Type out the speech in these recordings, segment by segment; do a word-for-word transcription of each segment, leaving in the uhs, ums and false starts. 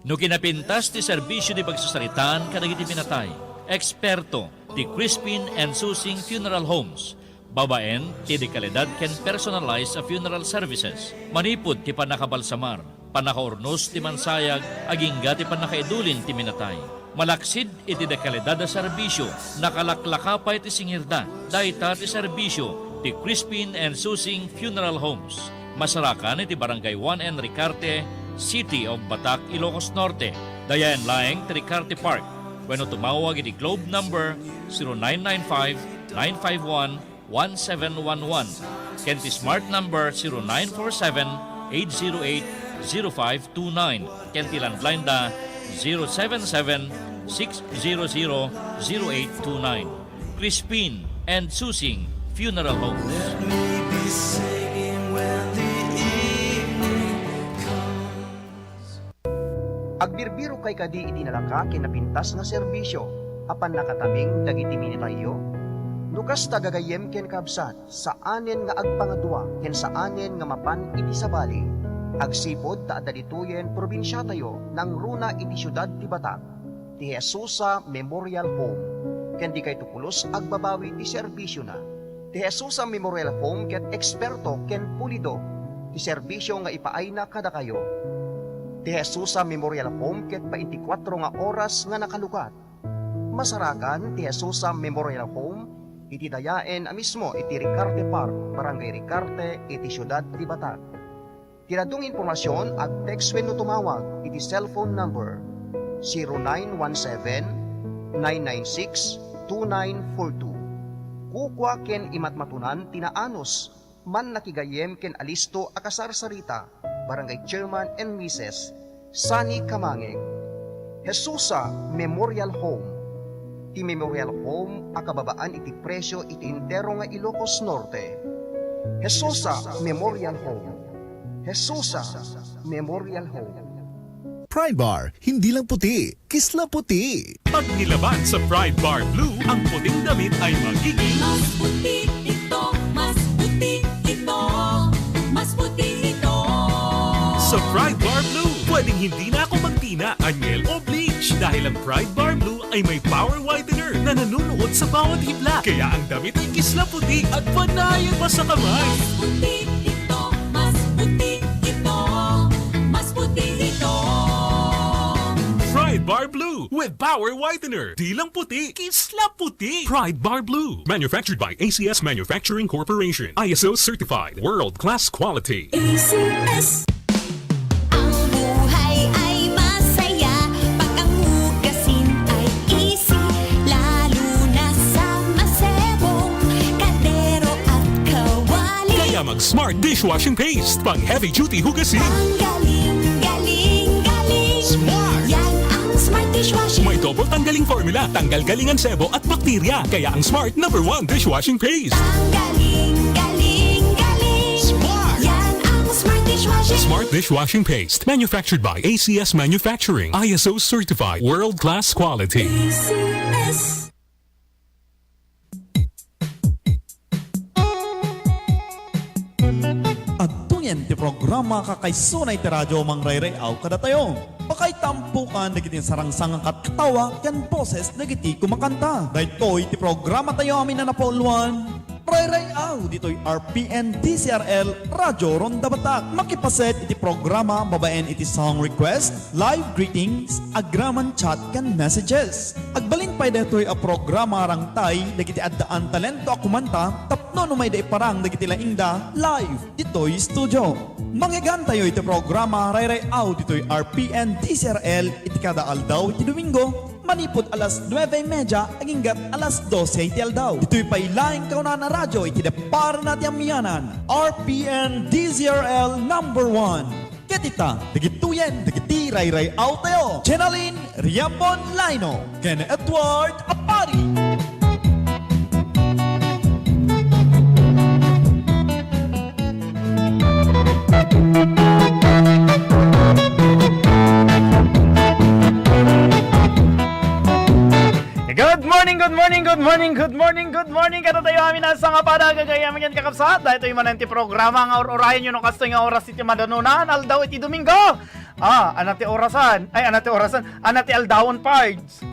No kinapintas ti serbisio ti pagsasaritaan kadagiti pinatay, eksperto ti Crispin and Susing Funeral Homes, babaen ti dekalidad ken personalized a funeral services. Manipud ti pannakabalsamar, pannakaurnos ti mansayag, agingga ti pannakaidulin ti minatay. Malaksid iti dekalidad a serbisio, nakalaklaka pay ti singirda. Dayta ti serbisio ti Crispin and Susing Funeral Homes. Masarakan iti Barangay one N Ricarte, City of Batac, Ilocos Norte. Dayaen laeng ti Ricarte Park. Wenno tumawag iti Globe number zero nine nine five, nine five one, one seven one one. Ken ti Smart number zero nine four seven, eight zero eight, zero five two nine. Ken ti landline da zero seven seven, six zero zero, zero eight two nine. Crispin and Susing Funeral Homes. Let me be singing when the evening comes. Agbirbirokay kadi iti nalaka ken napintas nga serbisio a pannakatabing dagiti minatayyo? No kasta, gagayyem ken kabsat, saanen nga agpangadua ken saanen nga mapan iti sabali. Agsipud ta adda ditoyen probinsiatayo, nangruna iti siudad ti Batac, ti Jesusa Memorial Home, ken dikayto pulos agbabawi ti serbisiona. Ti Jesusa Memorial Home ket eksperto ken pulido ti serbisio nga ipaayna kadakayo. Ti Jesusa Memorial Home ket baintikwatro nga oras nga nakalukat. Masarakan ti Jesusa Memorial Home iti dayaen a mismo iti Ricarte Park, Barangay Ricarte, iti siudad ti Batac. Ti dadduma nga impormasion, ag-text wenno tumawag iti cellphone number zero nine one seven, nine nine six, two nine four two. Kukua ken imatmatunan ti naanus, mannakigayyem ken alisto a kasarsarita, Barangay Chairman and Missus Sunny Kamangeng. Jesusa Memorial Home. Ti Memorial Home a kababaan iti presio iti entero nga Ilocos Norte. Jesusa Memorial Home. Jesusa Memorial Home. Pride Bar, hindi lang puti, kisla puti. Pag nilaban sa Pride Bar Blue ang puting damit ay magiging Mas puti ito, mas puti ito, mas puti ito. Sa Pride Bar Blue, pwedeng hindi na ako magtina, anyel o bleach dahil ang Pride Bar Blue ay may power whitener na nanunuot sa bawat hibla. Kaya ang damit ay kisla puti at panayan pa sa kamay. Mas puti ito, mas puti ito, mas puti ito. Pride Bar Blue with power whitener. Di lang puti, kisla puti. Pride Bar Blue. Manufactured by A C S Manufacturing Corporation. I S O certified. World class quality. A C S. Ang buhay ay masaya pag ang hugasin ay easy, lalo na sa masebong kaldero at kawali. Kaya mag-Smart Dishwashing Paste, pang heavy duty hugasin. Ang galing, galing, galing. Smart. Yan ang Smart Dishwashing. May double tanggaling formula, tanggal galing ang sebo at bakterya. Kaya ang Smart number one dishwashing paste. Ang galing, galing, galing. Smart. Yan ang Smart Dishwashing. Smart Dishwashing Paste. Manufactured by A C S Manufacturing. I S O certified. World class quality. A C S. Adtoyen ti programa kakaisuna iti radyo mangrayray-aw kadatayo. Pakaitampukan dagiti sarangsang a kat-, katawa ken boses dagiti kumakanta. Daytoy ti programatayo amin a napauluan, Rayray-aw ditoy R P N D C R L Radyo Ronda Batak. Makipaset iti programa babaen iti song request, live greetings, agraman chat ken messages. Agbalin pay daytoy a programa rangtay dagiti addaan talento a kumanta tapno no mayda iparang dagiti laingda live ditoy studio. Mangegantayo iti programa Rayray-aw ditoy R P N D C R L iti kada aldaw iti Domingo, manipud alas nuebe y media aginggat alas dose iti aldaw. Ditoy pay laeng kaunaan a radyo iti depparna ti amianan, R P N D Z R L number one. Ket ita, dagitoyen dagiti rayray-awtayo, Jenaline Riapon Laino ken Edward Apari. Good morning, good morning, good morning, good morning, good morning. Kadatayo amin a sangapada, gagayyem ken kakabsat. Daytoy manen ti programa nga ur-urayenyo no kastoy nga oras iti madanunan, aldaw iti Domingo. Ah, ana ti orasan. Ay, ana ti orasan. Ana ti aldawen, Pards.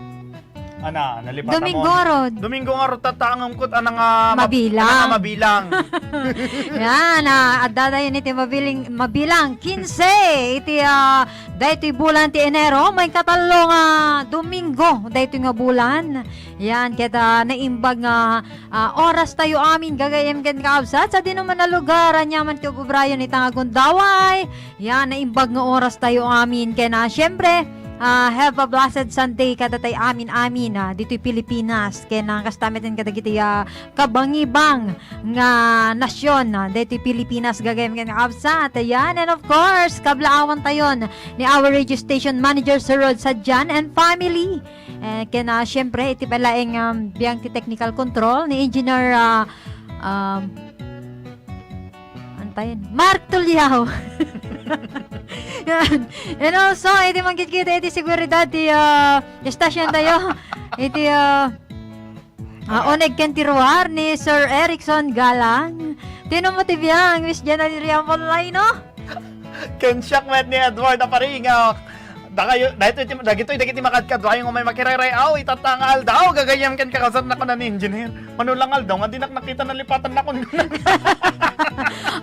Ana, nalipatan mo. Domingo ngarud. Domingo ngarud, tatangem ket ana nga mab-, Mabilang. Ana nga mabilang. Yan, ah, adda tayo iti mabiling-, mabilang, kinse, iti, ah, daytoy bulan ti Enero, maikatlo nga Domingo, daytoy nga bulan. Yan, ket, ah, naimbag nga, ah, oras tayo amin, gagayyem ken kakabsat, sadino man a lugar, aniaman ti ubrayon ita nga gundaway, yan, naimbag nga oras tayo amin. Ken, ah, siyempre, ah, have a blessed Sunday kadatayo amin-amin, ah, ditoy Pilipinas. Ken, ah, kasta met kadagiti, ah, kabangibang nga nasyon, ah, ditoy Pilipinas, gagayyem ken kakabsat. Ayan, and of course, kablaawan tayon ni our radio station manager, Sir Rod Sadian and family. Eh, ken, ah, siyempre, iti pay laeng, um, biang ti technical control ni Engineer, ah, um, Antayen. Mark Tuliao. Yan. And also, iti manggitgit iti seguridad ti, ah, istasyon tayo. Iti, ah, ah, uneg ken ti ruar ni Sir Erickson Galang. Tino mo ti biang, Miss Jenna Liriamon Laino? Ken siak met ni Edward Aparingaw. Dakayo, dagitoy ti, dagitoy, dagiti makadkadua nga umay makiray-ray-aw, ita nga aldaw, gagayyem ken kakabsat, kuna ni Engineer. Mano lang aldaw nga dinak nakita, nalipatan na kun.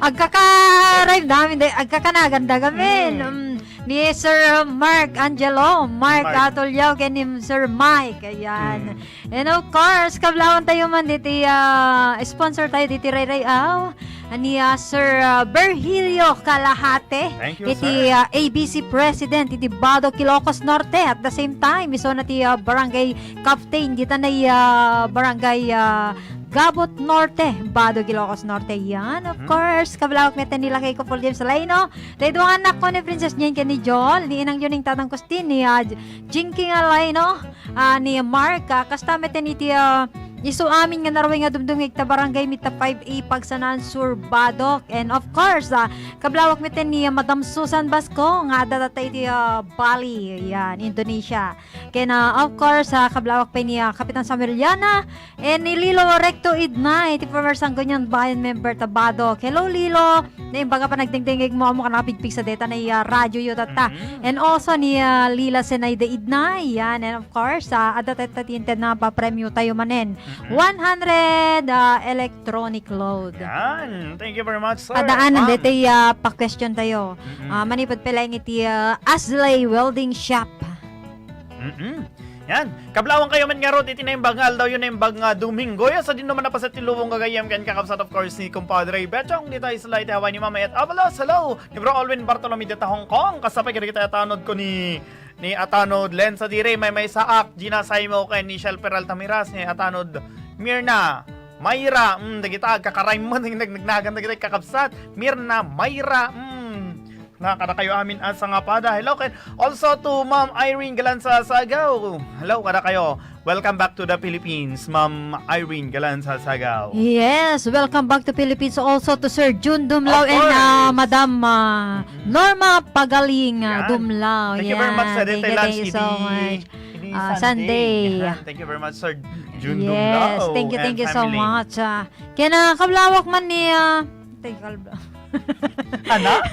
Agkakaraymdamin, day, agkakanagandamin. Mm. Mm, ni Sir Mark Angelo, Mark Mark. Atulio, ken ni Sir Mike. Ayan. Mm. And of course, kablaawan tayo man diti, ah, sponsor tayo diti rayrayaw. Ni, ah, Sir, ah, Virgilio Calahate. Thank you, iti, sir. Ah, A B C President iti Badoc, Ilocos Norte. At the same time, isu na ti, ah, Barangay Captain, dita na, ah, Barangay, ah, Gabot Norte, Badoc, Ilocos Norte. Yan, of Mhm. course, kablawak met ni lakay ko, Paul James Alaino. Tayo duwa anak ko ni Princess Jane ken ni Joel, ni Inang Yuning, Tatang Kustin, ni, ah, Jinky nga Alaino. Ah, ni Mark, ah, kasta met iti, ah, isu amin nga narway nga dumdumngeg ta barangay mi ta five A Pagsanan Sur Badoc. And of course, ah, kablawak met ni, ah, Madam Susan Basco nga adda tatta iti, ah, Bali, yan, Indonesia. Ken, ah, of course, ah, kablawak pay ni, ah, Kapitan Samuel Liana, and ni Lilo Recto Idnay, ti former Sangguniang Bayan member ta Badoc. Hello, Lilo. Naimbag a panagdengdengngegmo, ammok a nakapigpigsa dayta nay, ah, radioyo tatta. Mhm. And also ni, ah, Lila Zenaida Idnay, yan. And of course, ah, adda tatta ti inted nga papremio tayo manen. Mhm. One hundred, ah, electronic load. Yan. Thank you very much, sir. Padaanan, ma'am. Daytoy, ah, pa-question tayo. Mhm. Ah, manipud pay laeng iti, ah, Aslay Welding Shop. Mm-mm. Yan. Kablawak kayo met ngarud iti naimbag nga aldaw, iti naimbag nga Domingo. Yan, sadino man a paset ti lubong, gagayyem ken kakabsat, of course, ni Compadre Bechong dita isla iti Hawaii, ni Mama Yet Avalos. Hello. Ni Bro Alwin Bartolome dita Hong Kong. Kasta pay kadagiti atanod ko ni, ni atanod Len Sadire, Maymay Saak, Gina Saimo, ken ni Shell Peralta Miras, ni atanod Mirna, Mayra, mm, dagita agkakaraymon, nag-, nagnagan dagiti kakabsat. Mirna, Mayra, mm. Na, kadakayo amin a sangapada. Hello, ken also to Ma'am Irene Galanza Sagaw. Hello, kadakayo. Welcome back to the Philippines, Ma'am Irene Galanza Sagaw. Yes, welcome back to Philippines also to Sir Jun Dumlao Of and, uh, course. Madam, uh, Mm-mm. Norma Pagaling, uh, Yan. Dumlao. Thank you very much, Yan. Sir Thank you, Rita Lance, thank you so iti, much. iti Uh, Sunday. Sunday. Yan. Thank you very much, Sir Jun Yes, Dumlao thank you, thank and you so family. much. Uh, kaya na kablawak man ni, uh, Teka, kalba. Ana?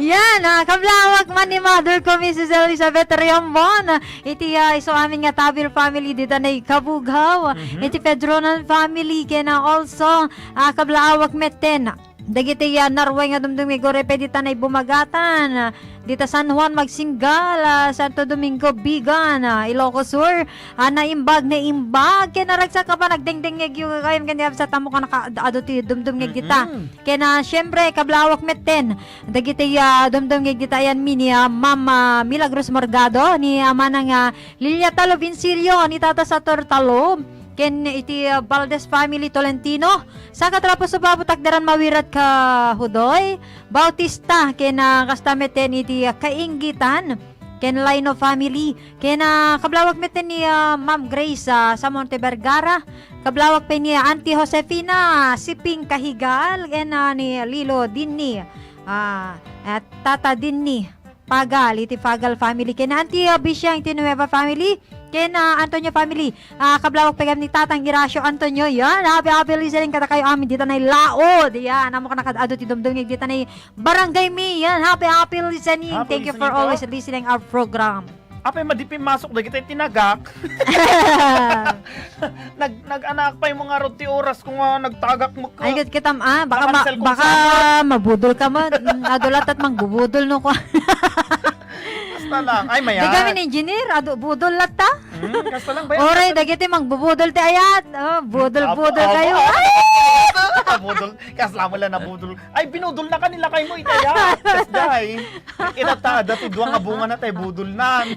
Yan, ah, kablawak man ni mother ko, Missus Elizabeth Riambon. Iti, ah, isu amin nga Tabil family dita nay Kabughaw. Mhm. Iti Pedronan family, ken, ah, also, ah, kablawak metten dagiti, ah, narway nga dumdumngeg uray pay dita nay Bumagatan. Dita San Juan, Magsinggal, ah, Santo Domingo, Vigan, ah, Ilocos Sur, ah, naimbag, naimbag, ken naragsak a panagdengdengngegyo gagayyem ken ni kabsat, ammok a naka-, adu ti dumdumngeg dita. Mm-mm. Ken, ah, siyempre, kablawak metten, dagiti, ah, dumdumngeg dita ayanmi ni, ah, Ma'am, ah, Milagros Morgado, ni, ah, Manang, ah, Lilia Talobincillo, ni Tata Sator Talo, ken iti, ah, Valdez family Tolentino, Saka Trapo Suba, Butak Daran, Mawirat ka Hudoy, Bautista, ken, ah, kasta metten iti, ah, Kainggitan, ken Laino family, ken, ah, kablawak metten ni, ah, Ma'am Grace, ah, Samonte Vergara, kablawak pay ni, ah, Auntie Josefina Siping Kahigal, ken, ah, ni Lilo Dinni, ah, at Tata Dinni. Pagal, iti Pagal family. Ken Auntie, ah, Bisiang iti Nueva family. Ken, ah, Antonio family, ah, kablawak pay ni Tatang Iracio Antonio, yan. Happy, happy listening kadakayo amin dita nay Laod. Yan, amo ka nakad-ado ti dumdumngeg dita nay Barangay Mi. Yan, happy, happy listening. Happy Thank you for listening po. Always listening our program. Apay, madi pay masok dagiti tinagak. Nag-, nag-anak pay mo nga rod ti oras ko nga nagtagak mo ka. Ay, ket kitam, ah, baka ma-, Makansel kong baka sama. Mabudol ka man. Mm, adu latta ti mangbubudol no ko. Basta lang. Ay, mayan. Di kami ni engineer, adu budol latta. Hmm, basta lang ba yan? Oray, dagiti mangbubudol ti ayat. Oh, budol, Apo, budol apo, kayo. Apo, apo, apo, budol. Kasla mo lang nabudol. Ay, binudol na kanila kayo mo, itaya. Kasjay. Inatada ti dua nga bunga na tayo, budol nan.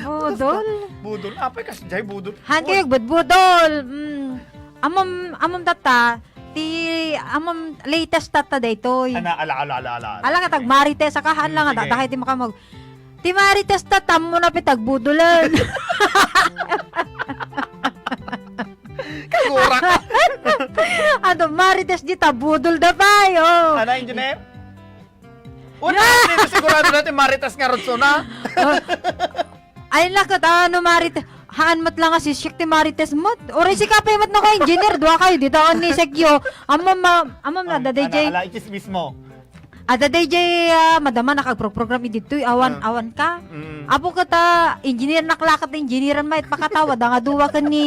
Budol? Budol. Apay, kasjay, budol. Han kayo, budbudol. Mm. Amom, amom tatta, ti, amom latest tatta daytoy. Ana, ala, ala, ala, ala, ala. Ala nga tag Marites, akahan lang nga, sige. Dadahay ti makamag-, ti Marites tatta, ammo na pitagbudolan. Kagura ka. Ano, Marites di tabudol da pay, oh. Ana, engineer? Una, yeah. Dito sigurado natin, Marites nga rod sona. Oh. Ay, lakot, ano, Marites? Haan met lang nga sisiak ti Marites met. Oray sika pay met no ka engineer, dua kayo, dita on ni Sekyo. Amam, ma-, amam na, Ay, da D J. Ala, ala, itis mismo. Ada D J, ah, madama nakagpro-program idi ditoy, awan, Ah. awan ka. Mm. Apo kata, engineer naklakat, engineer met, pakatawa, da nga dua ken ni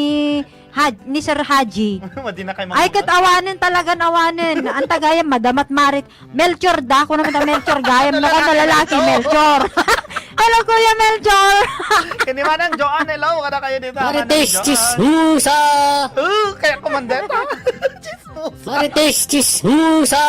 Haj-, ni Sir Haji. Madi na kay Ay, kat awanen, talagan awanen. Ang tagayan, madamat marit. Melchor da, ako naman da Melchor, gayam na ka na lalaki, Melchor. Hello, Kuya Melchor. Kini Manang Joan, hello. Kada kayo dito, Manang Marites Joan. Chismosa. Oh, kaya kumandeta. Chismosa. Marites Chismosa.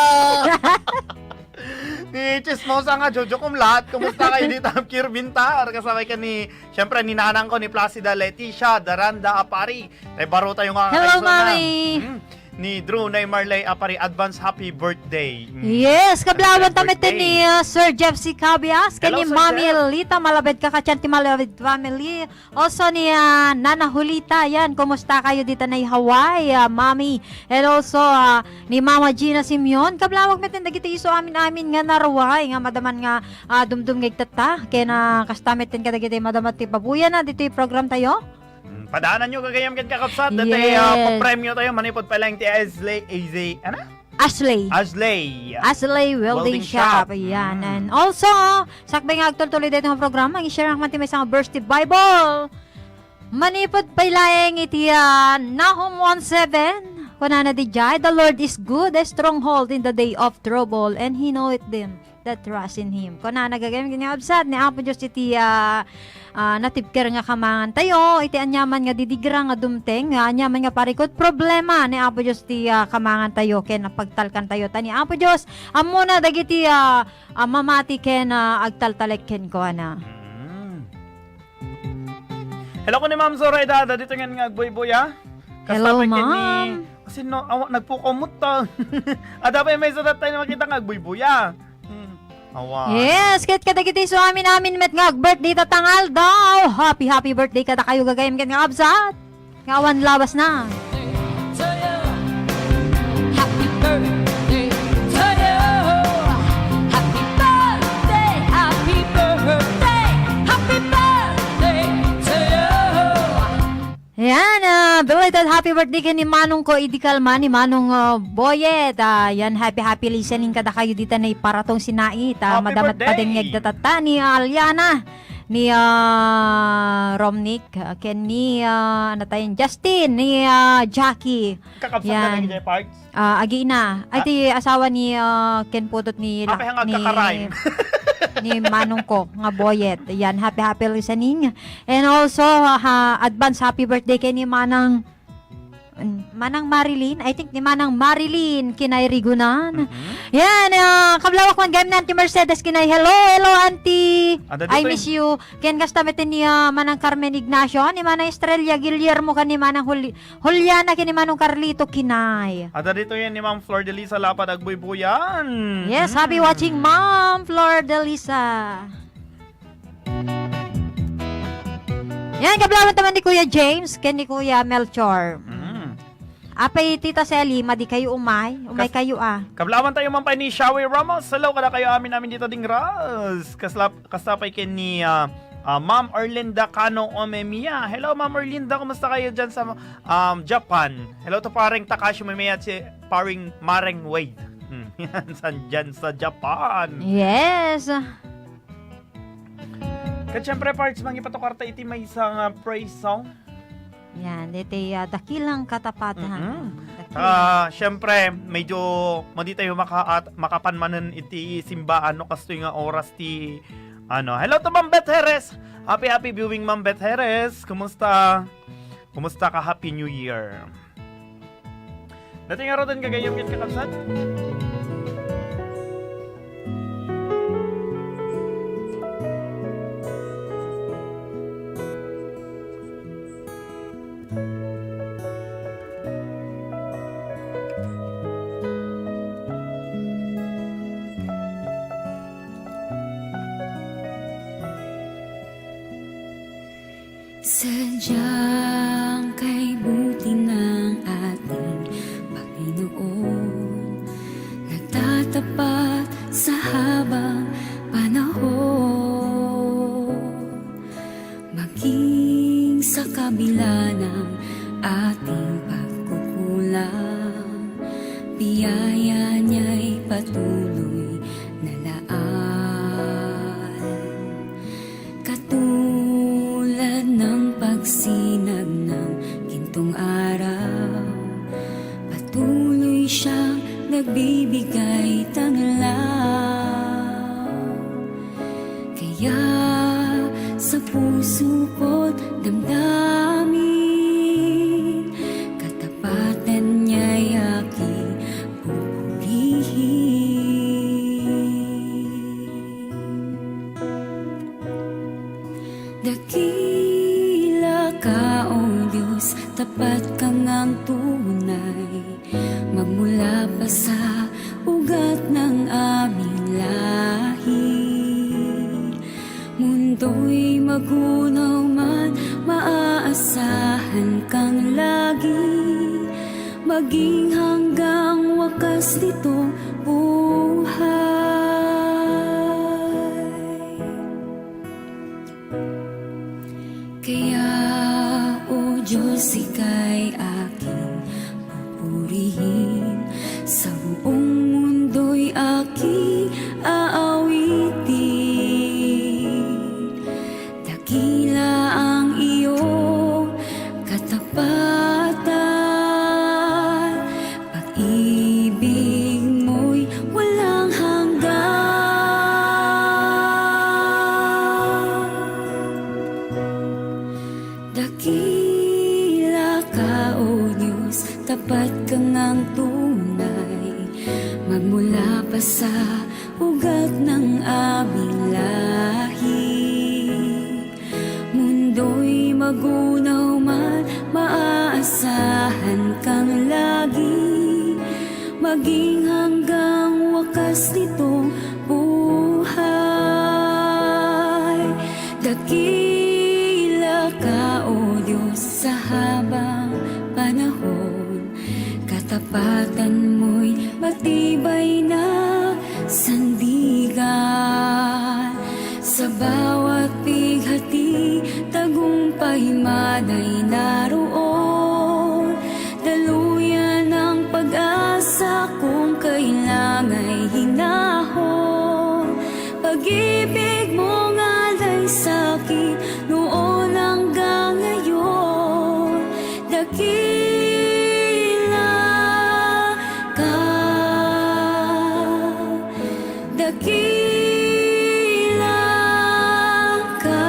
Ni Chismosa nga, Jojo Kumlat. Kumusta kayo dito, Kirby Tar? Kasabay ka ni, siyempre, ni nanang ko, ni Placida Leticia Daranda Apari. Tay baro tayo nga Hello, kaiso na. Mami. Mm. Ni Drew, ni Marley Apari, advance happy birthday. Mm. Yes, kablawan Happy ta met birthday. Ni, uh, Sir Jeff C. Cabias, Hello, kani Sir Mami Jeff. Lita, malabed ka, kachan ti malabed family. Also ni, uh, Nana Julita, yan, kumusta kayo dito na Hawaii, uh, Mami? And also, uh, ni Mama Gina Simeon, kablawag met dagiti isu amin-amin nga naruay, nga madaman nga, uh, dumdum nga igtatta, kaya na kasta met kadagiti madamat ti babuyan na dito yung program tayo. Mm, padaanan nyo, gagayam ken kakabsat, dati, Yes. ah, papremyo tayo, manipod pa lang ti Ashley, A Z, ano? Ashley. Ashley. Ashley Welding Welding Shop. Shop. Ayan. Mm. And also, sakbay nga agtultuloy dito nga programa, ang i-share naman ti may isang verse ti Bible. Manipod pay laeng iti, ah, Nahum one seven, kunana di jay, "The Lord is good, a stronghold in the day of trouble, and He knoweth them that trust in Him." Kuna, nagagayam nga absat ni Apo Diyos iti, ah, ah, natibker nga kamangan tayo, iti anyaman nga didigra nga dumteng, nga anyaman nga parikot problema ni Apo Diyos ti, ah, kamangan tayo, ken napagtalkan tayo. Ta ni Apo Diyos, ammona dagiti, ah, ah, mamati ken, ah, agtaltalek ken kuana. Mm. Hello ko ni Ma'am Zoraida, ada dito nga agbuybuya. Hello, Kasama ken ni, ma'am. Kasi no, awa, nagpukamot ta. Ada pa yung may sadat tayo na makita nga agbuybuya. Hmm. Awa. Yes, ket kadagiti isu amin-amin met nga ag-birthday ta tangal daw. Happy, happy birthday kada kayo gagayem ket nga absat. Nga awan lawas na. To you. Happy birthday to you. Happy birthday, happy birthday, happy birthday to you. Yan, ah, belated happy birthday ken ni Manong ko, idi kalma ni Manong, ah, Boyet. Ah, yan, happy, happy listening kada kayo dita na iparatong sinait. Ah, Happy madamat birthday! Padengngeg datatta ni Aliana, ni, ah, Romnick, ah, ken ni, ah, ano tayo, Justin, ni, ah, Jackie. Kakabsat Yan. Na lagi dyan, Pards? Ah, Agina. Ay, Ah. ti asawa ni, ah, Ken Putot ni Apay, Lak-, hangag ni, kakarayem. Ni Manong ko, nga Boyet. Yan, happy, happy listening. And also, ha, advance happy birthday kay ni Manang, mm, Manang Marilyn. I think ni Manang Marilyn, kinay Rigunan. Mhm. Yan, ah, kablawak man, gayam na, Auntie Mercedes, kinay, "Hello, hello, Auntie. Ada I dito miss eh. You." Ken kasta met ni, ah, Manang Carmen Ignacio, ni Manang Estrella Guillermo, kan ni Manang Juli-, Juliana ken ni Manong Carlito Kinay. Ada dito yan ni Ma'am Flor de Lisa Lapad Agbuybuyan. Yes, happy Mm. watching, Ma'am Flor de Lisa. Yan, kablawan taman ni Kuya James ken ni Kuya Melchor. Mm. Apay, Tita Selly, madi kayo umay? Umay Kas-, kayo, ah. Kablawan tayo man pa ni Shawi Ramos. Hello, kada kayo amin, amin dito ding Ras. Kasla-, kasta pay ken ni, ah, Ah, Ma'am Erlinda Cano Omemia. Hello, Ma'am Erlinda. Kumusta kayo dyan sa, um, Japan? Hello to pareng Takashi Omemia at si pareng Mareng Wade. Hmm, yan, san-, dyan sa Japan. Yes. Ket syempre, parts, mangipatukar ta iti maysa nga praise song. Yan, iti, ah, dakilang katapatan. Mm-mm. Dakilang. Ah, syempre, medyo madi tayo maka-, at-, makapan manen iti simbaan no kastoy nga oras ti, ano. Hello to Ma'am Beth Jerez. Happy, happy viewing, Ma'am Beth Jerez. Kumusta? Kumusta ka? Happy New Year. Dati nga rodan gagayam ket kakabsat. Sadyang kaibuti ng ating Panginoon, nagtatapat sa habang panahon. Maging sa kabila ng ating pagkukulang, biyaya niya'y patuloy na laan. Katulad ng pagsinag ng gintong araw, patuloy siyang nagbibigay taglaw. Kaya sa puso ko't damdamin, katapatan niya'y aking pupurihin. Dakila ka, O Diyos, tapat ka ngang tunay. Magmula pa sa ugat ng aming lahi, mundo'y magunaw man, maaasahan kang lagi, maging hanggang wakas nitong buhay. Kaya, O Diyos, ika'y aking pupurihin, sa buong mundo'y aking aawitin. Dakila ang iyong katapatan, pag-ibig mo'y walang hanggan. Dakila ka, O Diyos, tapat ka ngang tunay. Magmula pa sa ugat ng aming lahi, mundo'y magunaw man, maaasahan kang lagi, maging hanggang wakas nitong buhay. Dakila ka, O Diyos, sa habang panahon. Katapatan mo'y matibay na sandigan. Sa bawat pighati, tagumpay man ay naroon. Daluyan ang pag-asa kung kailanga'y hinahon. Pag-ibig mo ngala'y sakit noon hanggang ngayon. Dakila ka, dakila ka,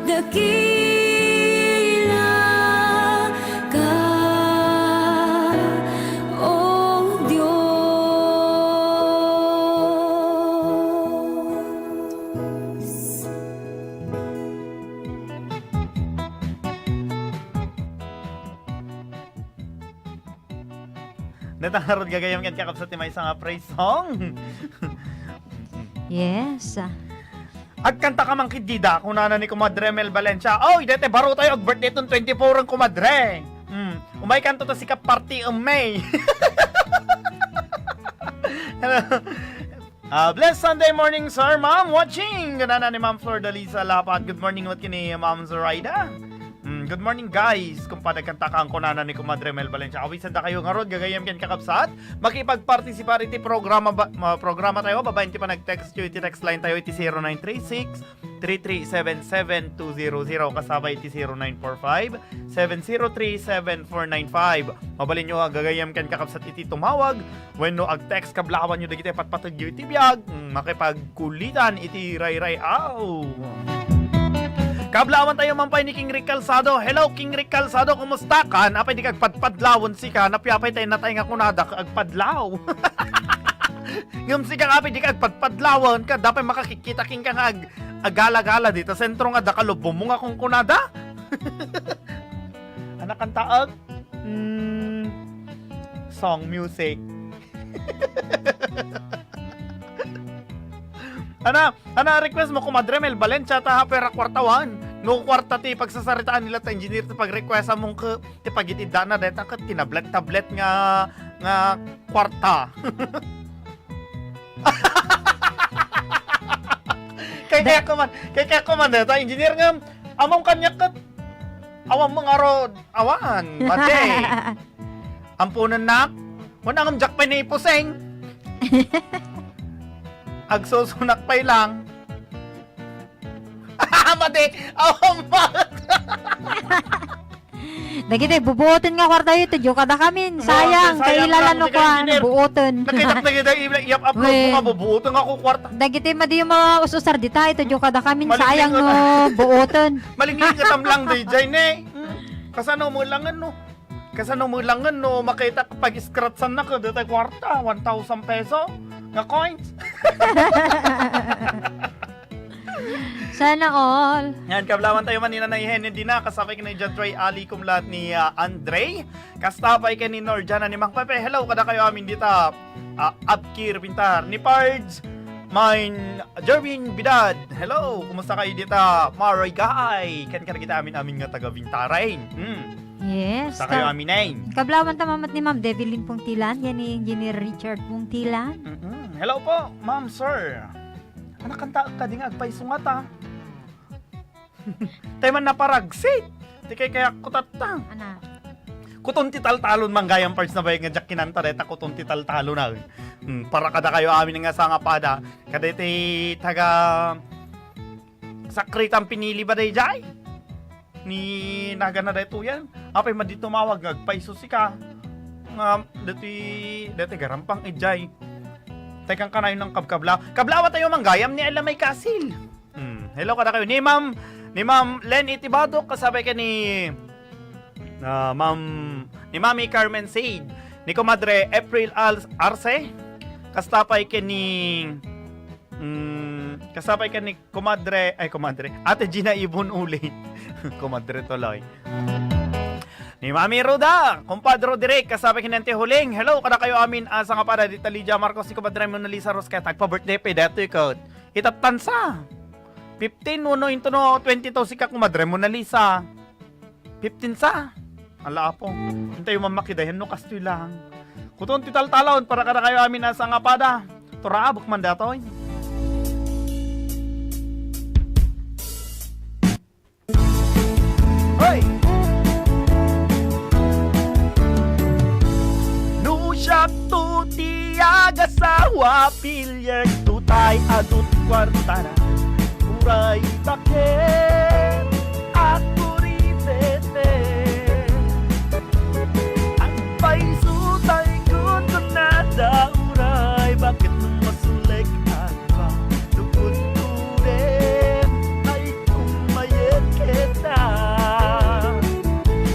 dakila ka, O Diyos. Dayta ngarud gagayam ket kakabsat ti maysa nga praise song. Yes. Agkanta ka man ket dida, kunana ni Kumadre Mel Valencia. Oy, dayta baro tayo, ag-birthday ton twenty-four ang kumadre. Hmm. Umay kanto ta sika party, um, May. Hello. Ah, blessed Sunday morning, sir, ma'am. Watching! Kunana ni Ma'am Flordalisa Lapat. Good morning, what kini, Ma'am Zoraida? Mm, good morning, guys. Kumpadagkantakan ko na ni Kumadre Mel Valencia. Awisan da kayo ngarud, gagayam ken kakabsat. Makipagpartisipar iti programa, ba, ma, programa tayo. Babaen ti panag-text yo iti text line tayo iti zero nine three six, three three seven seven two zero zero, kasabay iti zero nine four five, seven zero three, seven four nine five. Mabalin yo a gagayam ken kakabsat iti tumawag wenno ag-text, kablawan yo dagiti patpateg yo iti biag, mm, makipagkulitan iti rayray-aw. Kablawan tayo man pay ni King Rick Calzado. Hello, King Rick Calzado, kumusta kan? Apay di kagpadpadlawon sika, napiapay tayo na tayo nga kunada, agpadlaw. Ngem sika nga apay di kagpadpadlawon, kada pay makakikita king ka nga ag-, agala-gala dita sentro nga dakal lubong mo nga kunkunada. Anak kanta ag, mm, song music. Ana, ana request mo, Kumadre Mel Valencia, ta ha pera kwartawan. No kwarta ti pagsasaritaan nila ta engineer ti pag-request among ke, ti pagitiddana deta ket tinablet-tablet nga, nga kwarta. Kay kaya ko man, kay kaya ko man deta engineer nga among kanya ket awan mo nga ro, awan, mate. Ampunen nak, wan angam jak pay ni puseng. Agsusunak pay lang. Mate, awan mo. Dagiti bubuoten nga kwarta yu, tudyo kada kamin. Buoten, sayang, sayang kailala lang, no, kwan, engineer. Buoten. Nakita, nakita, i-, i-upload mo nga, bubuoten nga ako kwarta. Dagiti madi yu maus-usar dita, tudyo kada kamin, sayang no buoten. Malinglingatam lang, dayjay, ne. Kasano mo langan, no? Kasano mo langan, no? Makita pag-scratchan na ko, dita kwarta, one thousand peso nga coins. Sana all. Yan, kablawan tayo man ni Nanay Hene Dina, kasabay ken ni Jadre Ali, cum laude ni, ah, Andre. Kasta pay ken ni Norjana ni Mang Pepe. Hello, kada kayo amin dita. Ah, Abkir Pintar, ni Pards, mine, Jerwin Bidad. Hello, kumusta kayo dita? Maray gaay. Ken kada kita amin-amin nga taga Bintaren. Hmm. Yes, kumusta kayo amin, eh? Kablawan ta mamat ni Ma'am Devilin Pungtilan, yan ni Engineer Richard Pungtilan. Mm-mm. Hello po, ma'am, sir. Anak kanta kadi nga agpaysungat, ah. Tay man naparagsit. Ti kay kaya kutatta. Ana. Kuton ti taltalon, manggayam parts na bayag nga diak kinanta deta kuton ti taltalon na. Hmm, para kada kayo amin nga sangapada. Kada iti taga Sakritan pinili ba dayjay? Ni nagana daytoy yan. Apay madi tumawag nga agpayso sika. Nga dati, dati garampang ijay. Tekang kanayon ng kabkabla. Kablawa tayo manggayam ni Ella May Kasil. Hmm. Hello, kada kayo. Ni Ma'am, ni Ma'am Len Itibado, kasabay ka ni, ah, Ma'am, ni Mami Carmen Said, ni Comadre April Al-, Arce, kastapay ka ni, mm, kastapay ka ni Comadre, ay, Comadre, Ate Gina Ibon Uli. Comadre tuloy. Ni Mami Ruda, Kumpadre Roderick, kasabay ka ni Auntie Huling. Hello, kada kayo amin, asa nga para, dita Lydia Marcos, ni Comadre Mona Lisa Rosqueta, agpa-birthday pa, dito ikot. Itattansa. Fifteen, uno into no, twenty-two, sika, Comadre Mona Lisa. Fifteen sa. Ala, apo. Intay man makidayan no kastoy lang. Kuton ti taltalon para kada kayo amin a sangapada. Turaabek man datoy. Hoy! No siakto ti agasawa, piliekto tay adut kuartana. Uray baket, akuritete. Agpayso tay kunkunada, uray baket no masulek a Lugod ko ren ay kumayat keta.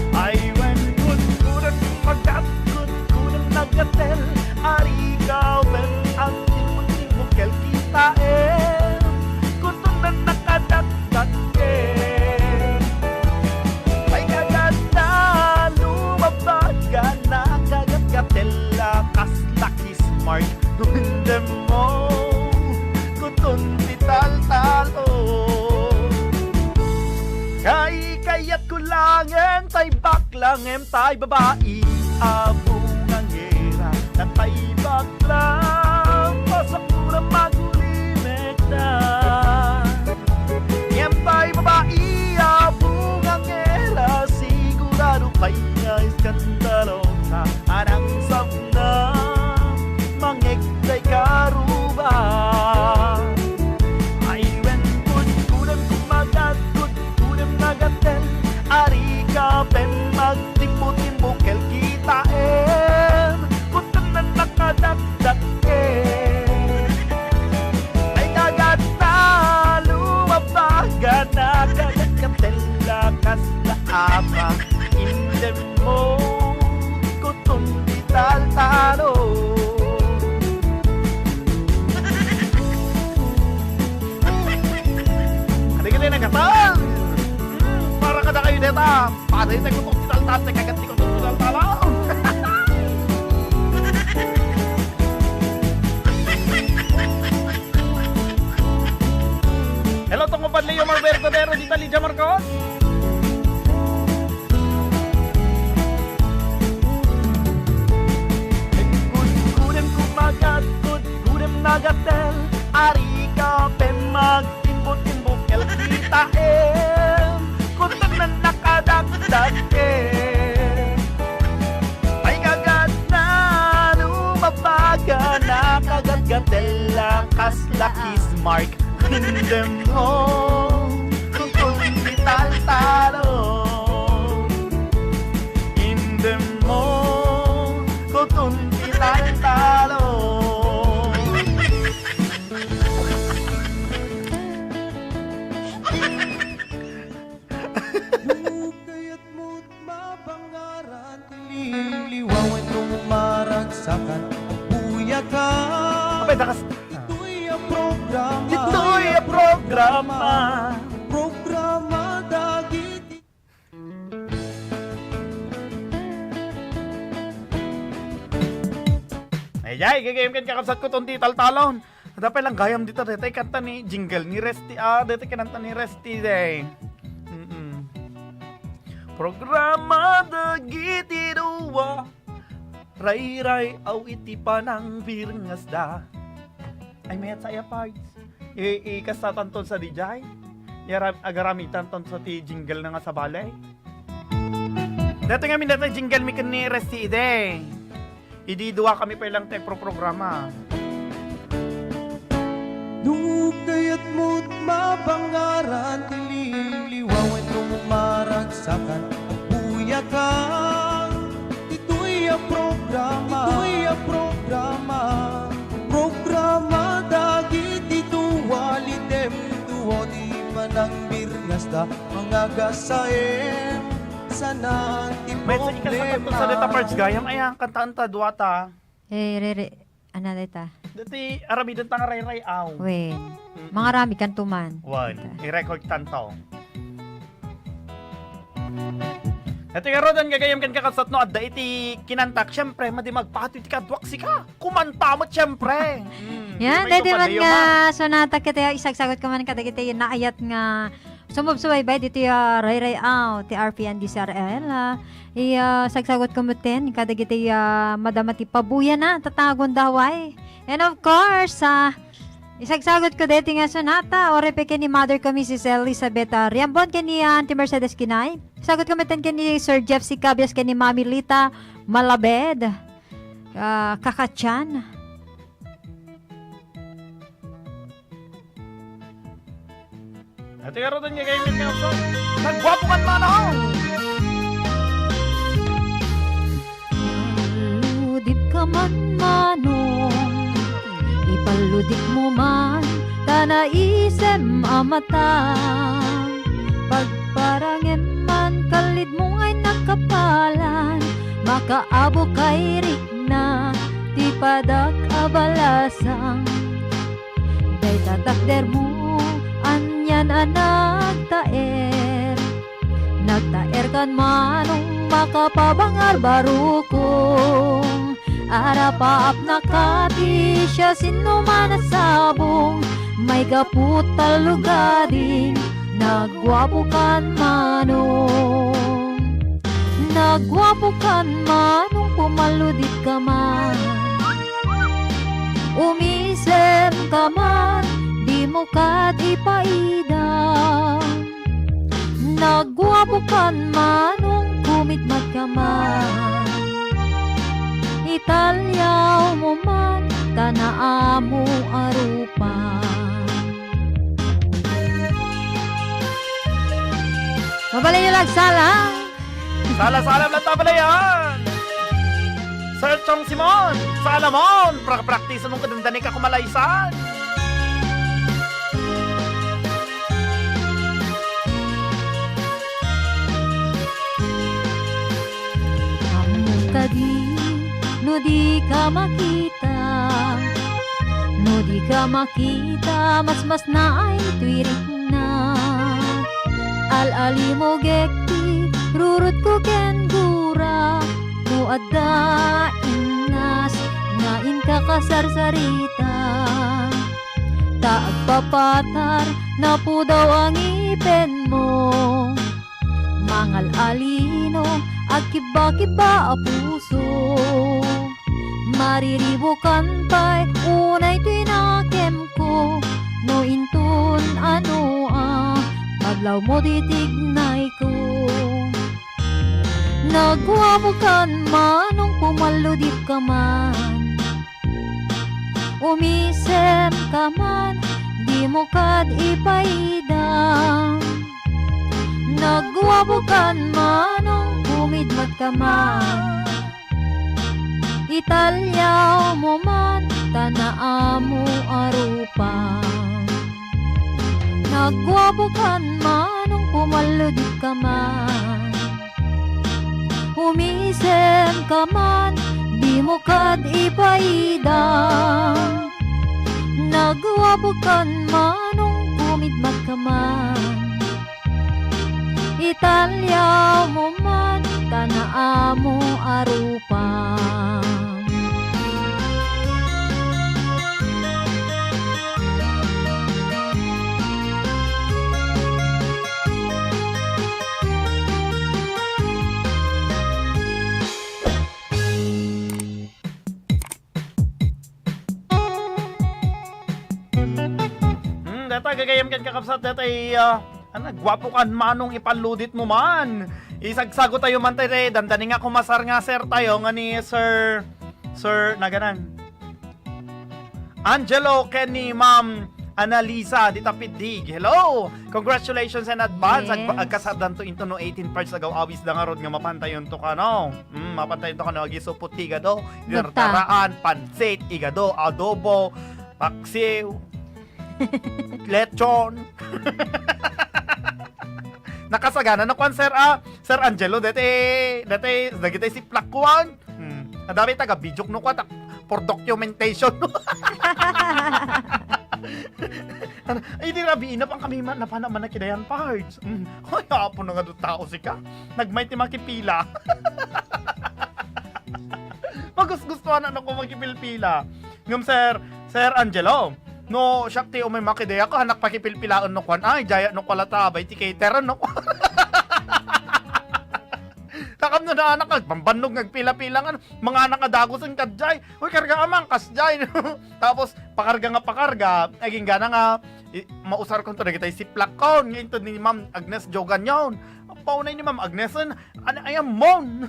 Ay wen, kudkudan magdap, kudkudan nagatel. Ari ka wen, ang timungtimung kel kitaen. Kutonan nakadakdak ken. Ay kagad na lumabaga, nakagatgatel a kas Lucky Mark, no hindi mo, kuton ti taltalo. Kay kayat ko langen tay bakla ngem tay babai a bungangera. Natay bakla, pasakura mag Ta, pare, tayo ko ti taltal, tayo kagat ti ko ti taltal, ah. Hello, Tungod Padre Yomar Verdadero, dita Lydia Marcos. Gudgudem kumagat, gudgudem nagatel, ari ka pemag, timbok-timbok, el kita em. Kutem na nakadakdak em. Ay kagat na lumabaga, nakagatgatel, lakas, lakis, mark. Indem mo, kukunti taltalo. Indem mo, kukunti taltalo. No kayat mo't mabangaran ti liwliwa wenno maragsakan, agbuyakan. Apay, dakas. Ditoy a programa. Ditoy a programa. Programa dagiti. Ay, ay, gagayem ken kakabsat ko ton ti taltalon. Adda pay lang gayam dita, dayta ikanta ni jingle ni Resty, ah, dayta kinanta ni Resty, day. Mm-mm. Programa dagiti dua. Rayray-aw iti panangbirngasda. Ay, mayat sa iya, pards. I, i, kasatanton sa dijay. Yaram-, agaramitanton sa ti jingle na nga sabali. Dati ngamin dati jingle mi ken ni Resty idi. Idi dua kami pay lang ti pro programa. No kayat mo't mabangaran ti liwliwa wenno maragsakan, agbuyakan. Ditoy a programa, ditoy a programa, programa dagiti dua, litem duo ti panangbirngasda, mangagasaem sana ti problema. May sa ikasatanton sa data pards gayam, ayan, kantaan ta dua ta. Eh, rere, ano dayta? Dati, aramiden ta nga rayray-aw. Wen. Mm-mm. Mangaramid kanto man. Wen, i-record tanto. Dati nga rodan, gagayam ken kakabsat no, adda iti kinantak, siyempre, madi magpatuy ti kaduak sika. Kumanta met, siyempre. Mm, yan, dati man nga sonata ket, eh, isagsagot ko man kadagiti naayat nga sumubsubaybay ditoy, ah, rayray-aw ti R P N D C R L, ah, i, ah, sagsagot ko metten kadagiti, ah, madama ti pabuyana, tatagon daway. And of course, ah, isagsagot ko deti nga sonata, uray pay ken ni mother ko, Missus Elizabeth, ah, Riambon, ken ni, ah, Auntie Mercedes Kinay. Sagot ko metten ken ni Sir Jeff C. Cabias, ken ni Mami Lita Malabed, ah, Kakatian. Iti garuden nga agayam ken ni Nelson. Nagguapo kan manong! Ipalludik ka man, manong. Ipalludik mo man, ta naisem a mata. Pagparangem man, kallid mo ngay nagkapalan. Makaabok kay rikna, ti padak a balasang. Dayta takdermo, anian a nagtaer. Nagtaer kan manong makapabangar barukong. Arapaapnak a ti siasinoman a sabong. Maigapu ta lugading, nagguapo kan manong. Nagguapo kan manong, pumalludik ka man. Umisem ka man, dimo kad ipaida. Nagguapo kan manong, kumitmat ka man. Italiaw mo man, ta naammo a rupa. Mabalin yo lang sala. Sala-sala lang ta pala yan. Sir Chong Simon, sala mon. Pra-, practice mo kadandani ka kumalaysan. Ammo kadi no di ka makita, no di ka makita, masmasnaay toy rikna. Al-alimogek ti Rurutko ken gura, no adda innas nga inkakasarsarita. Ta agpapatar, napudaw a ngipenmo. Mangal-alino, agkibba-kibba a puso. Mariribukan pay, unay toy nakemko. No inton ano a, padlawmo ti tignayko. Naguabukan manong pumalludipka man. Umisem ka man, dimo kad ipaida. Naguabukan manong pumidmat ka man. Italiaw mo man, ta naamo a rupa. Naguabukan manong pumalludipka man. Umisem ka man, dimo kad ipaida. Naguabukan manong pumidmat ka man. Italiaw mo man, ta naamo a rupa. Hmm, deta gagayyem ken kakabsat, deta, ah, ano, guapo kan manong ipalludit mo man. Isagsago tayo man tayo, eh, dandani nga kumasar nga sir tayo nga ni Sir, Sir, naganan. Angelo ken ni Ma'am Annalisa, dita Pidig. Hello! Congratulations in advance. Ag-, Yes. agkasardanto into no eighteen parts agaw awis da ngarud nga mapantayon to kano. Mm, mapantayon to kano, agisupot ti igado. Gutta. Dirdaraan, pansit, igado, adobo, paksiw, lechon. Nakasagana no kwan, sir, ah, Sir Angelo, dete, dete, dagiti siplak kwan. Hmm. Adami taga-video no kwan, tak-, for documentation. Ano, ay, di rabiin, napang kami man, napana man na kidayan parts. Hmm. Hoy, apo na nga do tao sika. Nagmay ti makipila. Magus-gustuhan na ko makipilpila. Ngem, Sir, Sir Angelo, no, siak ti umay makidaya ka, anak pakipilpilaen no kwan, ay, jaya no kwala ta, bay ti cater, no? Takam no naanak, agbambannog, ngagpila-pila, nga, mga anak nga dagusen kadjay. Uy, karga amang, kasjay, no? Tapos, pakarga nga pakarga, aging gana nga, i-, mausar ko to, dagitay siplak ko, nga into ni Ma'am Agnes Jogan yon. Paunay ni Ma'am Agnes, en, ano, ayam mon?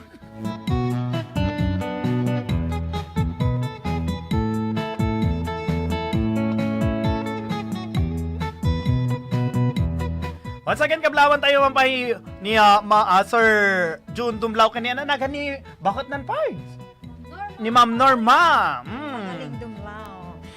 Once again, kablawan tayo, Ma'am Pai, ni, ah, ma-, ah, Sir June Dumlao, kaniana na, kani, bakit nan Pars? Ni Ma'am Norma. Mm. Pagaling Dumlao.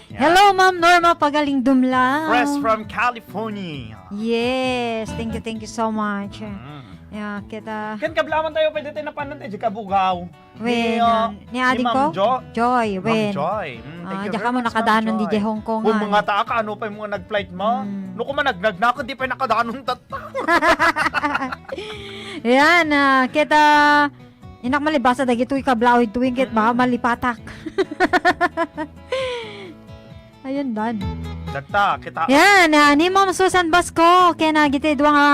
Yeah. Hello, Ma'am Norma Pagaling Dumlao. Fresh from California. Yes, thank you, thank you so much. Mm. Yeah, kita. Ken kablawan tayo, pwede tayo napanan tayo, di kabugaw. Wen, ni, ah, ah, ni ni adi Ma'am ko? Jo-, Joy, Ma'am wen. Joy. Mm, thank Ah, you diyan very ka mo much, Ma'am nakadanon di Joy. Jay Hong Kong, Kung ano? Mga taa ka, ano pa yung mga nag-flight mo? Mm. No, kung managnag na ako, di pa yung nakadanon tatta. Yan, ah, kita, inak malibasa, dagitoy kablaoy tuwing ket baka Mm. malipatak. Ayun, dan. Dagta, kita. Yan, ah, ni Ma'am Susan Basco, ken, ah, giti dua nga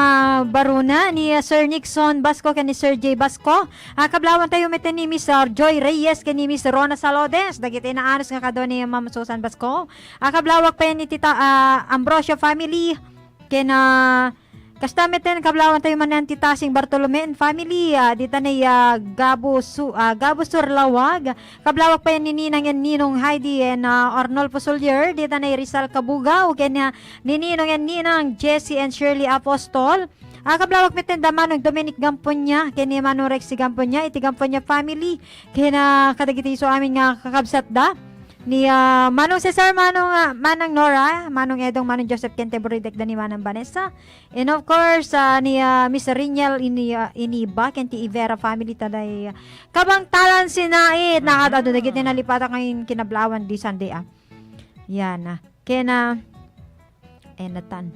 baruna, ni, ah, Sir Nixon Basco, ken ni Sir Jay Basco. Ah, kablawan tayo met ni Miss, ah, Joy Reyes, ken ni Miss Rona Salodes. Dagiti naanos nga kadua ni Ma'am Susan Basco. Ah, kablawak pa yan iti ta-, ah, Ambrosio family. Ken, ah, kasta met ten, kablawan tayo manen ti Tasing Bartolome and family, ah, dita ni, ah, Gabo Su-, ah, Gabo Surlawag. Kablawak pa yan ni Ninang and Ninong Heidi and, ah, Arnolfo Solier, dita ni Rizal Cabugao, ken, ah, ni Ninong and Ninang Jessie and Shirley Apostol. Ah, kablawak met ten da Manong Dominic Gampunya, ken ni Manong Rexy Gampunya, iti Gampunya family, ken, ah, kadagiti isu amin nga kakabsat da. Ni, ah, Manong Cesar, Manong, ah, Manang Nora, Manong Edong, Manong Joseph, ken ti buridek da ni Manang Vanessa. And of course, ah, ni, ah, Miss Riniel ini, ah, Iniba, ken ti Ivera family, ta day, ah, kabangtalan sinait. Mhm. Nakatado dagiti nalipatan ngayon kinablawan di Sunday, ah. Yan, ah. Ken, ah, eh, natan.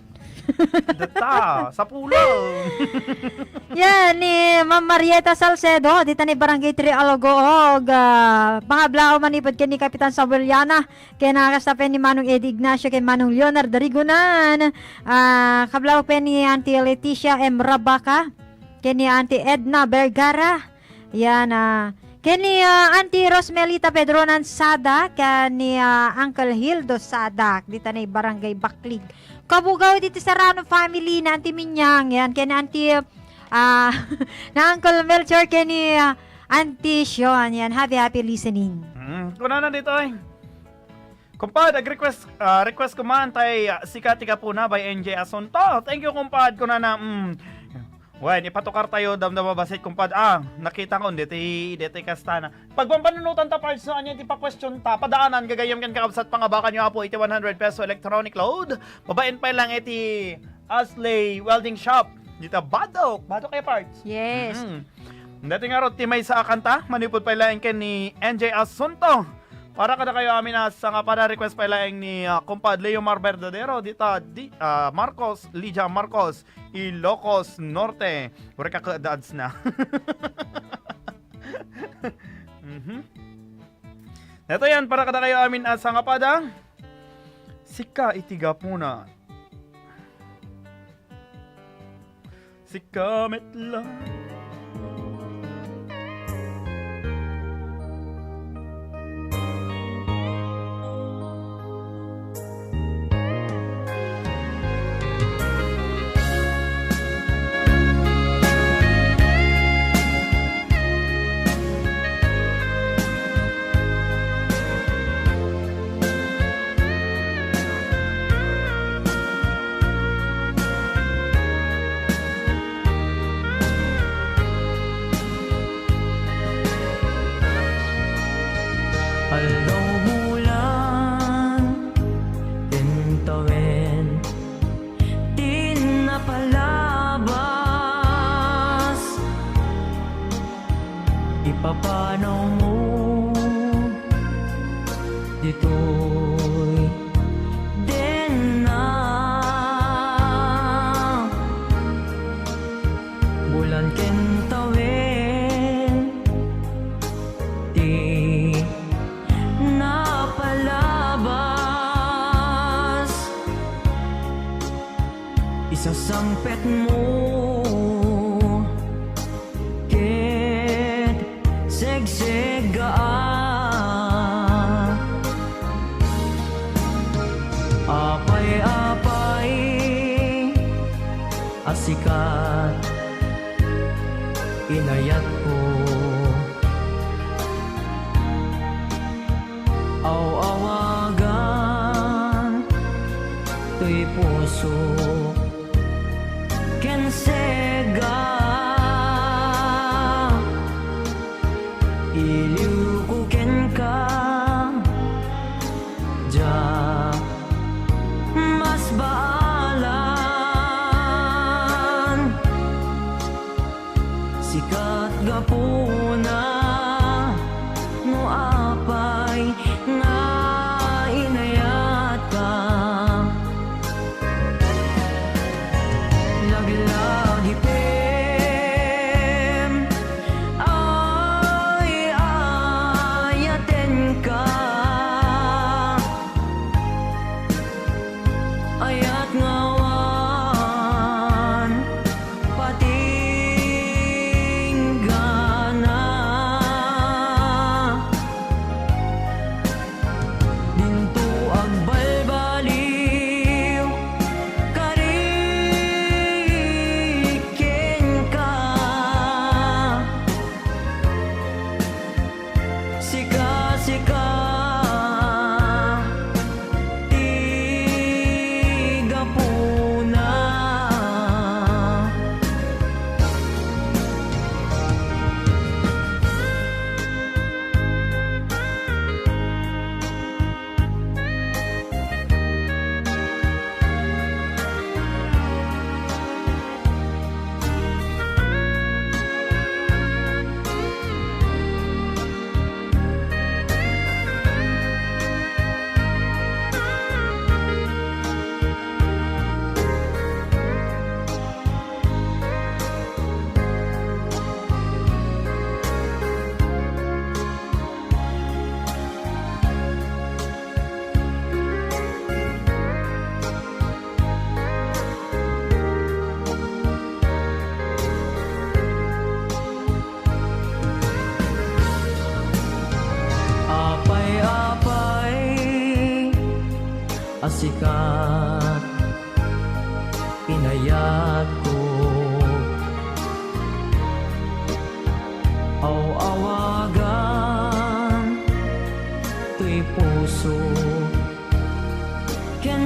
Deta, sa pulo. Yan, ni Ma'am Marieta Salcedo, dita ni Barangay Three Alagoog, ah, pangablaaw manipud ken ni Kapitan Samuel Yana, ken, ah, kasta pen ni Manong Eddie Ignacio, ken Manong Leonard Rigunan, ah, kablaaw pen ni Auntie Leticia M. Rabaca, ken ni Auntie Edna Vergara, yan, ah, ken ni, ah, Auntie Rosmelita Pedronan Sadak, ken ni, ah, Uncle Hildo Sadak, dita ni Barangay Baklig. Kabugaw diti Serrano family na Auntie Minyang, yan, ken ni Auntie, ah, na Uncle Melchor, ken ni, ah, Auntie Sean, yan. Happy, happy listening. Mm, kunana ditoy. Kumpad, ag-request, ah, request ko man tay, ah, Sika ti Gapuna by N J Asunto. Thank you, kumpad, kunana, mm. Wen, ipatukar tayo, damdama basit, kumpad. Ah, nakita ko, deti, deti kastana. Pagpampanunotan ta, parts, no, ania ti pa-question ta, padaanan, gagayyem ken kakabsat, pangabakan yo, Apo, iti one hundred peso electronic load. Babaen pay lang iti Asley Welding Shop. Dita, Badok. Badok kay parts. Yes. Mm-mm. Dati nga rod ti maysa a kanta, manipud pay laeng ken ni N J Asunto. Para kadakayo amin a sangapada, request pay laeng ni, ah, kumpad Leo Mar Verdadero, dita, di, ah, Marcos, Lydia Marcos, Ilocos Norte. Uri ka kadads na. Mhm. Daytoy yan, para kadakayo amin a sangapada. Sika iti gapuna. Sika met la. Aldaw bulan, ken tawen, ti napalabas. Ipapanawmo ditoy denna. Bulan ken tawen ti napalabas. Isasangpetmo ket segseggaak. Apay, apay a sikat inayatko. Aw-awagan toy puso ken sega. Iliwko kenka, dia masbaalan. Sikat gapuna no apay nga inayatka. Laglagipem, ay-ayatenka. Ayat nga awan patingganan.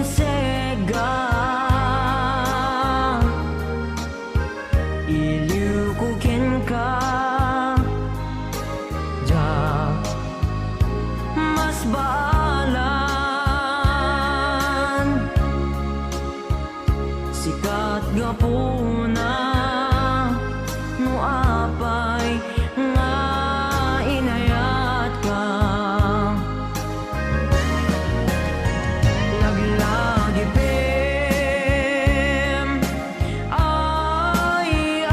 Sega, iliwko kenka, diak masbalan. Sikat gapuna no apay nga inayatka. Laglagipem ay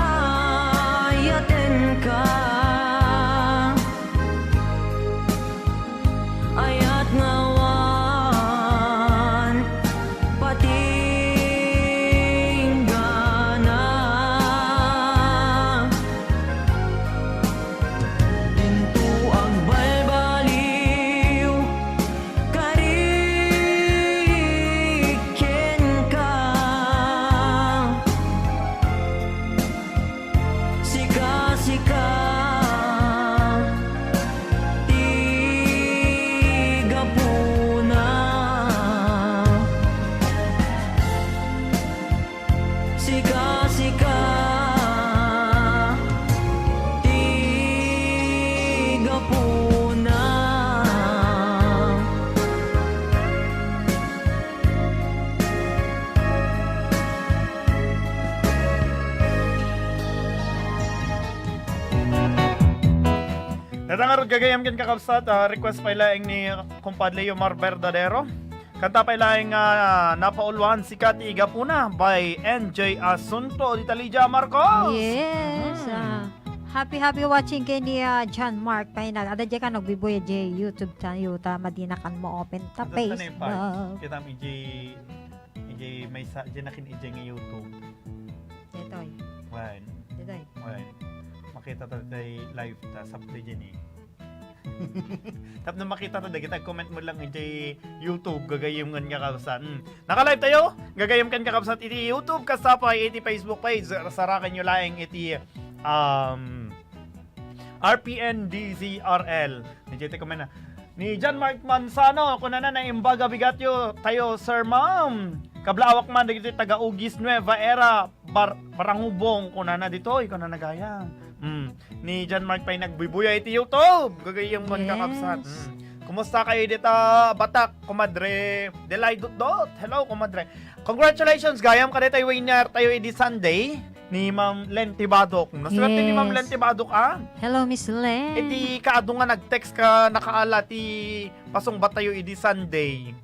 ayatenka. Ayat nga awan patinggana. Dinto agbalbaliw, kariig kenka. Sika, sika, ti gapuna. Sika, sika, ti gapuna. Dayta ngarud gagayam ken kakabsat, ah, request pay laeng ni kumpadre Yomar Verdadero. Kanta pay laeng nga napauluan, Sika ti Gapuna by N J Asunto. Dita Lydia Marcos. Yes, Mm. ah, happy, happy watching ken ni, ah, John Mark Painag. Adda diay ka nagbibuya diay YouTube tayo ta madinakan mo open ta Adda ta na yung Facebook. Kitam ijay, ijay maysa, ijay nakin ijay nga YouTube. Detoy. Wen. Detoy. Wen. Makita ta tay live ta, sapli diay ni. Tapno makita ta, dagiti comment mo lang iti YouTube, gagayem ken kakabsat. Hmm. Naka-live tayo, gagayem ken kakabsat iti YouTube, kasta pay iti Facebook page, saraken yo laeng iti, um, R P N D Z R L. Ni J T comment na. Ni John Mark Manzano, kunana, naimbag a bigatyo tayo, Sir Ma'am. Kablaawak man dagiti taga Ugis Nueva Era, Bar-, Barangubong, kunana ditoy, kunana gayam. Mm. Ni John Mark pay nagbuybuya iti YouTube. Gagayem man Yes. kakabsat. Mm. Kumusta kayo dita, Batak, kumadre? Delay Dutdot. Hello, kumadre. Congratulations, gayam, kadetay winner tayo idi Sunday. Ni Ma'am Len Tibadok. Naswerte ni Ma'am Yes. Len Tibadok, ah. Hello, Miss Len. Iti kaadu nga nag-text ka nakaala ti pasungbat tayo idi Sunday.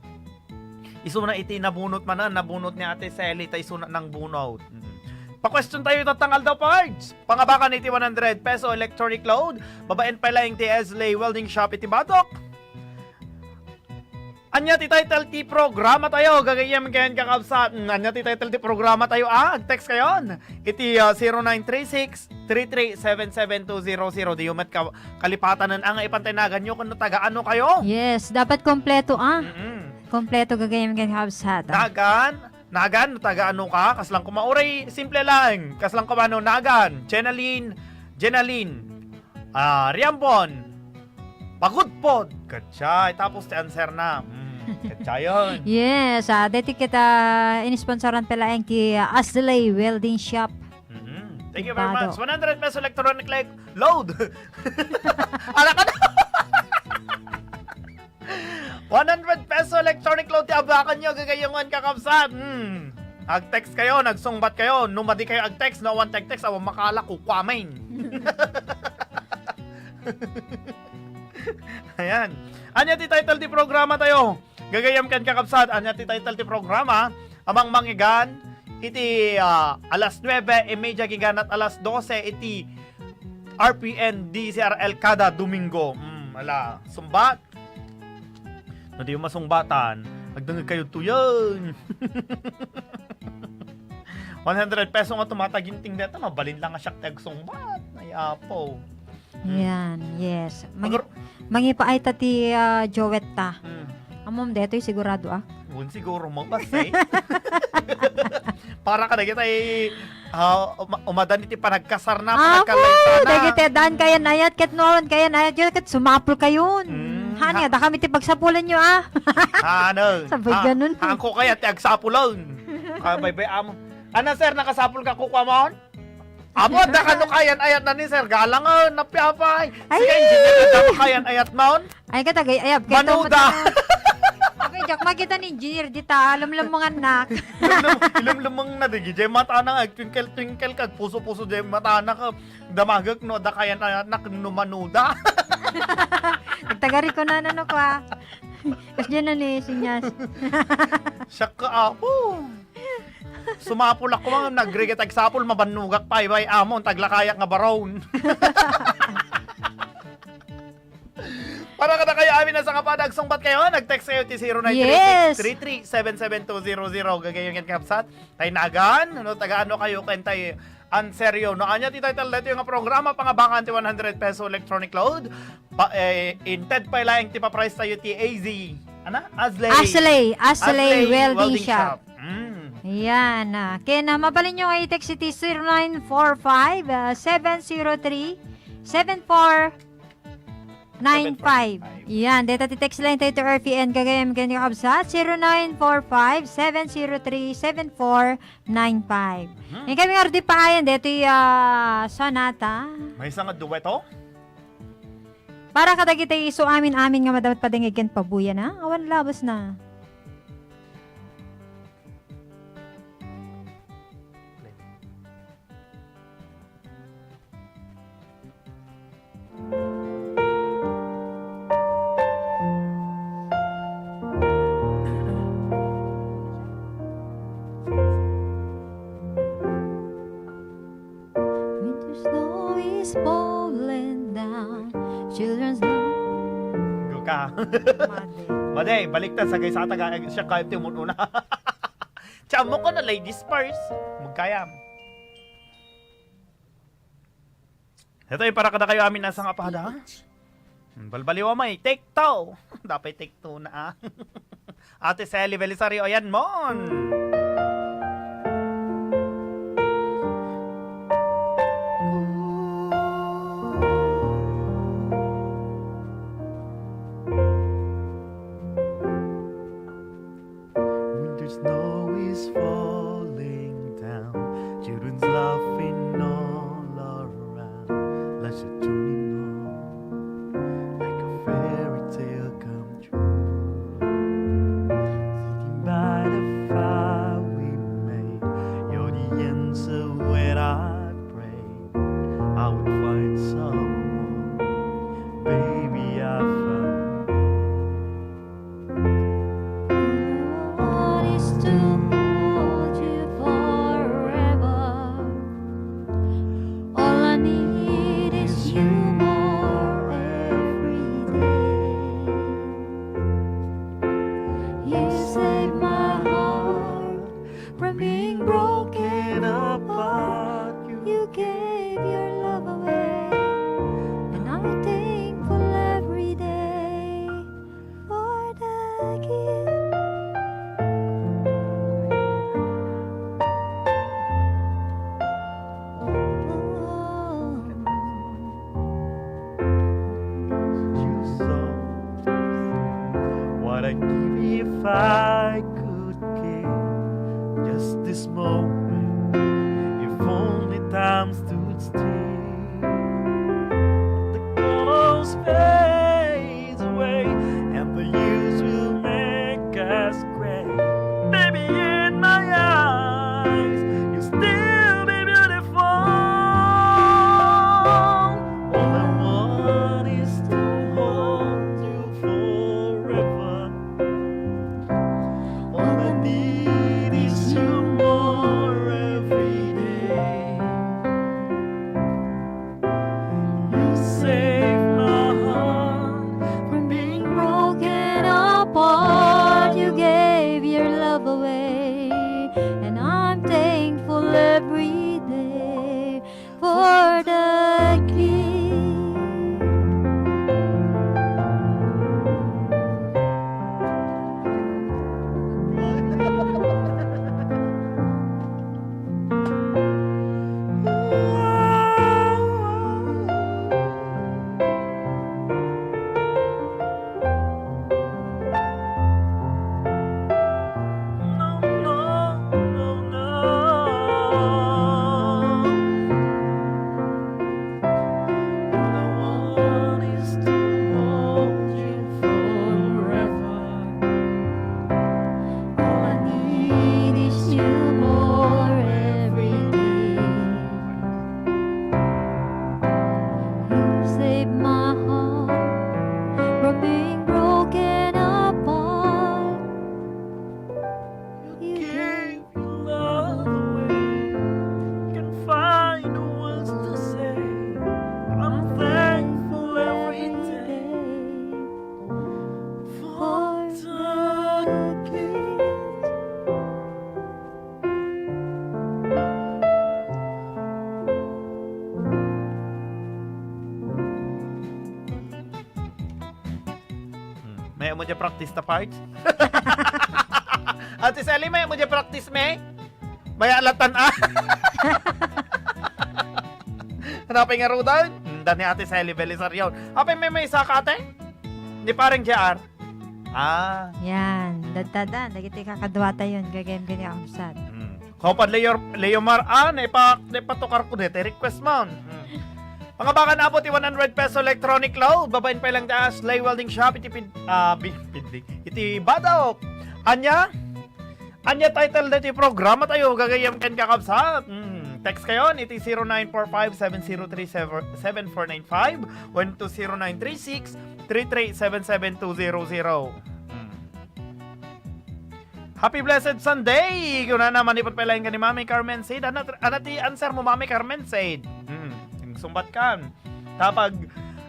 Isuna iti nabunot man, ah, nabunot ni Ate Sally, ta isuna nang bunot. Mm. Pa-question tayo tattang aldaw, Pards. Pangabakan iti one hundred peso electronic load. Babaen pay laeng ti Esley Welding Shop iti Batok. Ania ti title ti programa tayo, gagayem ken kakabsat? Mm, ania ti title ti programa tayo, ah? Ag-text kayon. Iti, ah, zero nine three six, three three seven seven two zero zero. Diyo met ka-, kalipatan nga ipantay naganyo kung taga ano kayo. Yes, dapat kompleto, ah. Mm-mm. Kompleto gagayem ken kakabsat, ah. Nagan, Nagan, no taga ano ka? Kaslang kuma, uray, simple lang. Kaslang kuma, no, Nagan, Jenaline, Jenaline, ah, Riambon, Pagudpod. Katsa, tapos ti answer na. Mm, katsa yun. Yes, ah, deti kita inisponsoran pala ang ti, ah, Aslay Welding Shop. Mhm. Thank you very Pado. much. One hundred peso electronic, like, load. Ala ka na. One hundred peso electronic load ti abakan nyo, gagayungan, kakabsat. Hmm. Ag-text kayo, nagsungbat kayo. No madi kayo ag-text, no awan ti ag-text, awan makala, kukuamin. Ayan. Anya ti title ti programa tayo? Gagayam ken kakabsat, anya ti title ti programa? Amang mangigan, iti, ah, alas nuebe y media giganat alas dose iti R P N D C R L kada Domingo. Hmm, ala, sungbat. No, di yung masungbatan, agdengeg kayo tuyan. One hundred peso nga tumataginting deta, mabalin lang nga siak ti agsungbat. Ay, apo. Hmm. Yan, yes. Mangi-, Agar- mangipaay ta ti, ah, Joet ta. Hmm. Amom detoy sigurado, ah. Wen siguro mo, basta eh. Para ka na kita eh, ah, uma-, umadan iti panagkasar na, Apo, panagkalaysana. Dagiti dan kayan ayat, ket no, kayan ayat, yun, ket sumapul kayon. Hmm. Honey, adda kami ti pagsapulanyo, ah. Ano? Sabay ganun. Haanko kaya ti agsapulan. Ah, bay-bay-am. Ano, sir, nakasapul ka, kukuamon? Amo, adda kano kayan-ayatna ni Sir Galang, oh, napiapay. Ay! Sige, engineer, adda kano kayan-ayatmon? Ay, katagay, ay, abkay to, Manuda. Mata-, okay, Jack, makita ni engineer dita, lumlumangannak. Lumlum-, lumlumangna, di, jay matana, agtwinkle-twinkle, kag puso-puso, jay matana, ka, damagek, no, adda kayan-ayatnak, no, manuda. Nagtagari ko na, ano, no, kwa. Kas dyan na ni Sinyas. Siak ka, apo. Sumapul ako, mga nagrigat agsapul, mabannugak pay, bay-bay-amon, taglakayak nga baron. Para kadakayo amin a sangapada, agsungbat kayo, nag-text kayo ti zero nine three six three three seven seven two zero zero. Gagayon ken kabsat, tay nagan, no, taga ano kayo, ken tay An seryo, no? Ania ti title daytoy nga programa, pangabangan ti one hundred peso electronic load. Pa, eh, inted pay laeng ti pa-price tayo ti A Z. Ana? Asley. Asley, Asley Asley Welding Welding Shop. Shop. Mm. Yan, ah. Ken, ah, mabalinyo nga i-text iti zero nine four five, ah, seven zero three, seven four nine five. Yan, deta ti text line tayo to R P N gagayam ken kakabsat, zero nine four five, seven zero three, seven four nine five. Mhm. Yan kami nga rudi paayan, detoy, ah, sonata. Maysa nga duet, oh? Para kadagiti isu amin-amin nga madamot padengeg ken pabuya na, awan labas na. Winter snow is falling down. Children's love. Go ka. Madi. Madi, baliktad, sagay sa taga, siak kayo ti umuna. Tsamo ko na ladies first. Magkayam. Ito yung para kadakayo amin a sangapada. Hmm, balbaliw a may. Take two. Dapat take two na, ah. Ate Sally Belisario, ayan mon. Winter snow is falling down. Children's laughing all around. Life's a journey, no, like a fairy tale come true. Sitting by the fire we made, you're the answer when I pray I would find someone. Baby, I found. All I want is to hold you forever. All I need is you more every day. You save my heart from being broken apart. You gave your love away, and I'm thankful every day for the gift. Oh. You saw what I'd give if I could give just this moment. If only time stood still. The colors fade away and the years will make us gray. Baby, in my eyes, you'll still be beautiful. All I want is to hold you forever. All I need is you more every day. Diay practice ta parts. Ate Sally, mayat mo diay practice, me? Mayat latan, ah. Hanapay nga rudan? Hmm, da ni Ate Sally Belisario. Apay, maymaysa ka, ate? Ni Pareng J R? Ah. Yan. Dadtadan. Dagiti kakaduatayon. Gagayyem ken kakabsat. Hmm. Kaupad Leo, Leomar, ah, naipa-, naipatukar ko dayta request mo. Hmm. Pangabakan, Apo, ti one hundred peso electronic load. Babaen pay lang ti Ashley Welding Shop. Iti pin-, ah, bi-, pindi. Iti Badok. Ania? Ania title daytoy programa tayo? Gagayyem ken kakabsat. Hmm. Text kayon iti zero nine four five seven zero three seven four nine five wenno to zero nine three six three three seven seven two zero zero. Hmm. Happy blessed Sunday! Kunana, manipud pay laeng ken ni Mami Carmen Said. Ano, ano ti answer mo, Mami Carmen Said? Hmm, nagsungbat ka. Ta pag,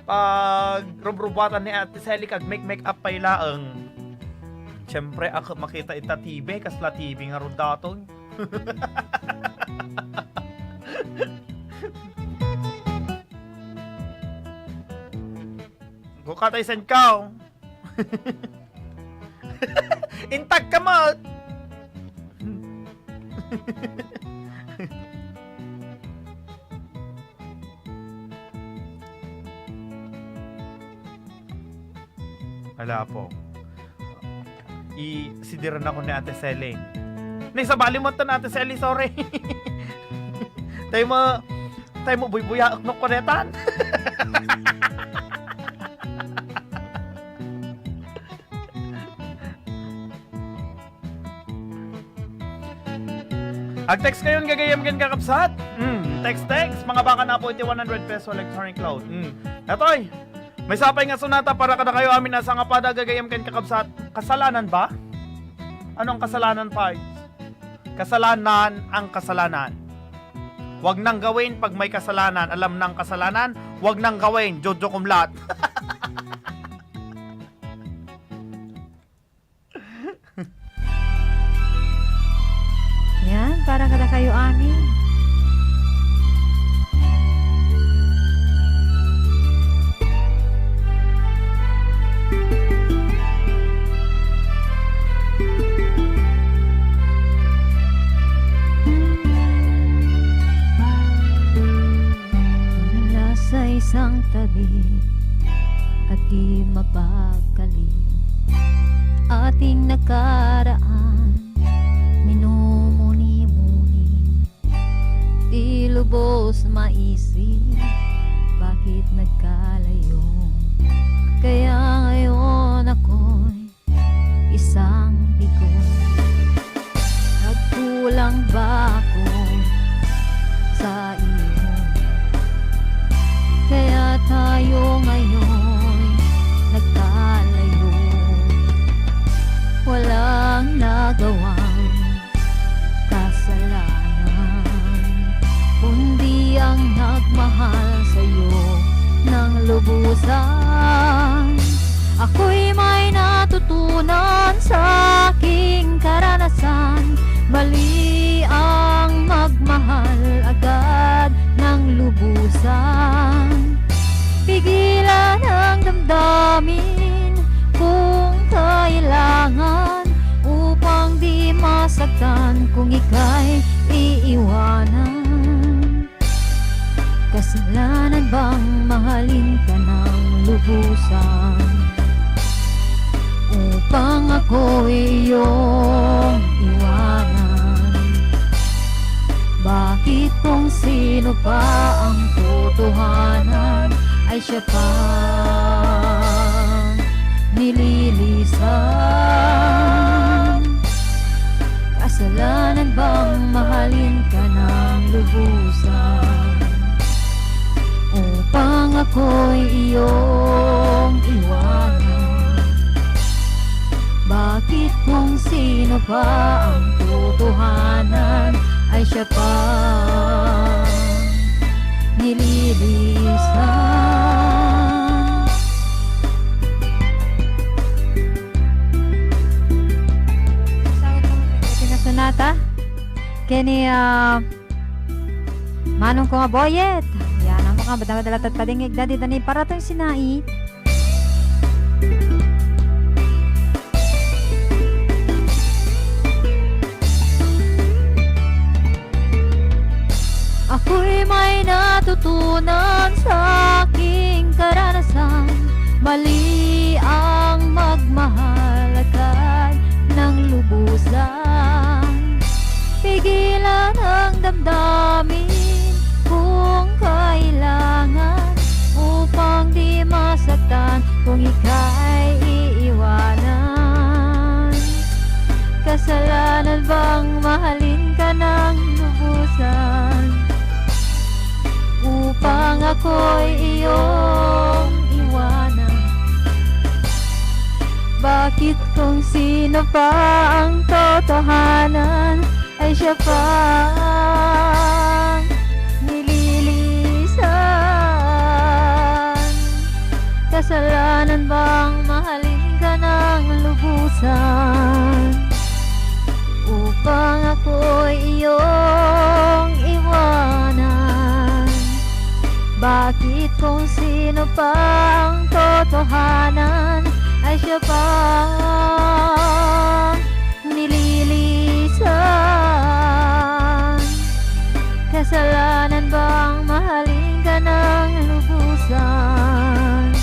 pag rubrubuatan ni Ate Sally, kag make-make up pay laeng. Siyempre, ako makita ita T V, kasla T V nga rod datoy. Go ka, tay, send ka, oh. Intag ka, Mat. Ala po. I-, sidiran ako ni Ate Sally. Ni, sabali mo tan, Ate Sally, sorry. Tayo mo, tayo mo buybuyaek no kunetan. Ag-text kayon, gagayyem ken kakabsat. Mm, text, text. Mangabakan, Apo, iti one hundred peso electronic load. Mm. Daytoy, maysa pay nga sonata para kadakayo amin a sangapada, gagayyem ken kakabsat. Kasalanan ba? Ano ang kasalanan, Pards? Kasalanan ang kasalanan. Wag nang gawin pag may kasalanan. Alam nang kasalanan, wag nang gawin. Jojo kumlat. Yan, para kadakayo amin. Mula sa isang tabi at di mapagkali, ating nakaraan minumuni-muni. Di lubos maisip bakit nagkalayo. Kaya ngayon ako'y isang bigo. Nagkulang ba ako sa iyo? Kaya tayo ngayon nagkalayo. Walang nagawang kasalanan, kundi ang nagmahal sa'yo ng lubusan. Ako'y may natutunan sa aking karanasan, mali ang magmahal agad ng lubusan. Pigilan ang damdamin kung kailangan, upang di masaktan kung ika'y iiwanan. Kasalanan bang mahalin ka ng lubusan? Upang ako'y iyong iwanan. Bakit kung sino pa ang totohanan ay siya pa nililisan? Kasalanan bang mahalin ka ng lubusan? Upang ako'y iyong iwanan. Bakit kung sino pa ang totohanan ay siya pa nililisan? Sa itong, itong sonata, kenny, ah, Manong ko nga Boyet. Yan, ang mga madala-dala tat padingig dadi dani para tong sinai. Tunan sa aking karanasan, mali ang magmahal agad ng lubusan. Pigilan ang damdamin kung kailangan, upang di masaktan kung ika'y iiwanan. Kasalanan bang mahalin ka ng lubusan? Upang ako'y iyong iwanan. Bakit kung sino pa ang totohanan ay siya pang nililisan? Kasalanan bang mahalin ka ng lubusan? Upang ako'y iyong iwanan. Bakit kung sino pa ang totohanan ay siya pang nililisan? Kasalanan bang mahalin ka ng lubusan?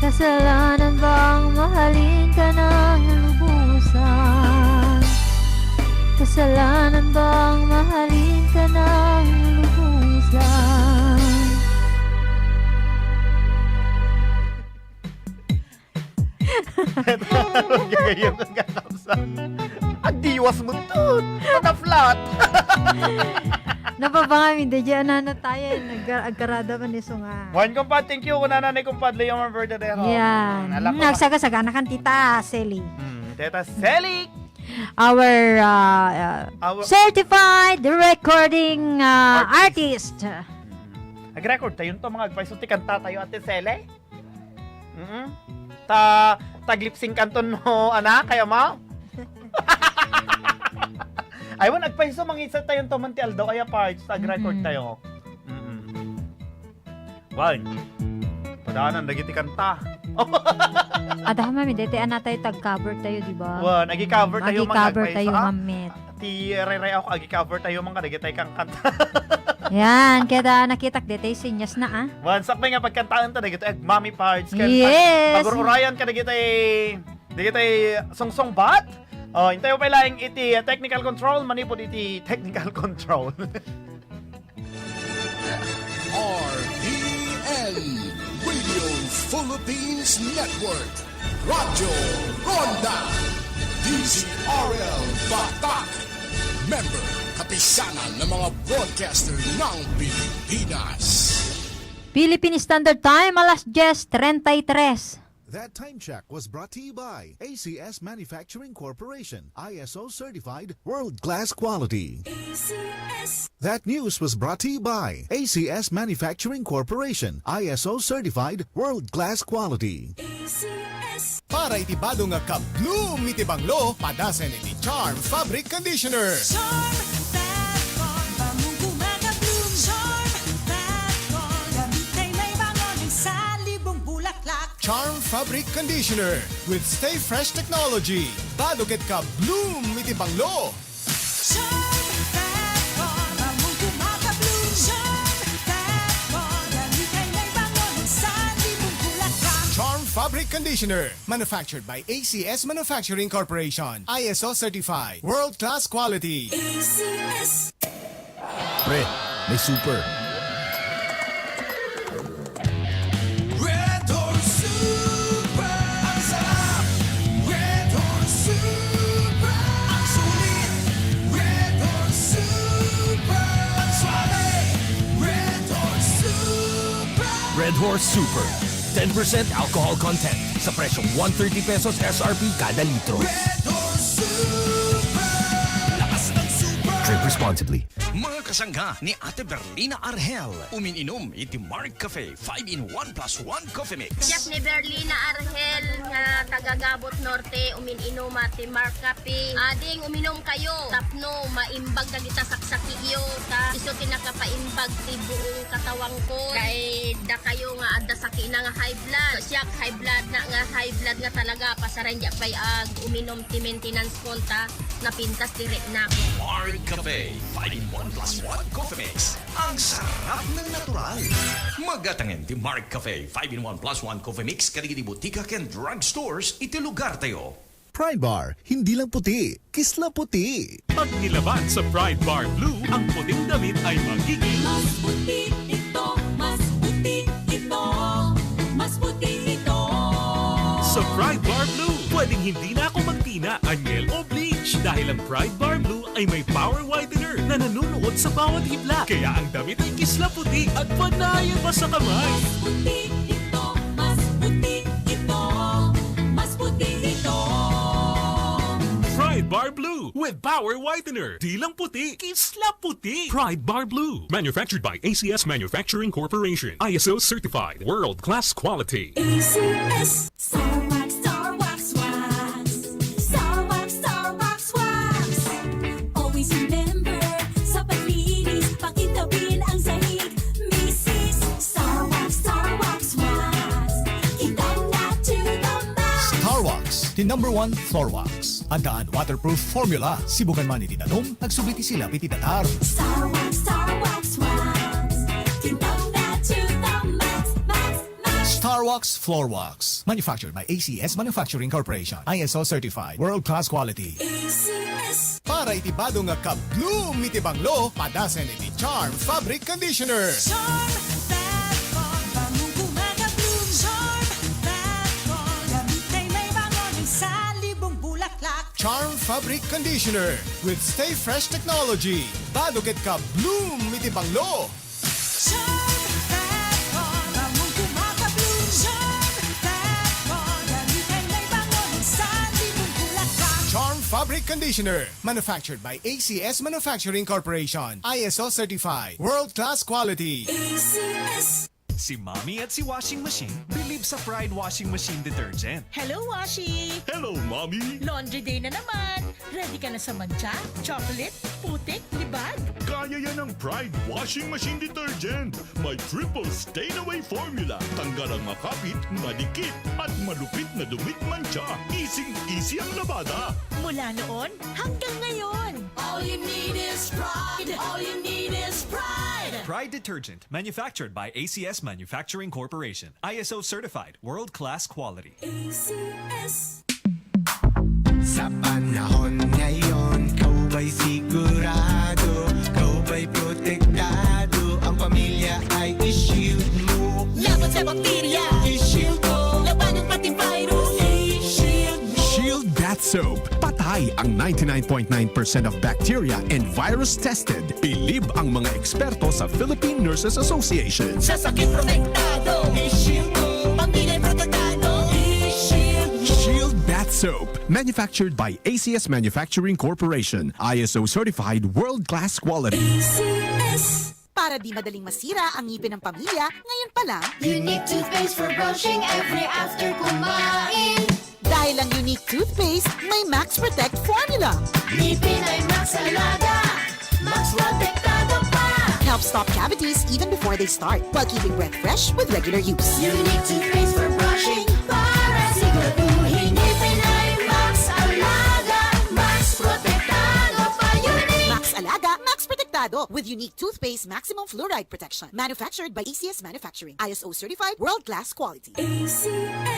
Kasalanan bang mahalin ka ng lubusan? Kasalanan bang mahalin ka ng lubusan? Gagayam kang kakabsat. Agdiwas mo to. Naka-flat. Nababangami, di dyan na tayo, eh. Nag-, agkarada man iso nga. Wan, kumpad, thank you. Kunana ni kumpad Leo Verdadero. Yan. Mm, ala ko. Nagsagasaga na kan Tita Selly. Hmm, Tita Selly. Our, uh, uh, Our certified recording, uh, artist. Artist. Hmm. Nag-record tayo to, mga agpayso ti kanta tayo, Ate Selly. Mm. Ta, tag-lip sync kanton no, ana, kaya mo? Ay, wan, agpayso, mangisat tayo to man ti aldaw, aya parts, tag-record Mm-mm. tayo. Mm-mm. Wan. Padanan, dagiti kanta. Adda mami, deti ana tayo, tag-cover tayo, di ba? Wan, agi-cover Mm, tayo, mga agi-cover agpayso, tayo, ah. Mami. Ti ray-ray ako, agi-cover tayo man kadagiti kangkanta. Yan, kaya nakitak detay senyas na, ah. Wan, sakbay nga pagkantaen ta dagiti agmami parts. Ken pag-, yes, pag-ururayan ka dagiti, dagiti sungsungbat. Oh, intayo pay laeng iti, uh, technical control, manipud iti technical control. R P N, Radio Philippines Network, Radyo Ronda, D Z R L Batak, member, kapisanan ng mga broadcaster ng Pilipinas. Philippine Standard Time, alas diyes treinta y tres. That time check was brought to you by A C S Manufacturing Corporation, I S O certified, world-class quality. A C S. That news was brought to you by A C S Manufacturing Corporation, I S O certified, world-class quality. A C S. Para iti bado nga ka-bloom iti banglo, padasen iti Charm Fabric Conditioner. Charm Fat Col, bamong kumaka-bloom. Charm Fat Col, gamitay maibangon iti salibong bulaklak. Charm Fabric Conditioner with Stay Fresh Technology. Bado ket ka-bloom iti banglo. Charm Fat Col, bamong kumaka-bloom. Charm Fat Col, gamitay maibangon iti salibong bulaklak. Charm Fabric Conditioner, manufactured by A C S Manufacturing Corporation. I S O certified. World class quality. A C S. Pre, may super. Red Horse Super! Ang sarap! Red Horse Super! Ang sulit! Red Horse Super! Ang suabe! Red Horse Super! Red Horse Super. Ten percent alcohol content sa presyong one thirty pesos S R P kada litro. Red Horse Super! Lakas ng super! Drink responsibly. Mga kasangga ni Ate Berlina Arhel, umin-inom iti Mark Cafe five-in-one plus one Coffee Mix. Siak ni Berlina Arhel nga taga Gabot Norte, umin-inuma ti Mark Cafe. Ading uminom kayo tapno maimbag dagita saksakiyo, ta isu ti nakapaimbag ti buong katawangko. Kay dakayo nga adda sakina nga high blood. Siak high blood na nga, high blood nga talaga, pasaray diak pay ag uminom ti maintenance ko ta Napintas ti riknak. Mark Cafe five in one plus one Coffee Mix. Ang sarap ng natural. Magatangen ti Mark Cafe five in one plus one Coffee Mix kadagiti botika ken drugstores iti lugar tayo. Pride Bar, hindi lang puti, kisla puti. Pag nilaban sa Pride Bar Blue, ang puting damit ay magiging Mas puti ito, mas puti ito, mas puti ito. Sa Pride Bar Blue, pwedeng hindi na ako magtina, anyel o bleach dahil ang Pride Bar Blue ay may power whitener na nanunuot sa bawat hibla. Kaya ang damit ay kisla puti at panayan pa sa kamay. Mas puti ito, mas puti ito, mas puti ito. Pride Bar Blue with power whitener. Di lang puti, kisla puti. Pride Bar Blue. Manufactured by A C S Manufacturing Corporation. I S O certified. World class quality. A C S. Star Wax, Star Wax Wax. Star Wax, Star Wax Wax. Always remember, sa paglinis, pakintabin ang sahig. Misis, Star Wax, Star Wax Wax. Kitang na to the max. Star Wax, the number one floor wax. Addaan waterproof formula. Sibukan man iti danum, agsubli ti silap iti datar. Star Wax, Star Wax Wax. Kitang na to the max, max, max. Star Wax Floor Wax. Manufactured by A C S Manufacturing Corporation. I S O certified. World class quality. A C S. Para iti bado nga ka-bloom iti banglo, padasen iti Charm Fabric Conditioner. Charm Fab Con, bangong gumaka-bloom. Charm Fab Con, gamit ay may bango ng salibong bulaklak. Charm Fabric Conditioner with Stay Fresh Technology. Bado ket ka-bloom iti banglo. Charm Fab Con, bangong gumaka-bloom. Charm Fab Con, gamit ay may bango ng salibong bulaklak. Charm Fabric Conditioner, manufactured by A C S Manufacturing Corporation. I S O certified. World class quality. A C S. Si Mommy at si Washing Machine believe sa Pride Washing Machine Detergent. Hello, Washi! Hello, Mommy! Laundry day na naman! Ready ka na sa mantsa, chocolate, putik, libag? Kaya yan ng Pride Washing Machine Detergent. May triple stain away formula. Tanggal ang makapit, madikit, at malupit na dumit mantsa. Easy-easy ang labada. Mula noon hanggang ngayon. All you need is Pride. All you need is Pride. Pride Detergent, manufactured by A C S Manufacturing Corporation. I S O certified, world-class quality. A C S. Sa panahon ngayon, ikaw ba'y sigurado? Ikaw ba'y protektado? Ang pamilya ay i-shield mo. Laban sa bakterya, i-shield mo. Labanan pati virus, i-shield mo. Shield Bath Soap. Patay ang ninety-nine point nine percent of bacteria and virus tested. Bilib ang mga eksperto sa Philippine Nurses Association. Sa sakit protektado, i-shield mo. Pamilya protektado, i-shield mo. Shield Bath Soap, manufactured by A C S Manufacturing Corporation, I S O certified, world-class quality. A C S. Para di madaling masira ang ngipin ng pamilya, ngayon pa lang. Unique toothpaste for brushing every after kumain. Dahil ang Unique toothpaste may Max Protect formula. Ngipin ay Max Alaga, Max Protektado pa. Helps stop cavities even before they start, while keeping breath fresh with regular use. Unique toothpaste for brushing para siguraduhin ngipin ay Max Alaga, Max Protektado pa. Unique. Max Alaga, Max Protektado with Unique toothpaste maximum fluoride protection. Manufactured by A C S Manufacturing. I S O certified, world-class quality. A C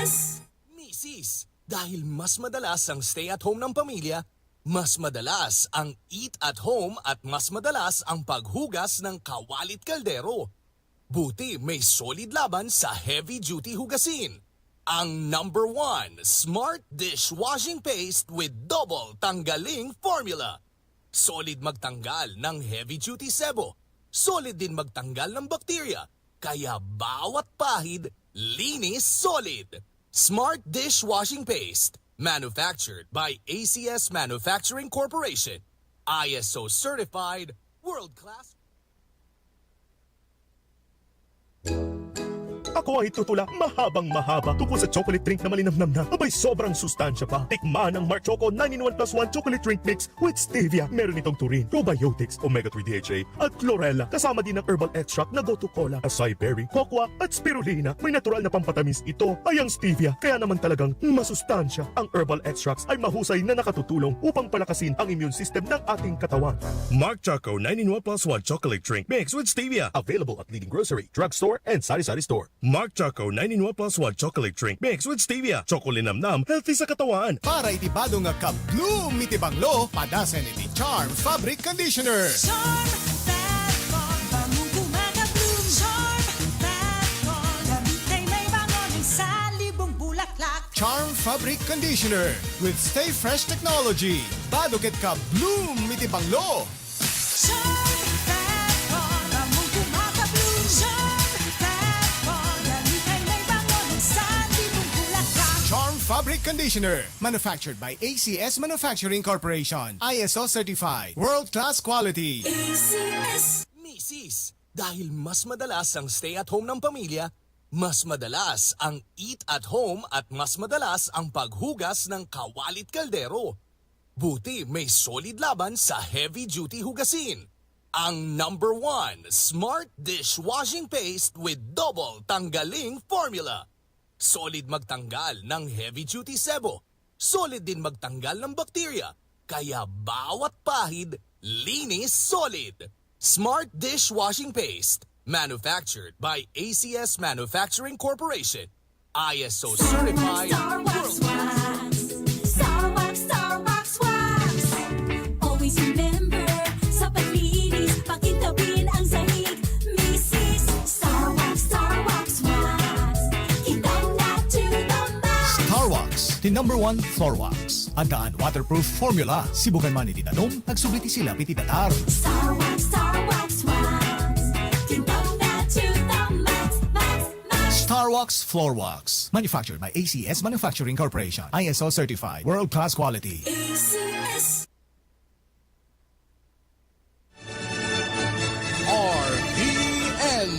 S. Misis, dahil mas madalas ang stay at home ng pamilya, mas madalas ang eat at home at mas madalas ang paghugas ng kawalit kaldero. Buti may Solid laban sa heavy duty hugasin. Ang number one, Smart Dishwashing Paste with Double Tanggaling Formula. Solid magtanggal ng heavy duty sebo. Solid din magtanggal ng bakterya. Kaya bawat pahid, linis solid. Smart Dishwashing Paste. Manufactured by A C S Manufacturing Corporation. I S O certified, world class. Ako ang itutula, mahabang mahaba, tungkol sa chocolate drink na malinamnam na. Abay, sobrang sustansya pa. Tikman ang Mark Choco nine-in-one plus one Chocolate Drink Mix with Stevia. Meron itong taurine, probiotics, omega three D H A, at chlorella. Kasama din ang herbal extract na gotu kola, acai berry, cocoa, at spirulina. May natural na pampatamis ito ay ang stevia. Kaya naman talagang masustansya ang herbal extracts ay mahusay na nakatutulong upang palakasin ang immune system ng ating katawan. Mark Choco nine-in-one plus one Chocolate Drink Mix with Stevia. Available at leading grocery, drugstore, and sari-sari store. Mark Choco nine-in-one plus one Chocolate Drink Mix with Stevia. Choco linamnam, healthy sa katawan. Para iti bado nga ka-bloom iti banglo, padasen iti Charm Fabric Conditioner. Charm Fat Call, bangong kumaka-bloom. Charm Fat Call, gamitay may bangon ng salibong bulaklak. Charm Fabric Conditioner with Stay Fresh Technology. Bado ket ka-bloom iti banglo. Charm Fat Call, bangong kumaka-bloom. Charm Fat Call, gamitay may bangon ng salibong bulaklak. Charm Fabric Conditioner, manufactured by A C S Manufacturing Corporation. I S O certified. World class quality. A C S. Misis, dahil mas madalas ang stay at home ng pamilya, mas madalas ang eat at home at mas madalas ang paghugas ng kawalit kaldero. Buti may Solid laban sa heavy duty hugasin. Ang number one, Smart Dishwashing Paste with Double Tanggaling Formula. Solid magtanggal ng heavy duty sebo. Solid din magtanggal ng bakterya. Kaya bawat pahid, linis solid. Smart Dishwashing Paste. Manufactured by A C S Manufacturing Corporation. I S O certified. Star Wax Wax. Star Wax, Star Wax Wax. Always remember, sa paglinis, pakintabin ang sahig. Misis, Star Wax, Star Wax Wax. Kintab na to the max. Star Wax, the number one floor wax. Addaan waterproof formula. Sibukan man iti danum, agsubli ti silap iti datar. Star Wax, Star Wax Wax. Kintab na to the max, max, max. Star Wax Floor Wax. Manufactured by A C S Manufacturing Corporation. I S O certified. World class quality. A C S. R P N,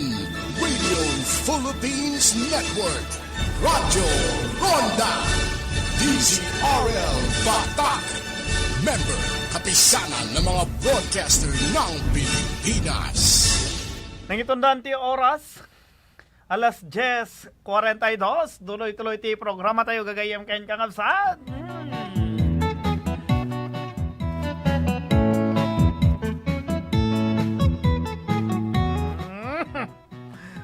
Radio Philippines Network, Radyo Ronda, D Z R L Batak, member, kapisanan ng mga broadcaster ng Pilipinas. Nangitundan ti oras, alas diez cuarenta y dos, tuloy-tuloy ti programa tayo, gagayyem ken kakabsat. Mm.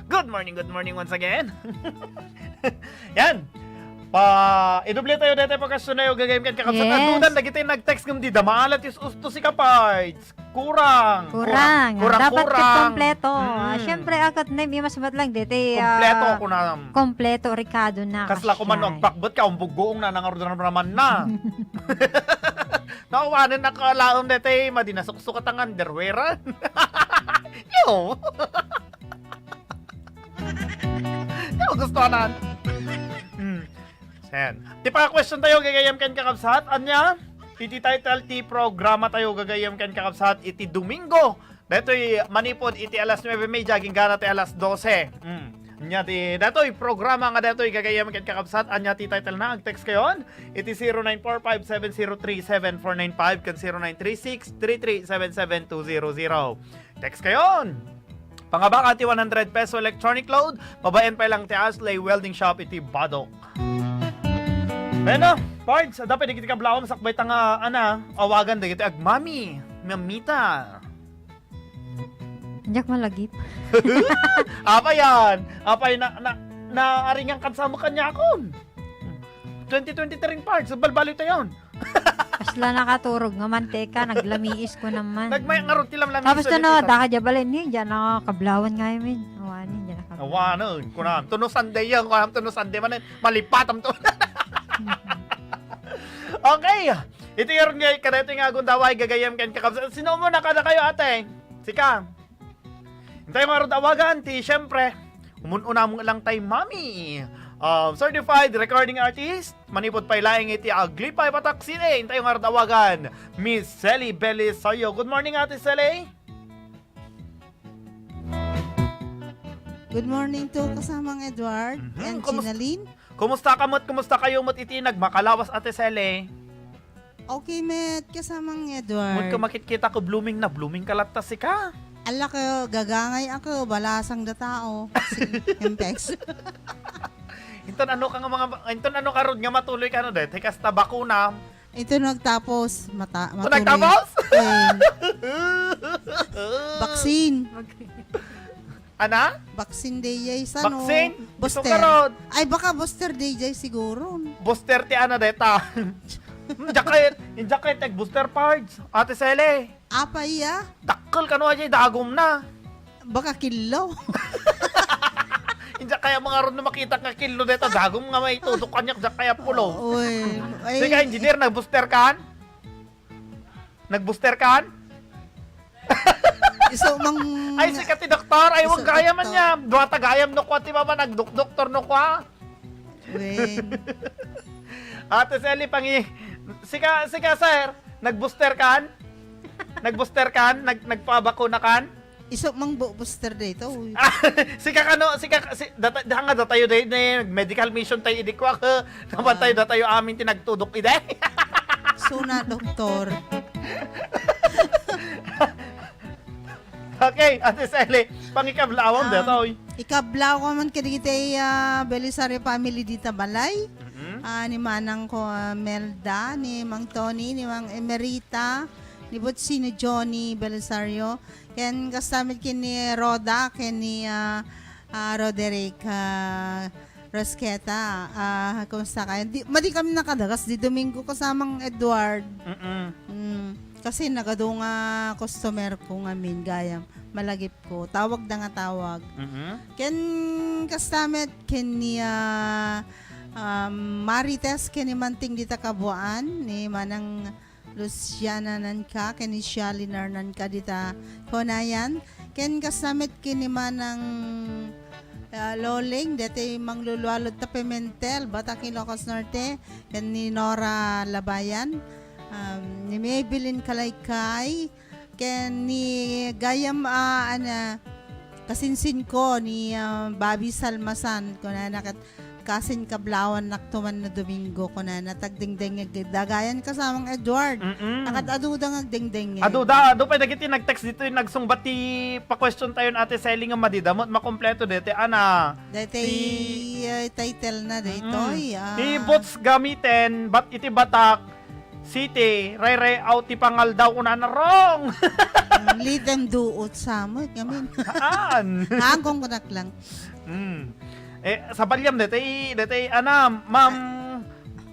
Good morning, good morning once again. Yan. Pa, idoble tayo dito pa kasunay o gagayyem ken kakabsat. Yes. Adudan, dagiti nag-text ngem dida, maalat is usto si Kapards. Kurang. Kurang. Kurang, dapat ket kurang. Kompleto. Ah, mm. Siyempre, akat na, may mas matlang dito, ah, kompleto, kunam. Kompleto, rikado na. Kasla ko man, agpakbet ka, umbuggoong na, nangarudram-raman na. Nawanen na kalaom dito, madi na suksukat ang underwear. Yo! Yo, gusto na. Hmm. Sen. Ti pa-question tayo, gagayyem ken kakabsat. Anya? Iti title ti programa tayo, gagayyem ken kakabsat, iti Domingo. Daytoy manipud iti alas nuebe y media, agingga ti alas dose. Mm. Anya ti, daytoy programa nga daytoy, gagayyem ken kakabsat. Anya ti title na, ag-text kayon iti zero nine four five seven zero three seven four nine five ken zero nine three six three three seven seven two zero zero. Text kayon. Pangabakan ti one hundred peso electronic load, babaen pay lang ti Ashley Welding Shop iti Badoc. Bueno, Pards, adda pay dagiti kablawam sakbay ta nga, ana, awagan dagiti agmami, mamita. Diak malagip. Apay yan? Apay na, na, naaringan kan samo kaniakon. Twenty twenty-three, Pards, balbaliw tayon. Kasla nakaturog nga manteka, naglamiis ko naman. Nagmayak ngarud ti lamlamiis. Tapos to, no, daka dia balay ni, dia nakakablawan nga yamin. Awanen, dia nakablawan. Awanen, kunam. Tuno Sunday yan, kunam, tuno Sunday man, eh, malipatam to. Okay. Iti ngarud nga, kadaytoy nga agundaway, gagayyem ken kakabsat. Sino muna kada kayo, ate? Sika. Intayo ngarud awagan ti, siyempre, umun-una mo lang tay Mami. Um, certified recording artist, manipud pay laeng iti Aglipay, Batak City. Intayo ngarud awagan, Miss Sally Belisario. Good morning, Ate Sally. Good morning to kasamang Edward Mhm. and Kumus- Ginaline. Kumusta ka met? Kumusta kayo met iti nagmakalawas, Ate Sally? Okay met, kasamang Edward. Met ka makitkita ko blooming na blooming ka latta sika. Ala ko, gagangay ako, balasang da tao. Si Impex. Inton ano ka nga mga, inton ano ka rod nga matuloy ka no, dahil kasta bakuna. Ito nagtapos, mata-, Ito matuloy. Nagtapos? Eh. Vaccine. Okay. Ana? Vaccine day, ay, sano? Vaccine? Booster. Ito ka rod. Ay, baka booster day, jay, siguro. Booster ti ana deta. Injak kayat, injak kayat ag booster parts. Ate Sally. Apa iya? Dakkel kano ajay dagom na. Baka killo. Injak kaya mga rod na makita nga killo deta dagom nga may tudok kaniak, jak kaya pulo. Uy. Ay. Sige, engineer, nag-booster kan? Nag-booster kan? Isu mang Ay, sika ti doktor. Ay, isu wag gayam doktor. Niya. Dua ta gayam no kwa ti baba, nagdokdoktor no kwa. Wen. Ate Sally, pangi-, sika, sika, sir, nag-booster kan? Nag-booster kan? Nag-, nagpabakuna kan? Isu mang bu-, booster dayto, uy. Sika kano, sika, si, data, da nga datayo day, ne, medical mission tayo, idi kwa, naman Ah. tayo, datayo amin ti nagtudok, ide. Suna, doktor. Okay, Ate Sally, pangikablawam Um, daytoy. Ikablaw ko man kadagiti, ah, Belisario family dita balay. Mm-mm. Ah, ni manang ko, ah, Melda, ni Mang Tony, ni Mang Emerita, ni Butsino Johnny Belisario, ken kasta met ken ni Rhoda, ken ni, ah, ah, Roderick, ah, Rosqueta. Ah, kumusta kayo? Di, madi kami nakadagas di Domingo kasamang Edward. Mm-mm. Mm, kasi nagadu nga customer ko ngamin, gayam, malagip ko. Tawag da nga tawag. Mm-mm. Ken kasta met, ken ni, ah, um, Marites, ken ni Manting dita kabuan, ni Manang Luciana nanka, ken ni Shalinar nanka dita Konayan. Ken kasta met ken ni Manang, ah, Loling, deti manglulualod ta Pimentel, Batak, Ilocos Norte, ken ni Nora Labayan, um, ni Maybelline Kalaykay, ken ni gayam, ah, ana, kasinsin ko ni, ah, Bobby Salmasan, kunana ket kasin kablawan nakto man no Domingo, kunana, tagdengdengngeg dagayan kasamang Edward. Mm-mm. Akat aduda nga agdengdengngeg. Aduda, adu pay dagiti nag-text ditoy, nagsungbat ti pa-question tayon Ate Sally nga madida met makompleto deti, ana. Deti, ti, ah, title na daytoy, Mm. ah. Ti Boots Gamiten, bat-, iti Batak, City, ray-ray-aw ti pangaldaw, kunana, wrong! Mm, lead and do it sa mo, ngamin. Haan? Agong kunak lang. Mm. Eh, sa Balyam, deti, deti, ana, Ma'am,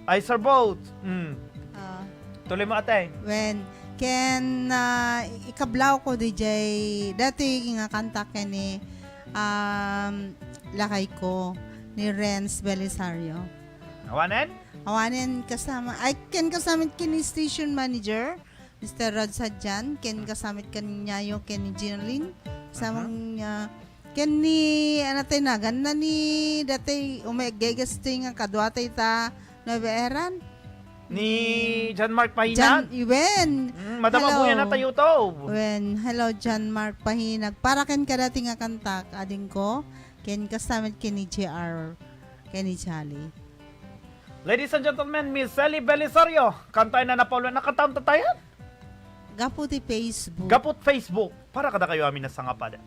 ay, Sir Boat. Mm. Ah. Tuloy mo, ate. Wen, ken, ah, ikablaw ko, D J, deti nga kanta ken ni, um, lakay ko, ni Renz Belisario. Awanen? Awanen kasama, ay, ken kasama ken ni station manager, Mister Rod Sadian, ken kasama ken ni Nyayo, ken ni Jeneline, kasama Mhm. niya, ken ni, ano tayo, nagan na ni, dati, umay, geges tayo nga, kadwa tayo ta, Nueva Eran. Ni John Mark Pahinag? John, Iwen. Mm, madama Hello. po yan na tayo to. Wen, hello, John Mark Pahinag. Para ken kadati nga kantak, ading ko, ken kasama ken ni J R, ken ni Charlie. Ladies and gentlemen, Miss Sally Belisario, kantaen na na Paolo, nakatam ta tayo? Gapu ti Facebook. Gapu ti Facebook. Para kada kayo amin na sangapada.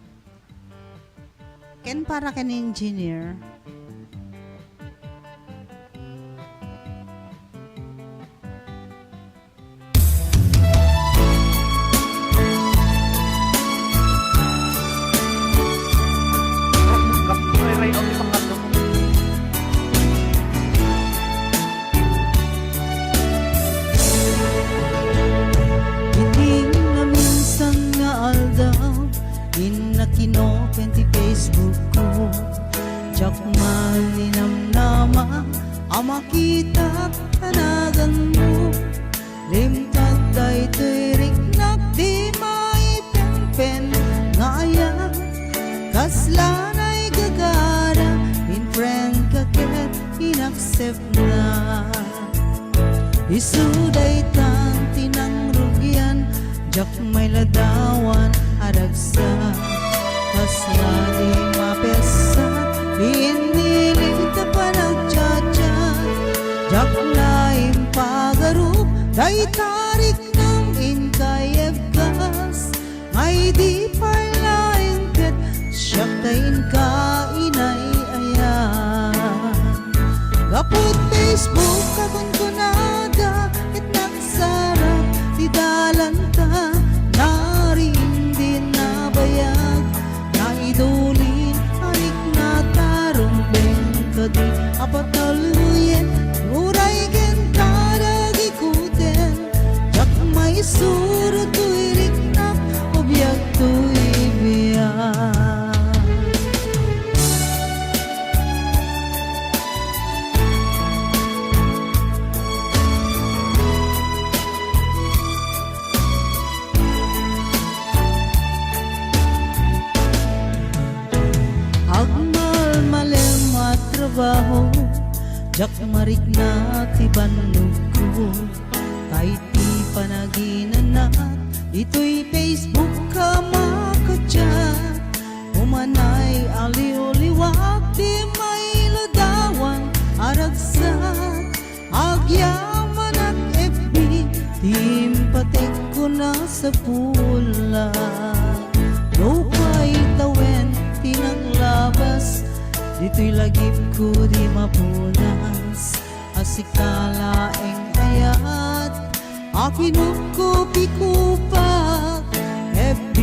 Ken para ken engineer. Iti naminsan nga aldaw, innak kinopen ti Facebook ko. Diak man ninamnama a makitak ta naganmo. Limtad daytoy riknak ti maipenpen nga ayat. Kasla naigagara, in-friend ka ket in-accept-na. Isu daytan ti nangrugian, diak mailadawan a ragsak. Kasla di mapes- Idi pay laeng ket siak ta inka inay-ayat. Gapu iti Facebook a kunkunada ket nagsarag ti dalanta, nariing di nabayag, naidulin a rikna ta rumbeng kadi a patuloyen, uray kenka dagikutem. Diak maisuro toy riknak, o biag toy biag. Agmalmalem a trabaho, diak marikna ti bannogko. Ta iti panaginana, itoy Facebook a makachat, umanay a liwliwat ti mailadawan a ragsat. Agyamanak F B, ti impatekko nasapulak. Nupay tawen ti nanglabas, ditoy lagipko di mapunas. A sika laeng ayat a kinukupikupak, F B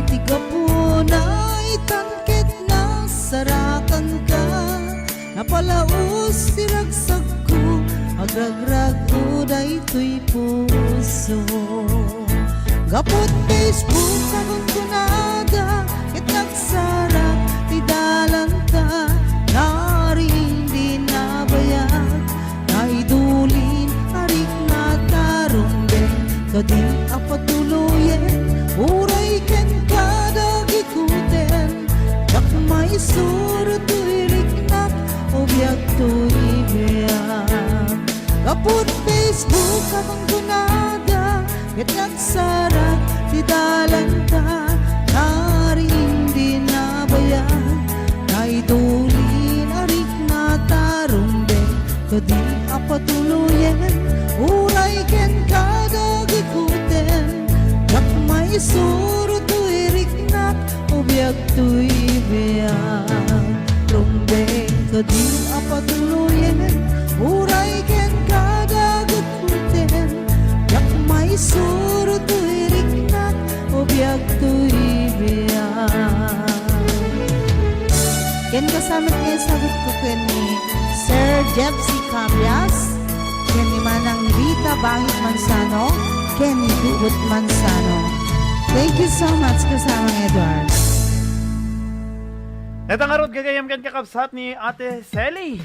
ti gapuna itan ket nasarakanka. Napalaus ti ragsakko, agragragko daytoy puso. Gapu iti Facebook a kunkunada, ket nagsarag ti dalanta, nariing di nabayag, naidulin a rikna ta rumbeng kadi a patuloyen, uray kenka dagikutem. Diak maisuro toy riknak, o biag toy biag. Gapu iti Facebook a kunkunada, ket nagsarag ti dalanta, nariing di nabayag, naidulin a rikna ta rumbeng kadi a patuloyen, uray kenka dagikutem. Diak maisuro toy riknak, o biag toy biag. Rumbeng kadi a patuloyen, uray kenka dagikutem. Diak maisuro toy riknak, o biag toy biag. Ken kasano ti sabotko ken ni Sir Jeffsy Cabias, ken ni Manang Rita Bangit Manzano, ken ni Bubut Manzano. Thank you so much, kasamang Edward. Ita ngarud, gagayyem ken kakabsat, ni Ate Selly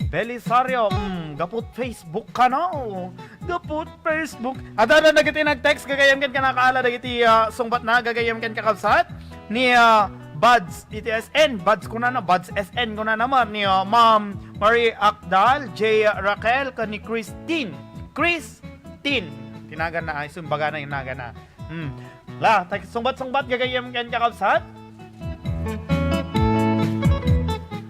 Belisario, mm, gapu iti Facebook kano. Gapu iti Facebook. Adda dagiti nag-text, gagayyem ken kanakaala dagiti, ah, sungbatna, gagayyem ken kakabsat. Ni, ah, Buds iti S N, Buds kunana, Buds S N kunana man, ni, ah, Ma'am Marie Akdal, J Raquel, ken ni Christine. Christine. Ti naganna, ay, isu imbagana ti naganna. Hmm. La, ta-, sungbat-sungbat, gagayyem ken kakabsat.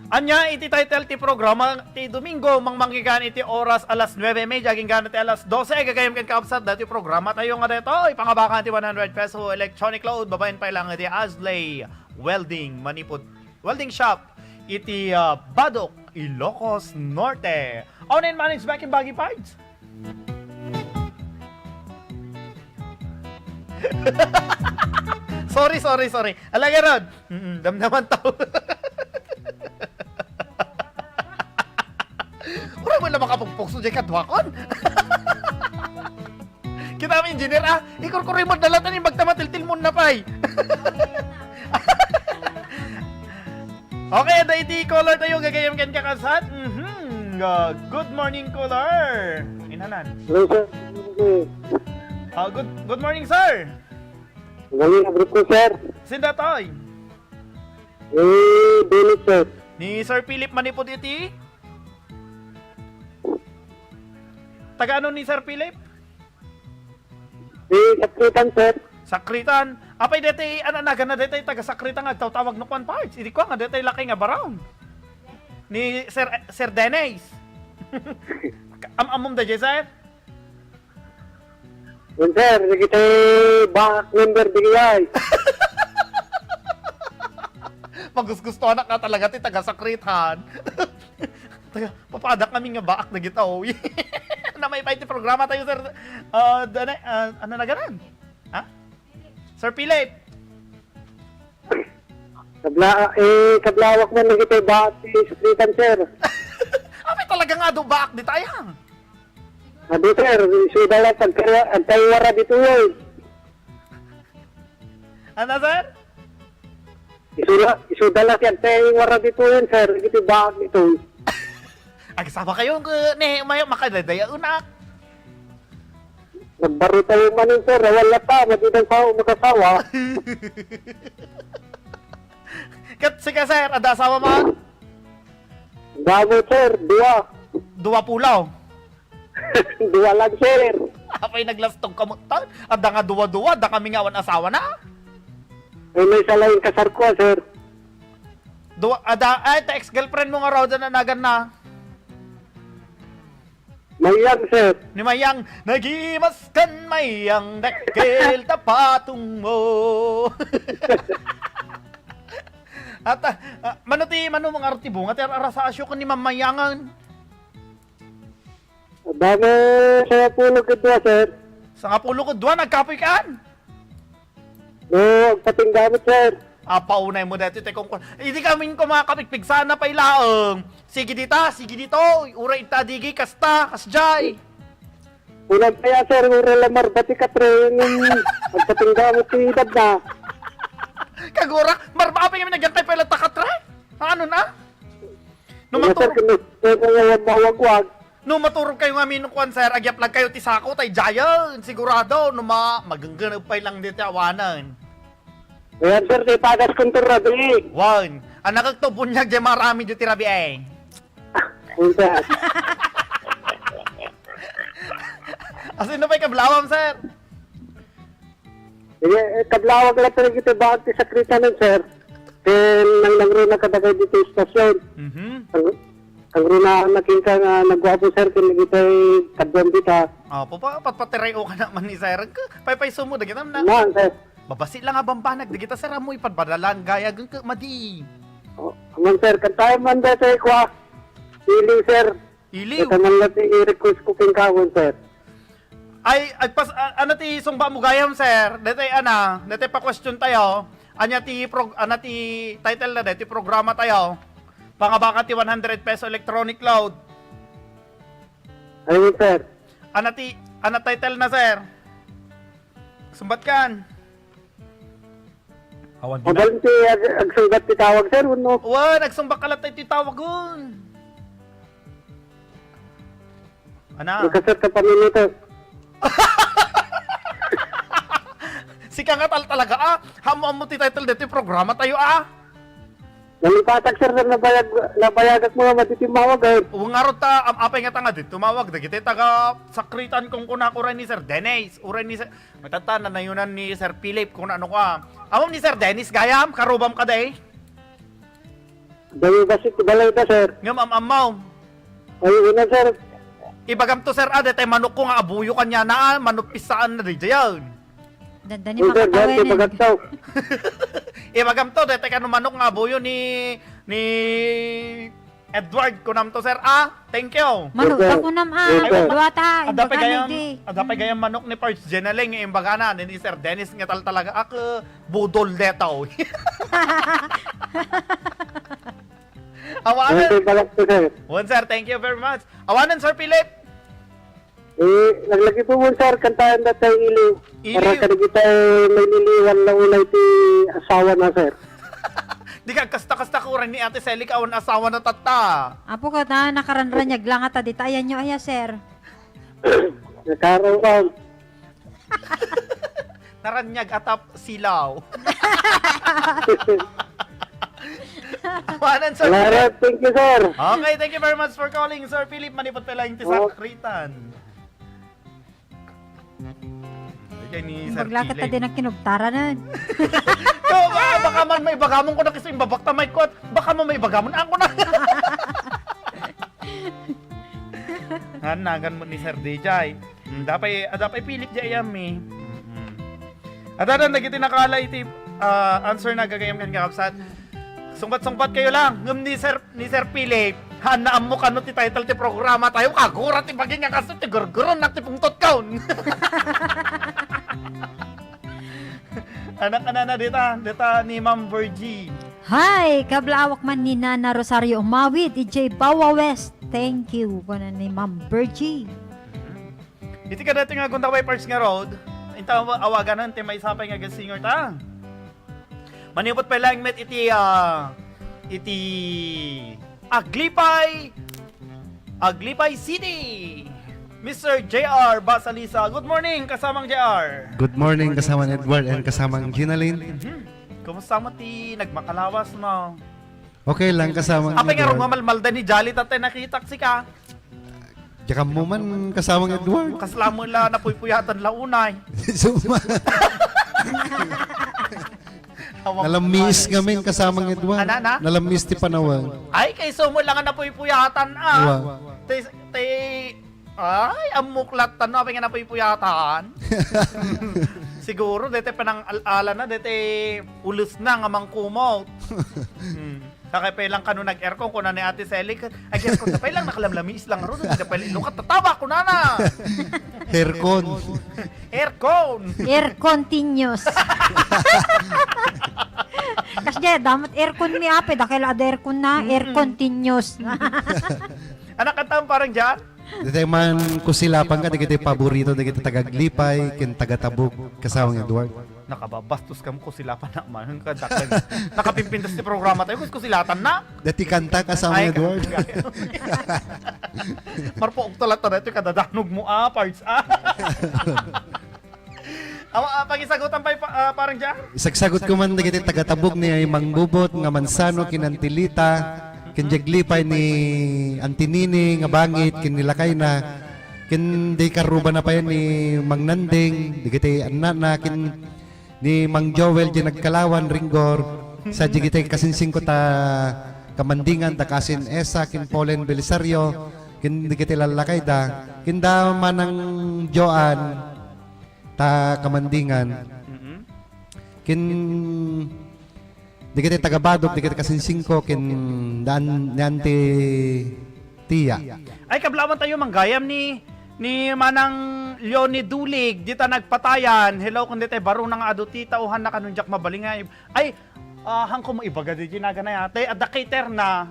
Ania iti title ti programa ti Domingo, mangmanggigan iti oras alas nuebe y media agingga ti alas dose, gagayyem ken kakabsat, daytoy programa tayo nga daytoy, pangabakan ti one hundred peso electronic load, babaen pay lang iti Asley Welding, manipud Welding Shop, iti, ah, Badoc, Ilocos Norte. Own and manage back in Baggy Parts. Sorry, sorry, sorry. Ala, garod. Mm-mm, damdaman tao. Uray mo na makapugpugso, jay kaduakon. Kita mi, engineer, ah. Ikurkuri mo, dalatan yung magtamatiltil mo na pay. Okay, adda iti caller tayo, gagayyem ken kakabsat. Mhm. Uh, good morning, caller. Inanan. Hello, sir. Good morning, sir. Ah, good, good morning, sir. Magaling na ko, sir. Sinda toy? Eh, Dennis, sir. Ni Sir Philip manipud iti? Taga ano ni Sir Philip? Eh, Sakritan, sir. Sakritan. Apay deti, ano, nagana deti, taga Sakritan nga agtawtawag no kwan parts. Idi ko nga deti laki nga baron. Ni Sir, Sir Dennis. Am-, amom da, sir? Yun, sir. Sige, tayo, back member, bigay. Gusgustuanak nga talaga ti taga-sakritan. Taga, papadak kami nga baak dagita, oy. Na may pa iti programa tayo, sir. Ah, dana, ah, ano na ganan? Ha? Sir Philip? Kabla-, eh, kablawak man dagiti baak ti sakritan, sir. Apay talaga nga adu baak dita aya? Adu, sir, isuda la ti agkay-, agkaywara ditoy. Ano, sir? Isuda, isuda la ti agkaywara ditoy, sir, dagiti baak ditoy. Agsama kayo, ne, may makadadayaenak. Nagbaro tayo manen, sir. Awan latta, madi dagiti asawa, makasawa. Ket sika, sir, adda asawa man? Damo, sir, dua. Dua pulaw. Dua lang, sir. Apay naglastog ka mo, ta? Adda nga dua-dua, adda kami nga awan asawana. Ay, may isa lang yung kasar ko, sir. Dua, adda, ay, ta ex-girlfriend mo nga raw, dyan nanagan na. Mayang, sir. Ni Mayang, "Nagimas kan Mayang, dakkel ta patong mo." At, ah, ah, mano ti, mano mong arti bunga, ti ar-, arasa asyo ken ni Mamayangan? Damo, sangapulo ket dua, sir. Sangapulo ket dua, nagkapoy kan? No, agpatinggamot, sir. Apaunay mo daytoy, tay kungkun. Idi kami ko mga kapigpigsana pay laeng. Sige dita, sige dito. Uray ita digi, kasta, kasjay. Unang kaya, sir, uray la marbati ka, pre, ngem agpatinggamot ti edad na. Kagura, marba, apay kami nagyan kay pala takatre? Ano na? No, sir, maturog kung sir, kung mawagwag. No maturog kayo nga minkuan, sir, agyaplag kayo ti sako, tay Giant, sigurado, no ma-, magenggenep pay lang diti awanan. Ayan, sir, ti pagas kontra, di. Wan, anak agto bunyag, di marami diti rabi, eh. Ayan, sir. Asino pa'y kablawam, sir? Sige, eh, kablawag lang talaga iti baag ti sakritanan, sir. Ken nangnangruna kadagay ditoy istasyon. Mhm. Ang, nangruna nakinka nga nagguapo, sir, ken dagitoy kaduam dita. Apo, pa, patpatiray-o ka naman ni sir. Ka, paypayso mo, dagita na. Naan, sir. Babasi lang a bambanag, dagita, sir, amo ipadpadalan, gaya, ken ka, madi. Oh, aman, sir, kantayan man daytoy kua. Feeling, sir. Iliw. Ita man lang ti i-request ko ken kawon, sir. Ay, agpas-, a-, ano ti sungba mo gayam, sir? Detoy, ana, detoy pa-question tayo. Anya ti prog-, ana ti title na, detoy programa tayo. Pangabaka ti one hundred peso electronic load. Ayun, sir. Ana ti, ana title na, sir? Sumbat kan. Awan di na. Mabalin ti ag-, agsugat ti tawag, sir, wenno? Wen, agsumbak ka latta iti tawagon. Ana? Ika, sir, ta paminito. Sika nga tal-, talaga, ah. Ammo-ammo ti title deti programa tayo, ah. Nalipatag, sir, sir, nabayag-, nabayagak mo nga madi ti mawag, eh. Wen ngarud ta, am-, apay nga ta nga di tumawag, dagiti taga Sakritan kung kunako uray ni Sir Dennis, uray ni Sir, Matata, nanayonan ni Sir Philip kung ano ka. Amam ni Sir Dennis, gayam, karubam ka day? Dali ba si balay da, sir? Ngam am-amaw. Ay, una, sir. Ibagam to, sir, ah, detay manok ko nga abuyo kanya na, ah, manok pisaan na di dayan. Dandani. Yes, sir, makatawen, dati eh. Bagak to. Ibagam to, detay kano manok nga abuyo ni, ni Edward, kunam to, sir, ah. Thank you. Mano, okay. Kunam, ah, yes, sir. Dua ta, adda pay gayam, di. Adda pay gayam manok ni Pards Jenaling, nga imbagana, ni Sir Dennis nga tal-, talaga, ak, budol detaw. Awanan. Okay, balak to, sir. Wen, sir, thank you very much. Awanan, Sir Philip. Eh, naglagi po mo, sir, kantahan na tayo iliw. Iliw. Para kadagita, eh, may liliwan na ulay ti asawa na, sir. Di ka, kasta-kasta ko rin ni Ate Sally, ka awan asawa na tatta. Apo ka na, nakaranranyag lang ata dita. Ayan nyo, aya, sir. Nakaraw, ma'am. Naranyag atap silaw. Awanan, sir. Salamat, thank you, sir. Okay, thank you very much for calling, Sir Philip. Manipot pa lang ti sakritan. Okay, ni Sir Philip. Paglakat ta din ang kinugtaranan. Yo, ah, baka man may bagamon ko na kasi yung babak ta may kuwan. Baka man may bagamon. Ako na. Nga, nagan mo ni Sir D J. Hmm, dapay, ah, dapay Philip di ayam eh. Hmm. At adan, dagiti nakala iti, ah, answer na gagayam kan kakabsat. Sungbat-sungbat kayo lang. Ngem ni Sir, ni Sir Philip, han, naammo kano ti title ti programa tayo. Kagura ti baging nga kasto ti gurguron na ti pungtot kaon. Anak, anana, dita, dita ni Ma'am Virgie. Hi! Kablaawak man ni Nana Rosario Umawid, idiay Bawa West. Thank you. Kuna ni Ma'am Virgie. Iti kadati nga Gundaway Parts nga road, inta awa-, awaganan ti maisapay nga good singer ta. Manipot pay lang met iti, ah, iti Aglipay, Aglipay City. Mister J R Basalisa. Good morning, kasamang J R. Good morning, kasamang Edward and kasamang Ginalyn. Mhm. Kumusta mo ti nagmakalawas mo? Okay lang, kasamang Apay nga Edward. Ruma malmalda ni Jolly, tatay, nakitak sika. Diyak mo man, kasamang Edward. Kasla mo la, napuypuyatan la unay. Suma. Hawak Nalamiis mo, ngamin, kasamang Edward. Ana, na? Nalamiis ti panawag. Ay, kay sumo lang nga napuypuyatan, ah. Iwa. Tay, tay, ay, ammuklat tan, no? Apay nga napuypuyatan? Siguro, dete panang al-, ala na, dete ules na nga mangkumot. Hmm. Sakay pay lang kano nag-aircon, kuna ni Ate Sally, ket, "Ay, aircon ta pay lang, nakalamlamiis lang, aro, hindi pay lukat tataba," kunana. Aircon. Aircon. Air continuous. Kasi damat aircon mi ape, dakay la ada aircon na, air Mm-mm. continuous. Anak, kantaon parang dyan? Ditoy man, kusilapan ka, dagiti paborito, dagiti taga-Aglipay, ken taga-Tabuk, kasamang Edward. Nakababastos kam, kusilapan na man. Kadaklan. Nakapimpintas ti programa tayo, kus-, kusilatan na. Dati kanta, kasamang Ay, Edward. Ka-, Marpo, ugtalat na ito, kadadanog mo, ah, parts, ah. Awa, ah, pakisagutan pa, pa-, ah, parang dyan? Isagsagot ko man dagiti taga-Tabuk ni Mangbubot nga Manzano ken Auntie Lita, ken Aglipay ni Auntie Nini nga Bangit, ken ni lakayna, ken di karrubana pay ni Mang Nanding, dagiti annana, ken ni Mang Joel, di nagkalawan, Ringgor, sa dagiti kasinsingko ta Kamandingan, da Kasin Esa, ken Pauline Belisario, ken dagiti lallakayda, ken da Manang Joan, ta Kamandingan. Mm-mm. Ken dagiti taga-Badog, dagiti kasinsingko, ken daan, ni Auntie Tia. Ay, kablawan tayo, manggayam ni, ni Manang Leonie Dulig, dita nagpatayan. Hello, kun dita baro na nga adu ti tauhan na kanun diak mabalin nga ib-, ay, Ah, hangko mo ibaga ditoy nagana ya. Tay adda cater na.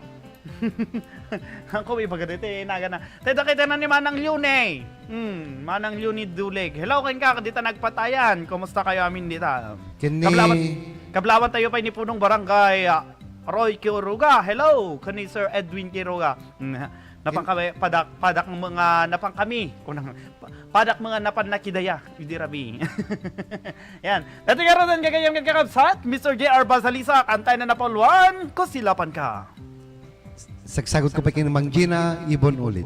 Hangko mo ibaga ditoy nagana. Tay adda cater na ni Manang Leone. Hmm, Manang Leone Duleg. Hello, kenka, dita nagpatayan. Kumusta kayo amin dita? Ken ni Kablawan, kablawan tayo pay ni Punong Barangay, ah, Roy Quiroga. Hello, ken ni Sir Edwin Quiroga. Hmm, napang kami, padak, padak mga napang kami. Kunang, pa-, padak mga napan na kidaya. Idi rabi. Yan. Dati nga rin, gagayam, gagakabsat, Mister J R Basalisa, kantay na napalwan, kusilapan ka. Sagsagot ko pa ken Mang Gina, Ibon ulit.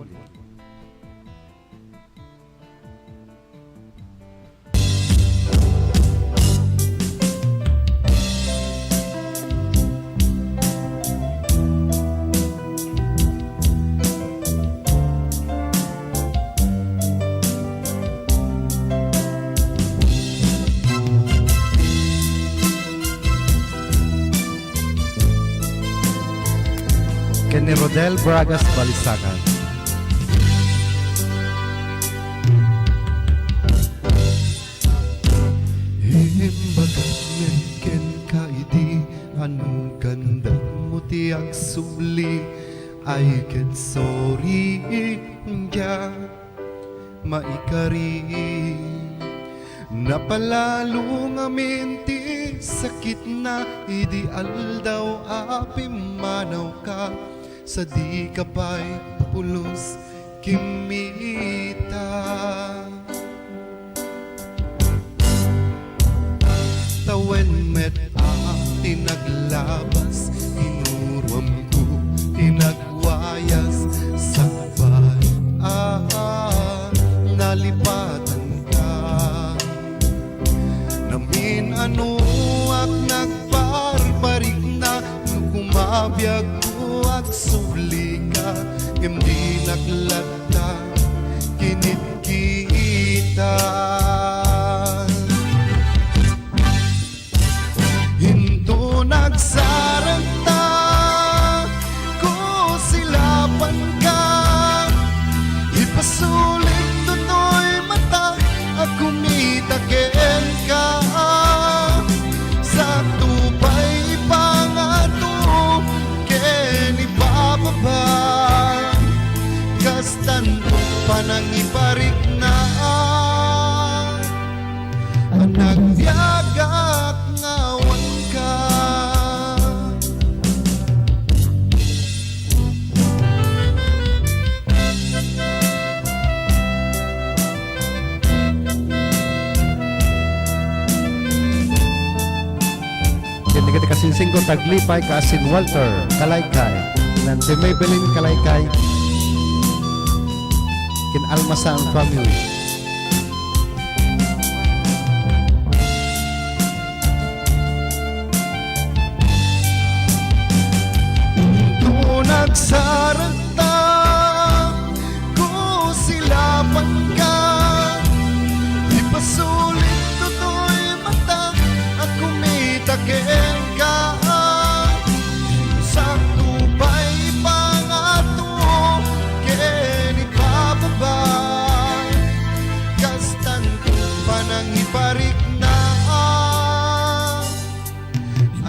Ken ni Rodel Bragas Balisacan. Imbagak met kenka idi, ano gandam mo ti agsubli, ay ket sorry, dia maikari. Napalalo ngamin ti sakitna idi aldaw a pimmanawka, sa dika pay pulos kimmita. Tawen met a ti naglabas, inuruamko ti nagwayas, sakbay a nalipatanka. Namin-anoak nagbarbarikna, no kumabiagko agsublika, ngem dinak latta kinitkita. Into Dagiti kasingsingko, taglipay, Kasin Walter Kalaykay, ken ti Maybelline Kalaykay, ken Almasan family. Inton agsarangta, kusilapanka, ipasulit toy mata a kumita kenka. Sakto pay pangato ken ipababa, kastanto panangiparikna a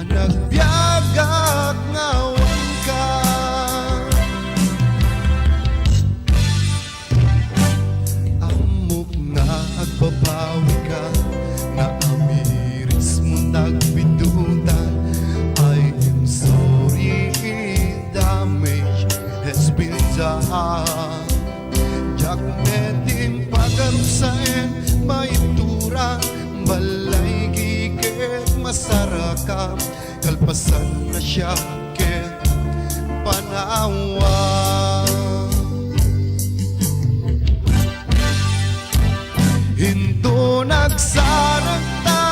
nagbiagak nga awanka. Ammok nga agbabawika, nga amirismo nagbidutan. I am sorry, damage has been done. Diak met impagamsaen, maitura, balay giket masarakam, kalpasan na siak ket panawa. Inton agsarangta,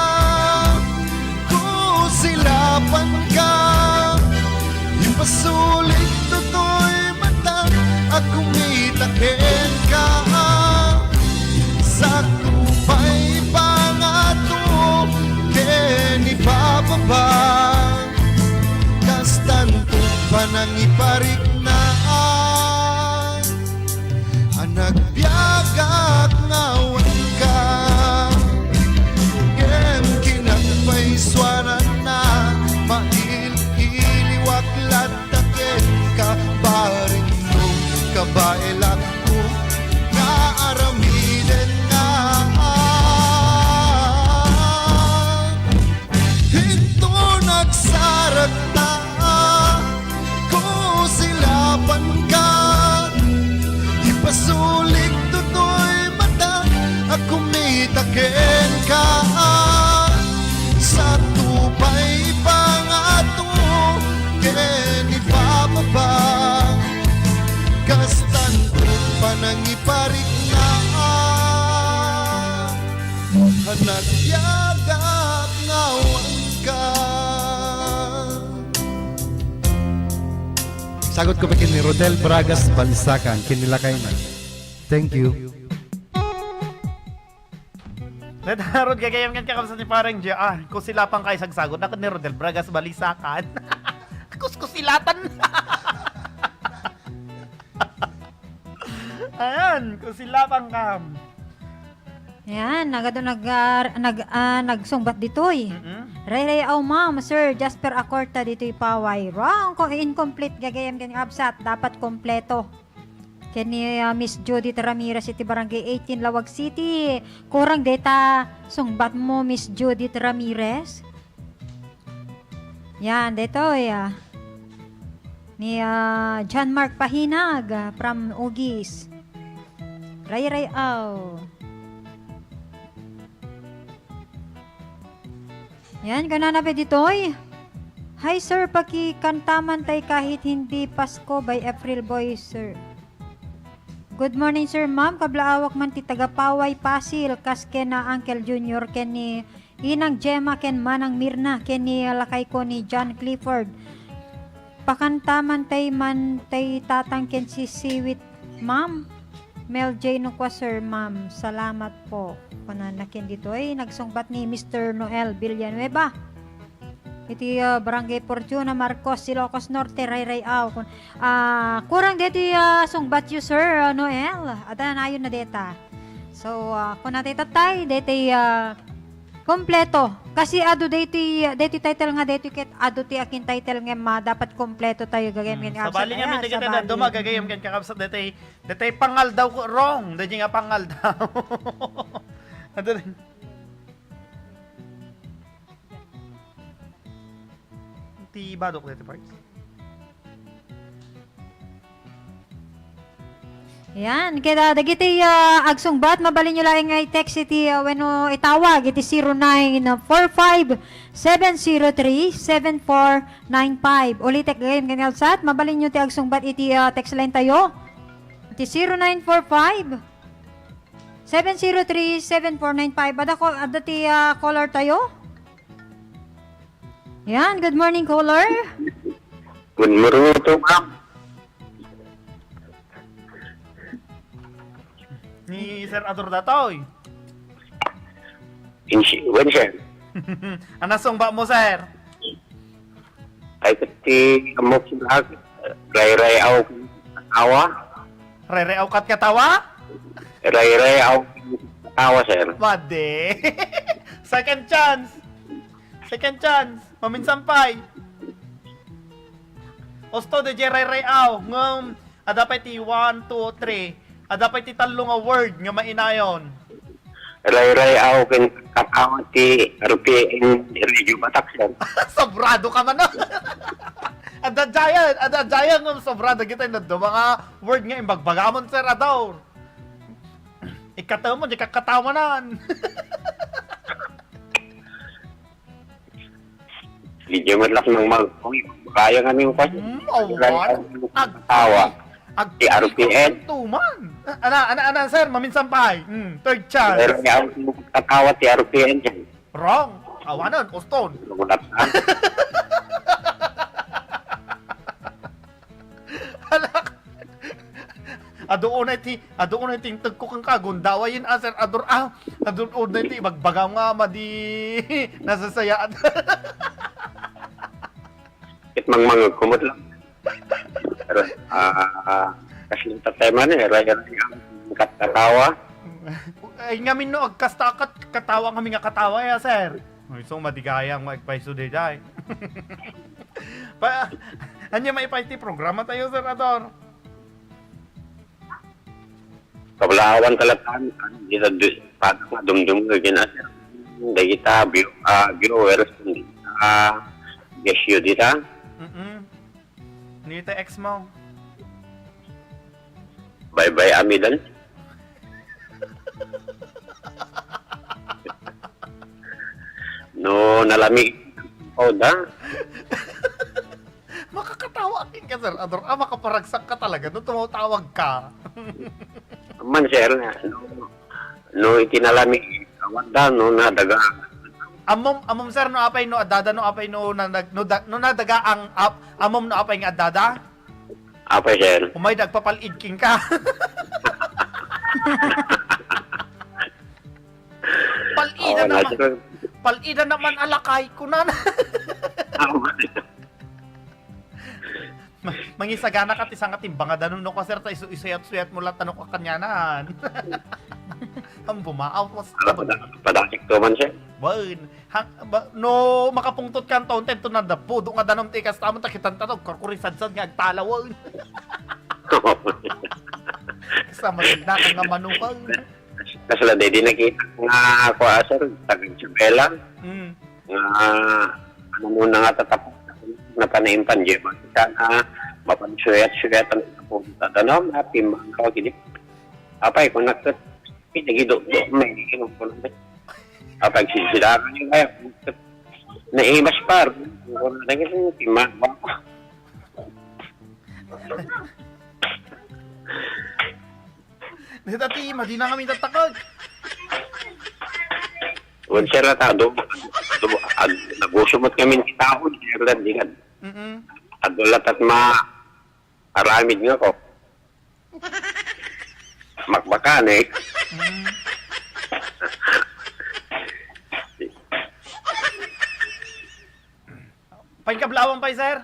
kusilapanka, ipasulit toy mata a kumita kenka. Sakto pay pangato ken ipababa, kastanto panangiparikna a nagbiagak nga awanka. Ngem kinagpaysuananna, mail-iliwak latta kenka, bareng no kabaelakko nga aramidenna. Inton agsarangta, kusilapanka, ipasulit toy mata a kumita kenka. Sakto pay pangato ken ipababa, kastanto panangiparikna a nagbiagak nga awanka. Sagot ko pa ken ni Rodel Bragas Balisacan, ken ni lakayna. Thank you. Nataruod gagayam ken kakabsat ni Pareng J R. Kusilapanka, isagsagot na ken ni Rodel Bragas Balisacan. Kuskusilatan. Ayan, kusilapanka. Ayan, nagado nag, ah, nag, ah, nagsungbat ditoy. Mm-mm. Rayrayaw, ma'am, sir, Jasper Acorta ditoy Paway. Wrong, ko incomplete gagayam ken kabsat, dapat kompleto. Ken ni, ah, Miss Judith Ramirez iti Barangay eighteen, Laoag City. Kurang deta sungbat mo, Miss Judith Ramirez. Yan, detoy, ah, ni, ah, John Mark Pahinag, ah, from Ugis. Rayrayaw. Yan, kunana pay ditoy. Hi, sir, pakikantaman tay Kahit Hindi Pasko by April Boy, sir. Good morning, sir, ma'am. Kablaawak man ti taga Paway, Pasil, kas ken na Uncle Junior, ken ni Inang Gemma, ken Manang Mirna, ken ni lakay ko ni John Clifford. Pakantaman tay man tay tatang ken si Siwit, ma'am. Mel J no kua, sir, ma'am. Salamat po. Kunana ken ditoy, nagsungbat ni Mister Noel Villanueva. Iti, ah, Barangay Fortuna, Marcos, Ilocos Norte, Rayrayaw. Kun-, ah, kurang deti, ah, sungbat yu, sir, ah, Noel. Adda nayon na deta. So, ah, kuna ti tatay, deti, ah, kompleto. Kasi adu deti, deti title nga deti ket adu ti akin title nga ma-, dapat kompleto tayo gagayam ken kakabsat. Sabali nga ayan, mi dagiti sabali. Dadduma gagayam ken kakabsat deti, deti pangaldaw ko, wrong. Deti nga pangaldaw. Adu, ti badok deti parts. Yan, kaya dagiti, ah, agsungbat, mabalinyo laeng nga i-text iti, ah, wenno itawag iti zero nine four five, seven zero three, seven four nine five. Ulitek gayam ken kabsat, mabalinyo ti agsungbat iti, ah, text line tayo. Iti zero nine four five, seven zero three, seven four nine five. Adda ko, adda ti, ah, caller tayo. Yan, good morning, caller. Good morning to, ma'am. Ni Sir Ador datoy. Insi-, wen, sir? Anasungbat mo, sir? Ay, ti, amo, sir, Ray-Ray-aw, awa? Ray-Ray-aw kat katawa? Ray-Ray-aw, awa, sir. Madi. Second chance. Second chance. Maminsan pay. Usto, D J Ray-Ray-aw. Ngem, adda pay ti one, two, three. Adda pay ti tallo nga word nga mainayon. Ray-Ray-aw ken katawa ti R P N Radio Batak, sir. Sobrado ka man, no? Adda giant, adda giant nga sobrado kita yung naduma nga word nga imbagbagamon, sir, Ador. Ikatemon, di kakatawanan. Di di man lang nang mag-, uy, kaya nga ning kwan. Hmm, awan. Ag-, tawa. Ag-, Ti R P N. Tuman. Ana, ana, ana, sir, maminsan pay. Hmm, third chance. Pero nga ang katawa ti R P N dyan. Wrong. Awanan, Uston. Lugulat na. Halak. Adu unay ti, adu unay ti integ ko kang kagundawa yen, ah, Sir Ador, ah. Adu unay ti ibagbagam nga madi nasasayaan. Ket mangmangeg kumot lang. Pero, ah, kasi yung tatay man, eh, ray-ray ang katawa. Ay, ngamin no, agkasta kat-, katawa kami nga katawa, ya, sir. Ay, so, madigayang maagpayso, day, day. Pa, anya maipay ti programa tayo, Sir Ador? Kablawan kalatan, ano, dita du-, padak nga dumdum nga gina-, dagita view-, ah, viewers, ah, guess you dita. Mm-mm. Ni ita ex mo? Bye-bye, Amidan. No, nalami. Oh, da. Makakatawa kin ka, Sir Ador. Ah, makaparagsak ka talaga no tumatawag ka. Man, sir, no, no, iti nalami, awan da, no, nadaga. Amom, amom, sir, no, apay, no, adada, no, apay, no, nadag-, no, da-, no, nadaga ang ap-, amom, no, apay nga adada? Apay, sir. Umay, nagpapal-id kin ka. Pal-ida Oo, naman. Natural. Pal-ida naman alakay, kunan. Ako ba? Ma-, mangisagana ka ti sanga timbang a danum no ka, sir, ta isu-, isuyat-suyat mo latta no ka kanyanan. Ang bumaaw, mas Ala, pada-, padakit ko man, sir. Wen, ha, ba, no makapungtot ka, anto, tento na dapudo nga danum ti kastamon, ta kitan ta to, kurkuri sadsad nga agtalawen. Kasama sila ka nga manukan. Kasla, di, di nakita nga, kua, sir, taga Isabela. Mm. Nga, ano mo na nga tatapos, napanaimpan, di ba? Sana, mapansuyat-suyat ang tapunan. Ano, mapimangkaw, gini. Apay, kung nagkat-, pinagido-do, may, ano ko lang, apay, sisilakan yung kaya, naimas par, kung naging, pimangkaw. Dita ti, madi na kami tatakag. Wen, sir, ata, do, do, ag-, nagusumot kami ti tao, sir, lan, di kan. Mm-mm. Adu latat ma-, aramid nga ko. Makmakanik. Mm. Painkablawan pay, sir?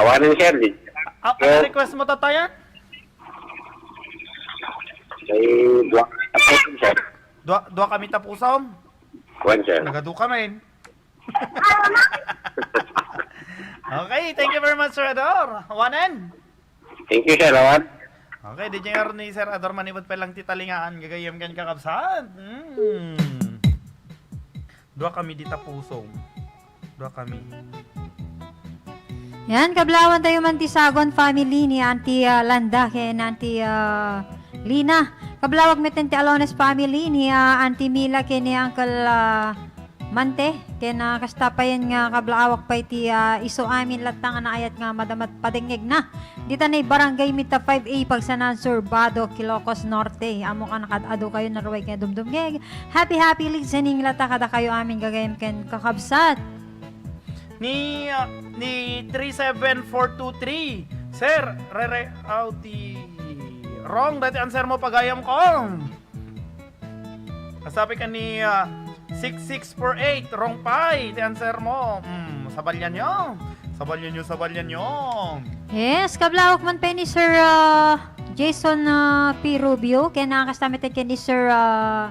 Awanen, sir, di. A-, a-, Sir. Ano request mo, tatayan? Ay, dua ka tapusom, sir. Dua, dua kami tapusom? Kuwan, sir. Nagadu kami. Okay, thank you very much, Sir Ador. Awanen? Thank you, Sir Juan. Okay, di nga ni Sir Ador manipod pa lang ti talingaan, gagayem ken kakabsat. Mm. Dua kami di tapusom. Dua kami. Yan, kablawan tayo man ti Sagon family ni Auntie, ah, Landa ken Auntie, ah, Lina. Kablawak met ti Alones family ni, ah, Auntie Mila ken ni Uncle, ah, Mante. Ken, ah, kasta payen nga kablaawak pay ti, ah, isu amin latta nga naayat nga madamag padengngegna. Dita ni Barangay Mita five A, Pagsanan, Survado, Ilocos Norte. Ammok a nakaad-ado kayo, naruay nga dumdumngeg. Happy, happy listening latta kadakayo amin gagayem ken kakabsat. Ni, ah, ni three seven four two three. Sir, rere-, aw, ti wrong dati answer mo, pagayam ko. Kasabi ka ni, ah, six six four eight, wrong pay ti answer mo. Hmm, sabalyan nyo. Sabalyan nyo, sabalyan nyo. Yes, kablawak man pa ni Sir, ah, Jason, ah, P. Rubio. Kaya nakakastamit ken ni Sir, ah,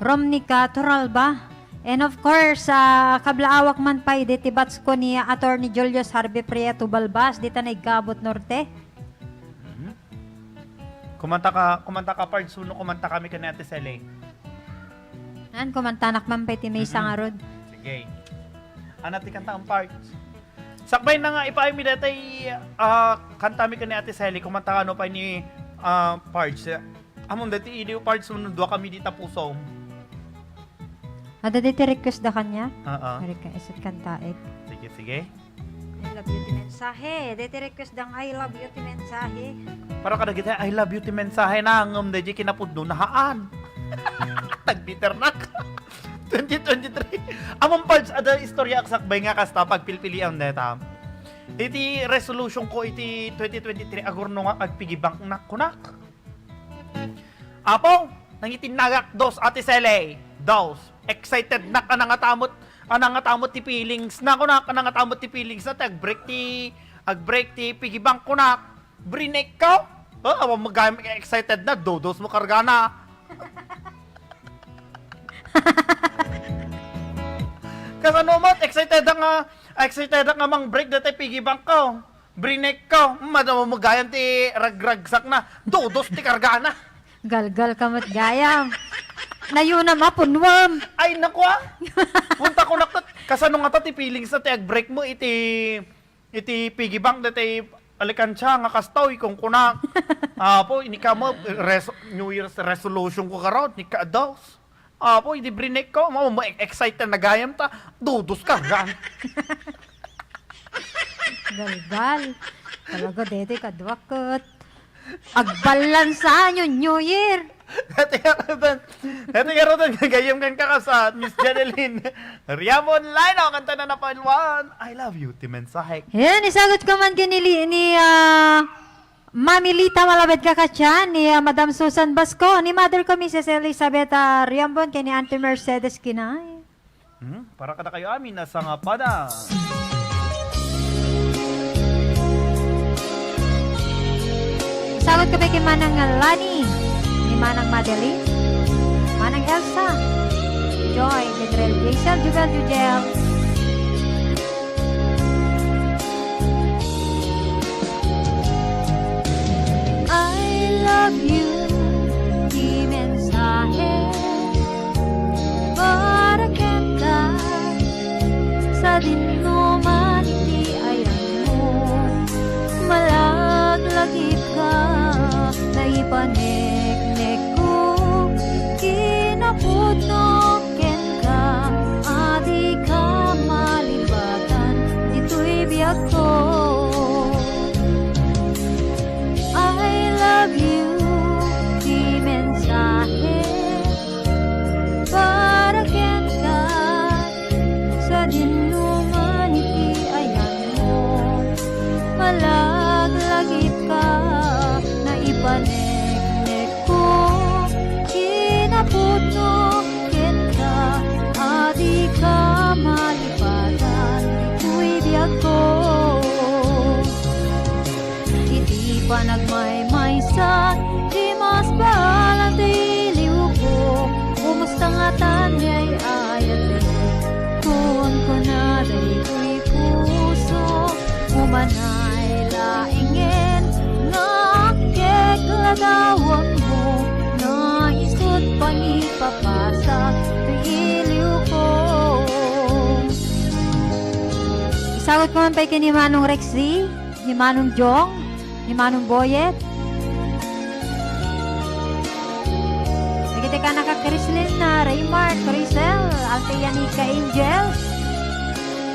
Romnica Toralba. And of course, ah, kablaawak man pay deti batch ko ni Attorney Julius Harvey Prieto Balbas, dita na Igabot Norte. Mhm. Kumanta ka, kumanta ka, Pards, wenno kumanta kami ken ni Ate Sally? Nan, kumantanak man pay ti maysa Mhm. ngarud. Sige. Ano ti kanta ang Pards? Sakbay na nga, ipaay mi daytoy, ah, kanta mi ken ni Ate Sally, kumanta kano pay ni, ah, Pards. Amon daytoy idi, Pards, wenno dua kami dita pusom. Adda daytoy request da kaniak? Oo. Request, isu ti kantaek. Sige, sige. I love you ti mensahe. Daytoy request dang I love you ti mensahe. Para kadagiti I love you ti mensahe na ngem daytoy kinapudno na haan. Tagbitter nak. Twenty twenty-three. Amon, Pards, adda istorya agsakbay nga kasta pagpilpilian dayta. Iti resolution ko iti twenty twenty-three, agurno nga agpiggy bank nak, kunak. Apo, nangitinagak, dos, Ate Sally. Dos. Excited nak, anang atamot, anang atamot ti feelings na, kunak, anang atamot ti feelings na, ti agbreak ti, agbreak ti piggy bank, kunak. Brinek ko? Oh, awan mo gayam excited na, dodos mo kargana. Kasano man, excited nga, excited nga mang break dati piggy bank ko. Brinek ko, madamo mo gayam ti ragragsak na, dodos ti kargana. Galgal ka met gayam. Nayuna mapunwam. Ay, naku, ah. Punta ko nakot. Kasano nga ta ti feelings na ti agbreak mo iti, iti piggy bank dati alikansya nga kastoy, kung kunak. Apo, inikamo, res-, New Year's resolution ko karot, ni kados. Apo, idi brinek ko, mo, mo, excited na gayam ta. Dodos ka, gan. Galgal. Talaga, dede, kaduakot. Agbalansa, New, New Year. Ito nga rudan. Ito nga rudan, gayam kan kakasat, Miss Janeline. Riamon Lino, kanta na napalwan. I love you, ti mensahe. Yan, isagot ko man ken ni, ni, ah, Mami Lita, malabed ka katian, ni, ah, Madam Susan Basco, ni mother ko, Missus Elizabeth, ah, Riambon, ken ni Auntie Mercedes Kinay. Hmm, para kadakayo amin a sangapada. Sagot kami kay Manang Lani, ni Manang Madeline, Manang Elsa, Joy, Jedrel, Jaisel, Jubel, Jujel. I love you, ti mensahe para kenka, sadin no man iti ayanmo, malaglagitka, naipaneknekko, kinapudno kenka, a dika malibatan ditoy biagko. I love you, ti mensahe para kenka, sadin no man Sagut ko man pay ken ni Manong Rexy, ni Manong Jong, ni Manong Boyet. Dagiti kanak a Chrislyn a Raymart, Crisel, Althea ni Ka Angel,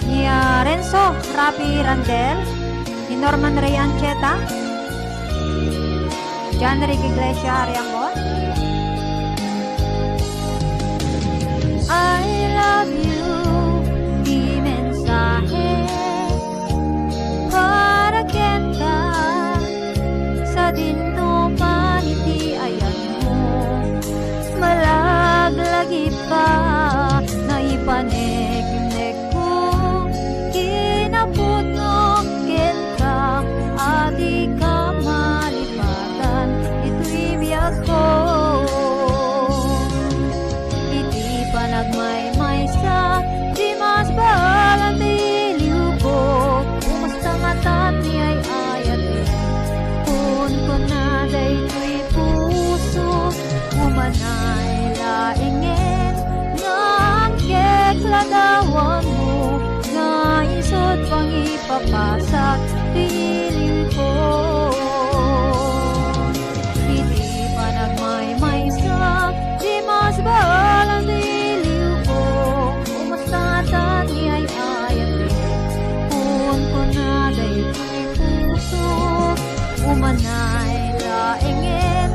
ni, ah, Renzo, Rafi Randel, ni Norman Ray Ancheta, John Rick Iglesia Ariambon. I love you, ti mensahe para kenta, sadino man iti ayanmo. Malaglagip ka, naipaneknekko, kinapudno kenka, a dika malipatan itoy biagko. Iti panagmaymaysa, di mas baalan ti iliwko, kumusta ngatan ni ay-ayatek? Kunkuna daytoy puso, umanay laengen nga agkekladawanmo, nga isut' pangipapasak ti iliwko. Iti panagmaymaysa, di mas baalan ti iliwko, kumusta ngatan ni ay-ayatek? Kunkuna daytoy puso, umanay laengen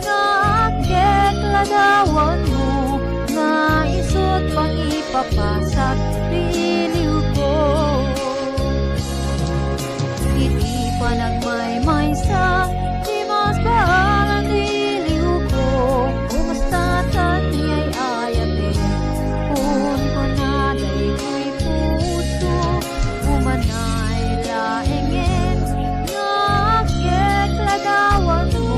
nga agkekladawanmo, nga isut' pangipapasak ti iliwko. Iti panagmaymaysa, di mas baalan ti iliwko, kumusta ngatan ni ay-ayatek? Kunkuna daytoy puso, umanay laengen nga agkekladawanmo,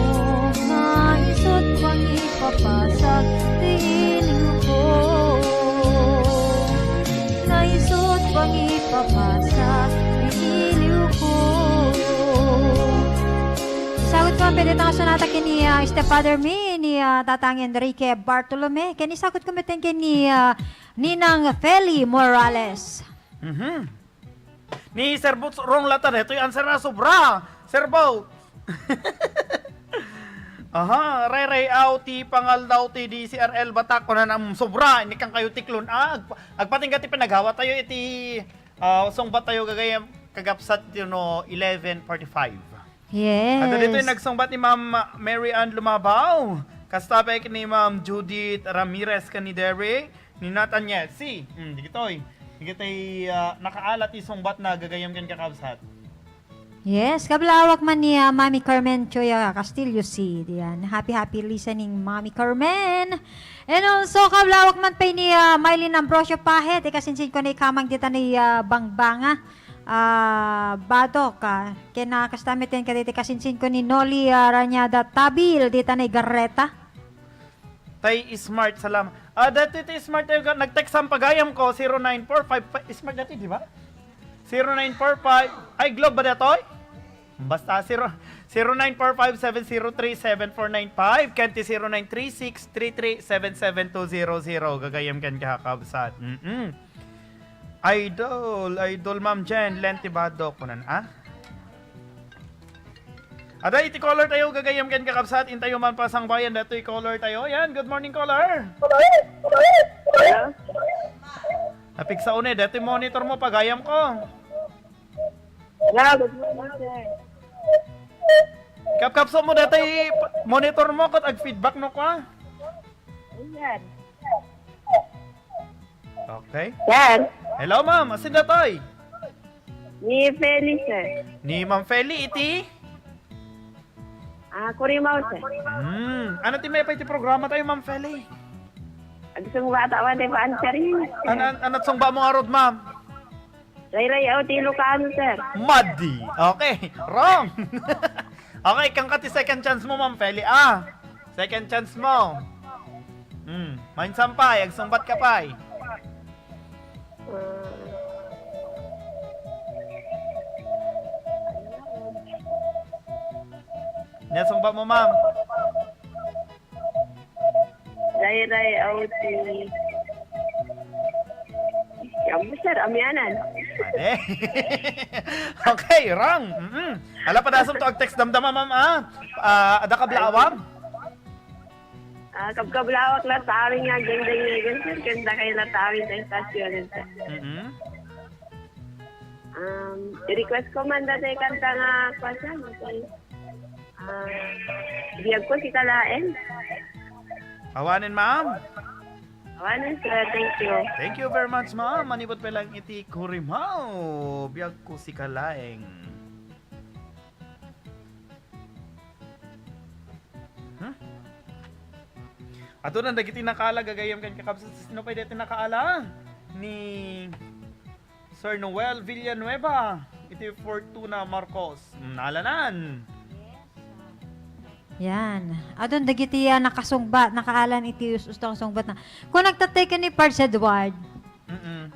nga isut' pangipapasak ti iliwko. Nga isut' pangipapasak ti iliwko. Sagut ko man pay dayta nga sonata ken ni, ah, stepfather mi, ni, ah, Tatang Enrique Bartolome. Ken isagut ko met ken ni, ah, Ninang Feli Morales. Mhm. Ni Sir Boots, wrong latta daytoy answer na, sobra. Sir Boot. Aha, rayrayaw ti pangaldaw ti D C R L Batak, kunana, mm, sobra, inikkan kayo tiklon. Ah, agpa-, agpatingga ti pinaghawatayo iti, ah, sungbattayo gagayem, kakabsat, you know, eleven forty-five. Yes. Adda ditoy nagsungbat ni Ma'am Mary Ann Lumabaw. Kasta pay ni Ma'am Judith Ramirez ken ni Derek. Ni Nathan Yetsi. Hmm, digitoy. Digitoy, ah, nakaala ti sungbat na gagayem ken kakabsat. Yes, kablawak man ni, ah, Mami Carmen Choya Castillo C. Diyan. Happy, happy listening, Mami Carmen. And also, kablawak man pay ni, ah, Mylene Ambrosio Pahet, ikasinsin ko ni Kamang dita ni, ah, Bangbanga. Ah, Badok, ah, ken, ah, kasta met ken kaditi kasinsin ko ni Noli, ah, Rañada Tabil, dita ni Garreta. Tay Smart, salam-, ah, dati ti Smart, eh, nag-text ang pagayam ko, zero nine four five, pa-, Smart dati, di ba? Zero nine four five, ay, Globe ba datoy? Basta zero, zero nine four five seven zero three seven four nine five, ken ti zero nine three six three three seven seven two zero zero. Gagayam ken kakabsat. Mm-mm. Idol, idol, Ma'am Jen, Lenti Badok, kunan, ah? Ada iti caller tayo, gagayam ken kakabsat, intayo man pasangbayan, datoy caller tayo. Yan, good morning, caller. Hello? Napigsa unay, datoy monitor mo, pagayam ko. Hello, good morning, sir. Kapkapso mo datoy monitor mo, ket ag-feedback no kwa. Ayan. Okay. Sir. Hello, ma'am. Asin datoy? Ni Feli, sir. Ni Ma'am Feli iti? Ah, Kurimaw, sir. Hmm. Ano ti may pa iti programa tayo, Ma'am Feli? Agsungba ta, wala pa answer yun, sir. Ano, ano, ano sungba mo ngarud, ma'am? Rayrayaw ti Ilocano, sir. Madi. Okay. Wrong. Okay, kangka ti second chance mo, Ma'am Feli. Ah, second chance mo. Hmm. Mainsan pay, agsungbat ka pay. Ah. Nia sungbat mo, ma'am. Rayrayaw ti, yan mo, sir, amianan. Madi. Okay, wrong. Mm-mm. Ala, padasem to agtext damdama, ma'am, ah. Ah, adda kablawag? Ah, kabkablawak latta amin nga agdengdengngegen, sir, ken dakay latta amin nga estasyonen, sir. Mm-mm. Um, i-request ko man dayta kanta nga, kuwan, sir, okay. Ah, Biag ko sika laeng. Awanen, ma'am. Awanen, sir. Thank you. Thank you very much, ma'am. Manipud pay laeng iti Kurimaw, Biag ko sika laeng. Hmm? Adtonan dagiti nakaala, gagayyem ken kakabsat. Sino pay daytoy nakaala? Ni Sir Noel Villanueva, iti Fortuna Marcos. Mm, naalanan. Yan. Adun dagiti, ah, nakasungbat, nakaalan iti us-, usto kasungbat na. Kung nagtatay ka ni Pards Edward, Mm-mm.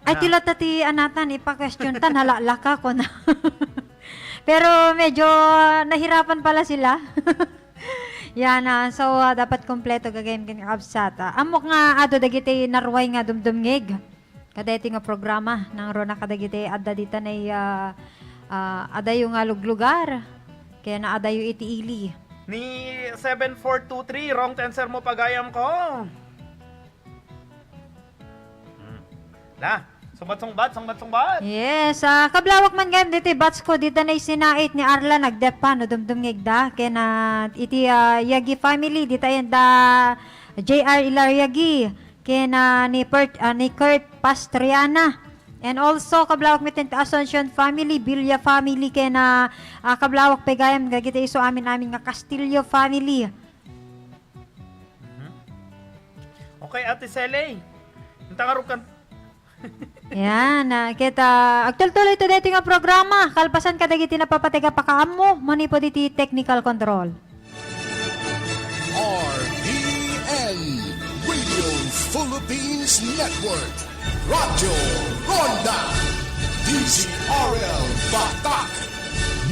ay, Na. Ti latta ti anatan, ipa-question ta, nalalaka ko na. Pero medyo, ah, nahirapan pala sila. Yan, ah, so, ah, dapat kompleto gagayyem ken kakabsat. Ah, ammok nga adu dagiti naruay nga dumdumngeg kadaytoy nga programa, nangruna kadagiti adda dita nay, ah, ah, adayo nga luglugar, ken adayo iti ili. Ni seven four two three, wrong answer mo, pagayam ko. Hmm. La, sungbat-sungbat, sungbat-sungbat. Yes, ah, kablawak man gayam diti batch ko, dita nay sinait ni Arla, nagdep pa no dumdumngegda, ken, ah, iti, ah, Yagi family, dita yan da J R Ilar Yagi. Ken, ah, ni Pert-, ah, ni Kurt Pastriana. And also, kablawak met ti Asuncion family, Villa family, ken, ah, ah, kablawak pay gayam dagiti isu amin-amin nga Castillo family. Mhm. Okay, Ate Sele. Inta nga rukan. Yan, ah, ket, ah, agtultuloy to daytoy nga programa, kalpasan kadagiti napapateg a pakaammo manipud iti technical control. R P N, Radio Philippines Network, Radyo Ronda, D Z R L Batak,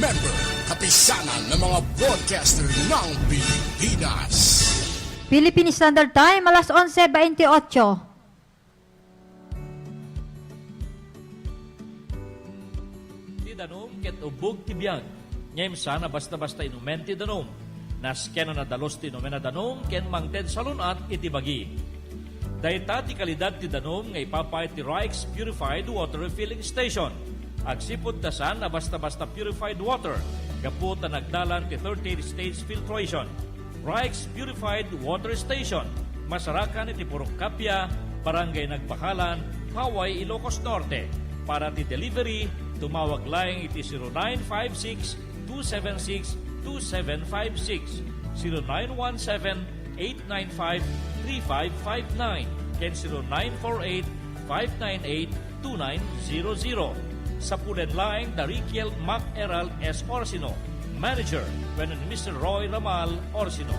member, Kapisanan ng mga Broadcaster ng Pilipinas. Philippine Standard Time, alas onse baintiotso. Ti danum ket ubbog ti biag. Ngem saan a basta-basta inumen ti danum. Nasken a nadalus ti inumen a danum ken mangted salun-at iti bagi. Dayta ti kalidad ti danum nga ipapay ti Rikes Purified Water Refilling Station. Agsipud ta saan a basta-basta purified water, gapu ta nagdalan ti thirty-eight stage filtration. Rikes Purified Water Station, Masarakan iti Purok Kapia, Barangay Nagpakalan, Paway, Ilocos Norte. Para ti delivery, tumawag laeng iti zero nine five six, two seven six, two seven five six, zero nine one seven, eight nine five, three five five nine, ken zero nine four eight, five nine eight, two nine zero zero. Sapulen laeng da Riquel Mac Erald S. Orsino, Manager, wenno ni Mister Roy Ramal Orsino.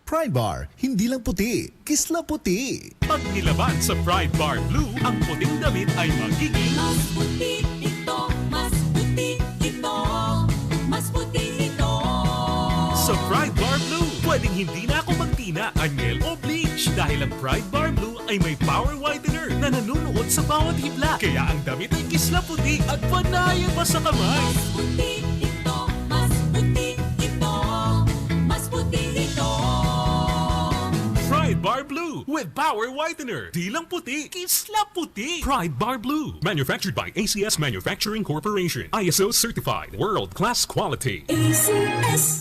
Pride Bar, hindi lang puti, kisla puti. Pag nilaban sa Pride Bar Blue, ang puting damit ay magiging mas puti ito, mas puti ito, mas puti ito. Sa Pride Bar Blue, pwedeng hindi na ako magtina, anyel o bleach dahil ang Pride Bar Blue ay may power whitener na nanunuot sa bawat hibla. Kaya ang damit ay kisla puti at panaya pa sa kamay. Mas puti ito, mas puti ito, mas puti ito. Pride Bar Blue with Power Whitener. Di lang puti, kisla puti. Pride Bar Blue. Manufactured by A C S Manufacturing Corporation. I S O certified. World class quality. A C S.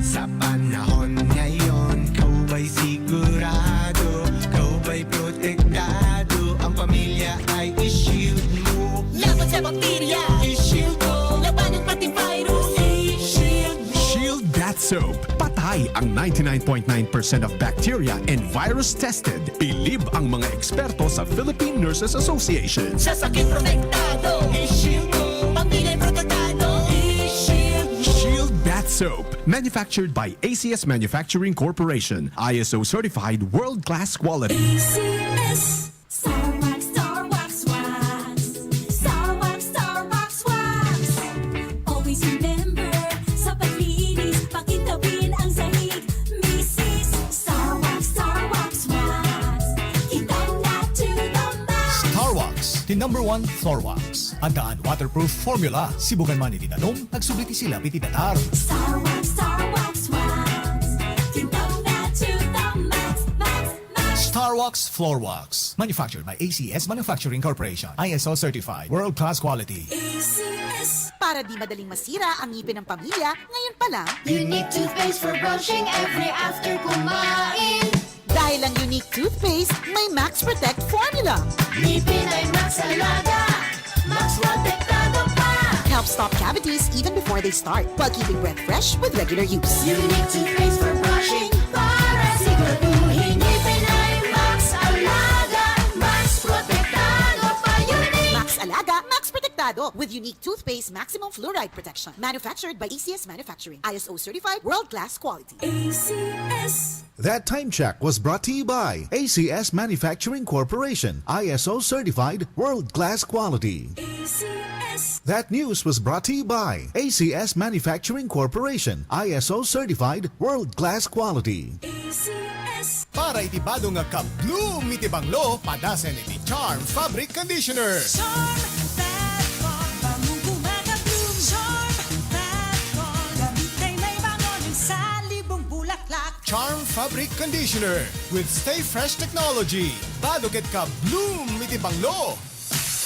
Sa panahon ngayon, kaubay sigurado, kaubay protektado, ang pamilya ay i-shield mo. Laban sa bakterya, i-shield mo. Labanan pati virus, i-shield mo. Shield Bath Soap. Patay ang ninety-nine point nine percent of bacteria and virus tested. Bilib ang mga eksperto sa Philippine Nurses Association. Sa sakit protektado, i-shield mo. Pamilya protektado, i-shield mo. Shield Bath Soap. Manufactured by A C S Manufacturing Corporation. I S O certified world-class quality. A C S. Star Wax, Star Wax, Wax. Star Wax, Star Wax, Wax. Always remember Number one, Floor Wax. Addaan waterproof formula. Sibukan man iti danum, agsubli ti silap iti datar. Star Wax, Star Wax, Wax. Tindaw na to the max, max, max. Star Wax Floor Wax. Manufactured by A C S Manufacturing Corporation. I S O certified. World class quality. A C S. Para di madaling masira ang ngipin ng pamilya, ngayon pa lang. Unique toothpaste for brushing every after kumain. Dahil ang Unique Toothpaste may Max Protect Formula. Ngipin ay Max Alaga, Max Protektado pa. Helps stop cavities even before they start, while keeping breath fresh with regular use. Unique Toothpaste for brushing para siguraduhin ngipin ay Max Alaga, Max Protektado pa. Unique Max Alaga, Max Protektado with Unique Toothpaste Maximum Fluoride Protection. Manufactured by A C S Manufacturing. I S O certified, world-class quality. A C S. That time check was brought to you by A C S Manufacturing Corporation, I S O certified, world-class quality. A C S. That news was brought to you by A C S Manufacturing Corporation, I S O certified, world-class quality. A C S. Para iti bado nga ka-bloom iti banglo, padasen iti Charm Fabric Conditioner. Charm Fat Ball, bangong kumaka-bloom. Charm Fat Ball, gamit ay may bangon sa libong bulaklak. Charm Fabric Conditioner with Stay Fresh Technology. Bado ket ka-bloom iti banglo.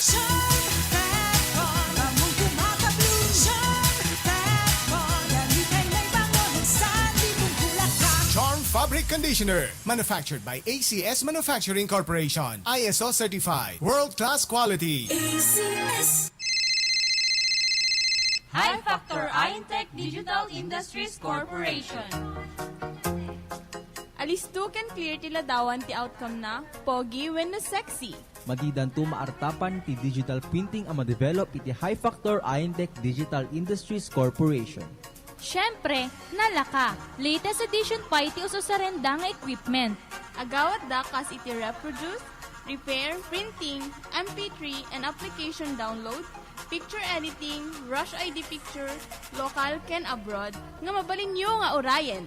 Charm Fat Ball, bangong kumaka-bloom. Charm Fat Ball, gamit ay may bangon sa libong bulaklak. Charm Fabric Conditioner. Manufactured by A C S Manufacturing Corporation. I S O certified. World-class quality. A C S. High Factor Intech Digital Industries Corporation. Alisto ken clear ti ladawan ti outcome na, pogi wenno sexy. Madidanto maartapan ti digital printing a madevelop iti High Factor Intech Digital Industries Corporation. Siyempre, nalaka, latest edition pay ti ususarenda nga equipment. Agawatda kas iti reproduce, repair, printing, M P three, and application download, picture editing, Rush I D picture, local ken abroad, nga mabalinyo nga urayen.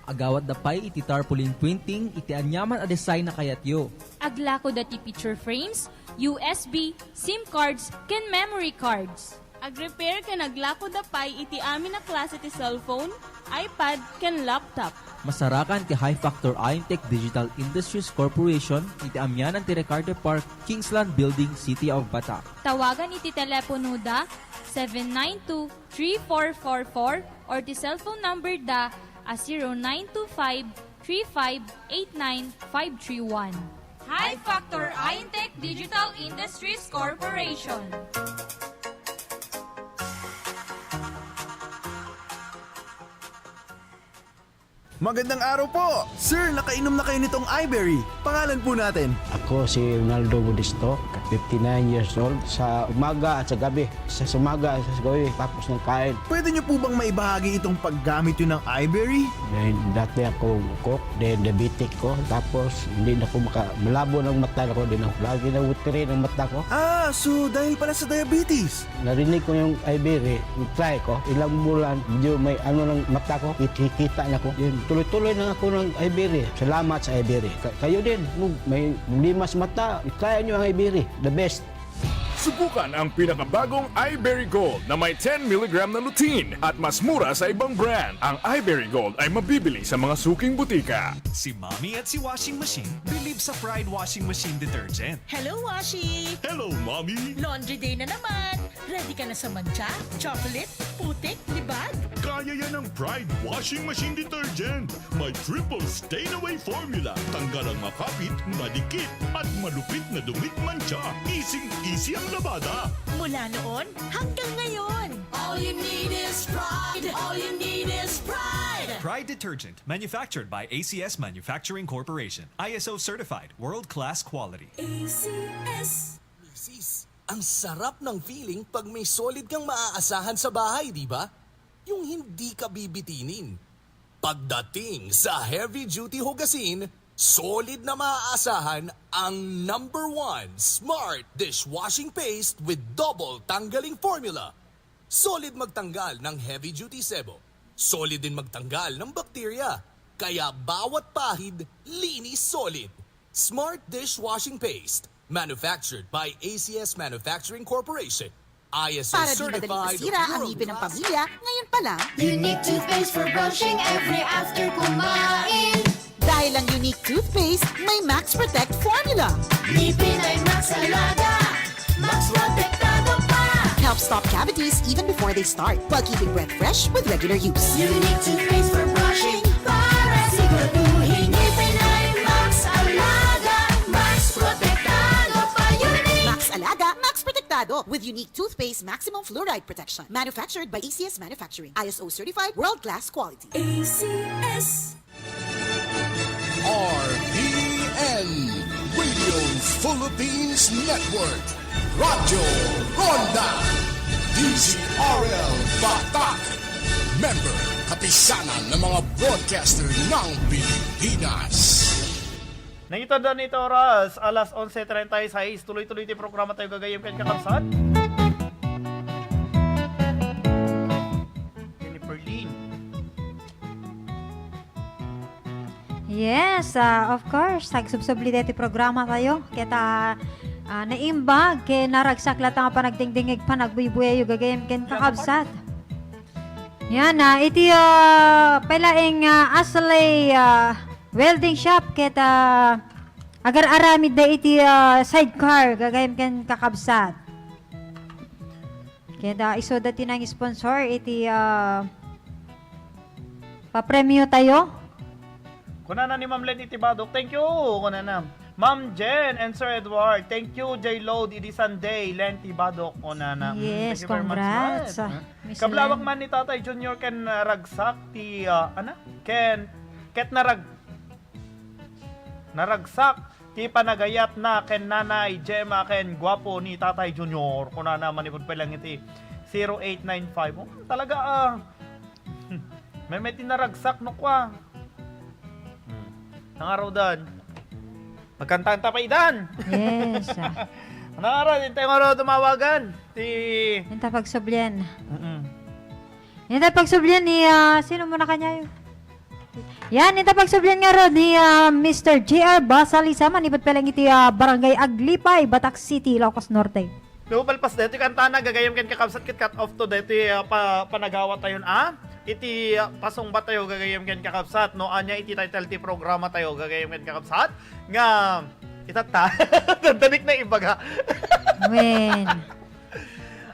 Agawatda pay iti tarpaulin printing iti aniaman a design a kayatyo. Aglakoda ti picture frames, U S B, SIM cards, ken memory cards. Agrepair ken aglakoda pay iti amin a klase ti cellphone, iPad, ken laptop. Masarakan ti High Factor Intech Digital Industries Corporation iti amianan ti Recarte Park, Kingsland Building, City of Bataan. Tawagan iti teleponoda, seven nine two, three four four four, or ti cellphone number da a zero nine two five, three five eight nine five three one. High Factor Intech Digital Industries Corporation. Magandang araw po! Sir, nakainom na kayo nitong Iberry. Pangalan po natin? Ako si Ronaldo Modesto, fifty-nine years old. Sa umaga at sa gabi, sa umaga at sa gabi, tapos ng kain. Pwede niyo po bang maibahagi itong paggamit niyo ng Iberry? Dahil dati ako cook, then diabetic ko, tapos hindi na ko maka-, malabo ng mata ko, din ako, lagi na watery ng mata ko. Ah, so dahil pala sa diabetes? Narinig ko yung Iberry, try ko. Ilang bulan, medyo may ano ng mata ko, kikita na ko. Yun, tuloy-tuloy na ako ng Iberry. Salamat sa Iberry. Ka-, kayo din, kung may problema sa mata, try nyo ang Iberry. The best. Subukan ang pinakabagong Iberry Gold na may ten milligram na lutein at mas mura sa ibang brand. Ang Iberry Gold ay mabibili sa mga suking butika. Si Mommy at si Washing Machine believe sa Pride Washing Machine Detergent. Hello, Washi! Hello, Mommy! Laundry day na naman! Ready ka na sa mantsa, chocolate, putik, libag? Kaya yan ng Pride Washing Machine Detergent. May triple stain away formula. Tanggal ang makapit, madikit, at malupit na dumit mantsa. Easing-easy ang labada. Mula noon hanggang ngayon. All you need is Pride. All you need is Pride. Pride Detergent, manufactured by A C S Manufacturing Corporation. I S O certified, world-class quality. A C S. Misis, ang sarap ng feeling pag may solid kang maaasahan sa bahay, di ba? Yung hindi ka bibitinin. Pagdating sa heavy duty hugasin, solid na maaasahan ang number one smart dishwashing paste with double tanggaling formula. Solid magtanggal ng heavy duty sebo. Solid din magtanggal ng bakterya. Kaya bawat pahid, linis solid. Smart dishwashing paste. Manufactured by A C S Manufacturing Corporation. I S O certified. Para di madaling masira ang ngipin ng pamilya, ngayon pa lang. Unique toothpaste for brushing every after kumain. Dahil ang Unique toothpaste, may Max Protect formula. Ngipin ay Max Alaga, Max Protektado pa. Helps stop cavities even before they start, while keeping breath fresh with regular use. Unique toothpaste for brushing para siguraduhin ngipin ay Max Alaga, Max Protektado pa. Unique! Max Alaga, Max Protektado with Unique Toothpaste Maximum Fluoride Protection. Manufactured by A C S Manufacturing. I S O certified, world-class quality. A C S. R P N, Radio Philippines Network, Radyo Ronda, D Z R L Batak, member, Kapisanan ng mga Broadcaster ng Pilipinas. Nangitanda nito oras, alas onse treinta y seis, tuloy-tuloy ti programa tayo gagayem ken kakabsat. Jennifer Lynn. Yes, ah, of course. Agsubsubli deti programa tayo. Ket, ah, ah, naimbag ken naragsak latta nga panagdingdingig, panagbuybuyayo gagayem ken kakabsat. Yan, ah, iti, ah, pay laeng, ah, Asley, ah, Welding Shop ket, ah, agar-aramid da iti, ah, sidecar gagayem ken kakabsat. Ket, ah, isu da ti nang-sponsor iti, ah, papremio tayo. Kunana ni Ma'am Len iti Badok, "Thank you," kunana. Ma'am Jen and Sir Edward, "Thank you, J Load, idi Sunday, Len ti Badok," kunana. Mm, yes, thank you very much, congrats, Ma'am. Ah, Miss Kablawak Len. Man ni Tatay Junior ken, ah, ragsak ti, ah, ana? Ken, ket narag-, naragsak ti panagayatna ken Nanay Gemma ken guapo ni Tatay Junior. Kunana manipud pay lang iti zero eight nine five. Oh, talaga, ah. May, may tinaragsak no kwa. Hmm. Nangarudan. Magkanta-kanta pa idan. Yes, ah. Nangarudan, intay nga daw tumawagan. Ti Inta pagsublian. Mm-mm. Inta pagsublian ni, ah, sino muna kanyayo? Yan, inta pagsublian nga rod ni, ah, Mister J R Basalisa, manipud pay lang iti, ah, Barangay Aglipay, Batac City, Ilocos Norte. No, palpas daytoy kantana, gagayem ken kakabsat, ket cut off to daytoy, ah, pa-, panagawat tayon, ah. Iti, ah, pasungbat tayo, gagayem ken kakabsat, no, ania iti title ti programa tayo, gagayem ken kakabsat, nga, itatta. Dandanik na ibaga. Wen.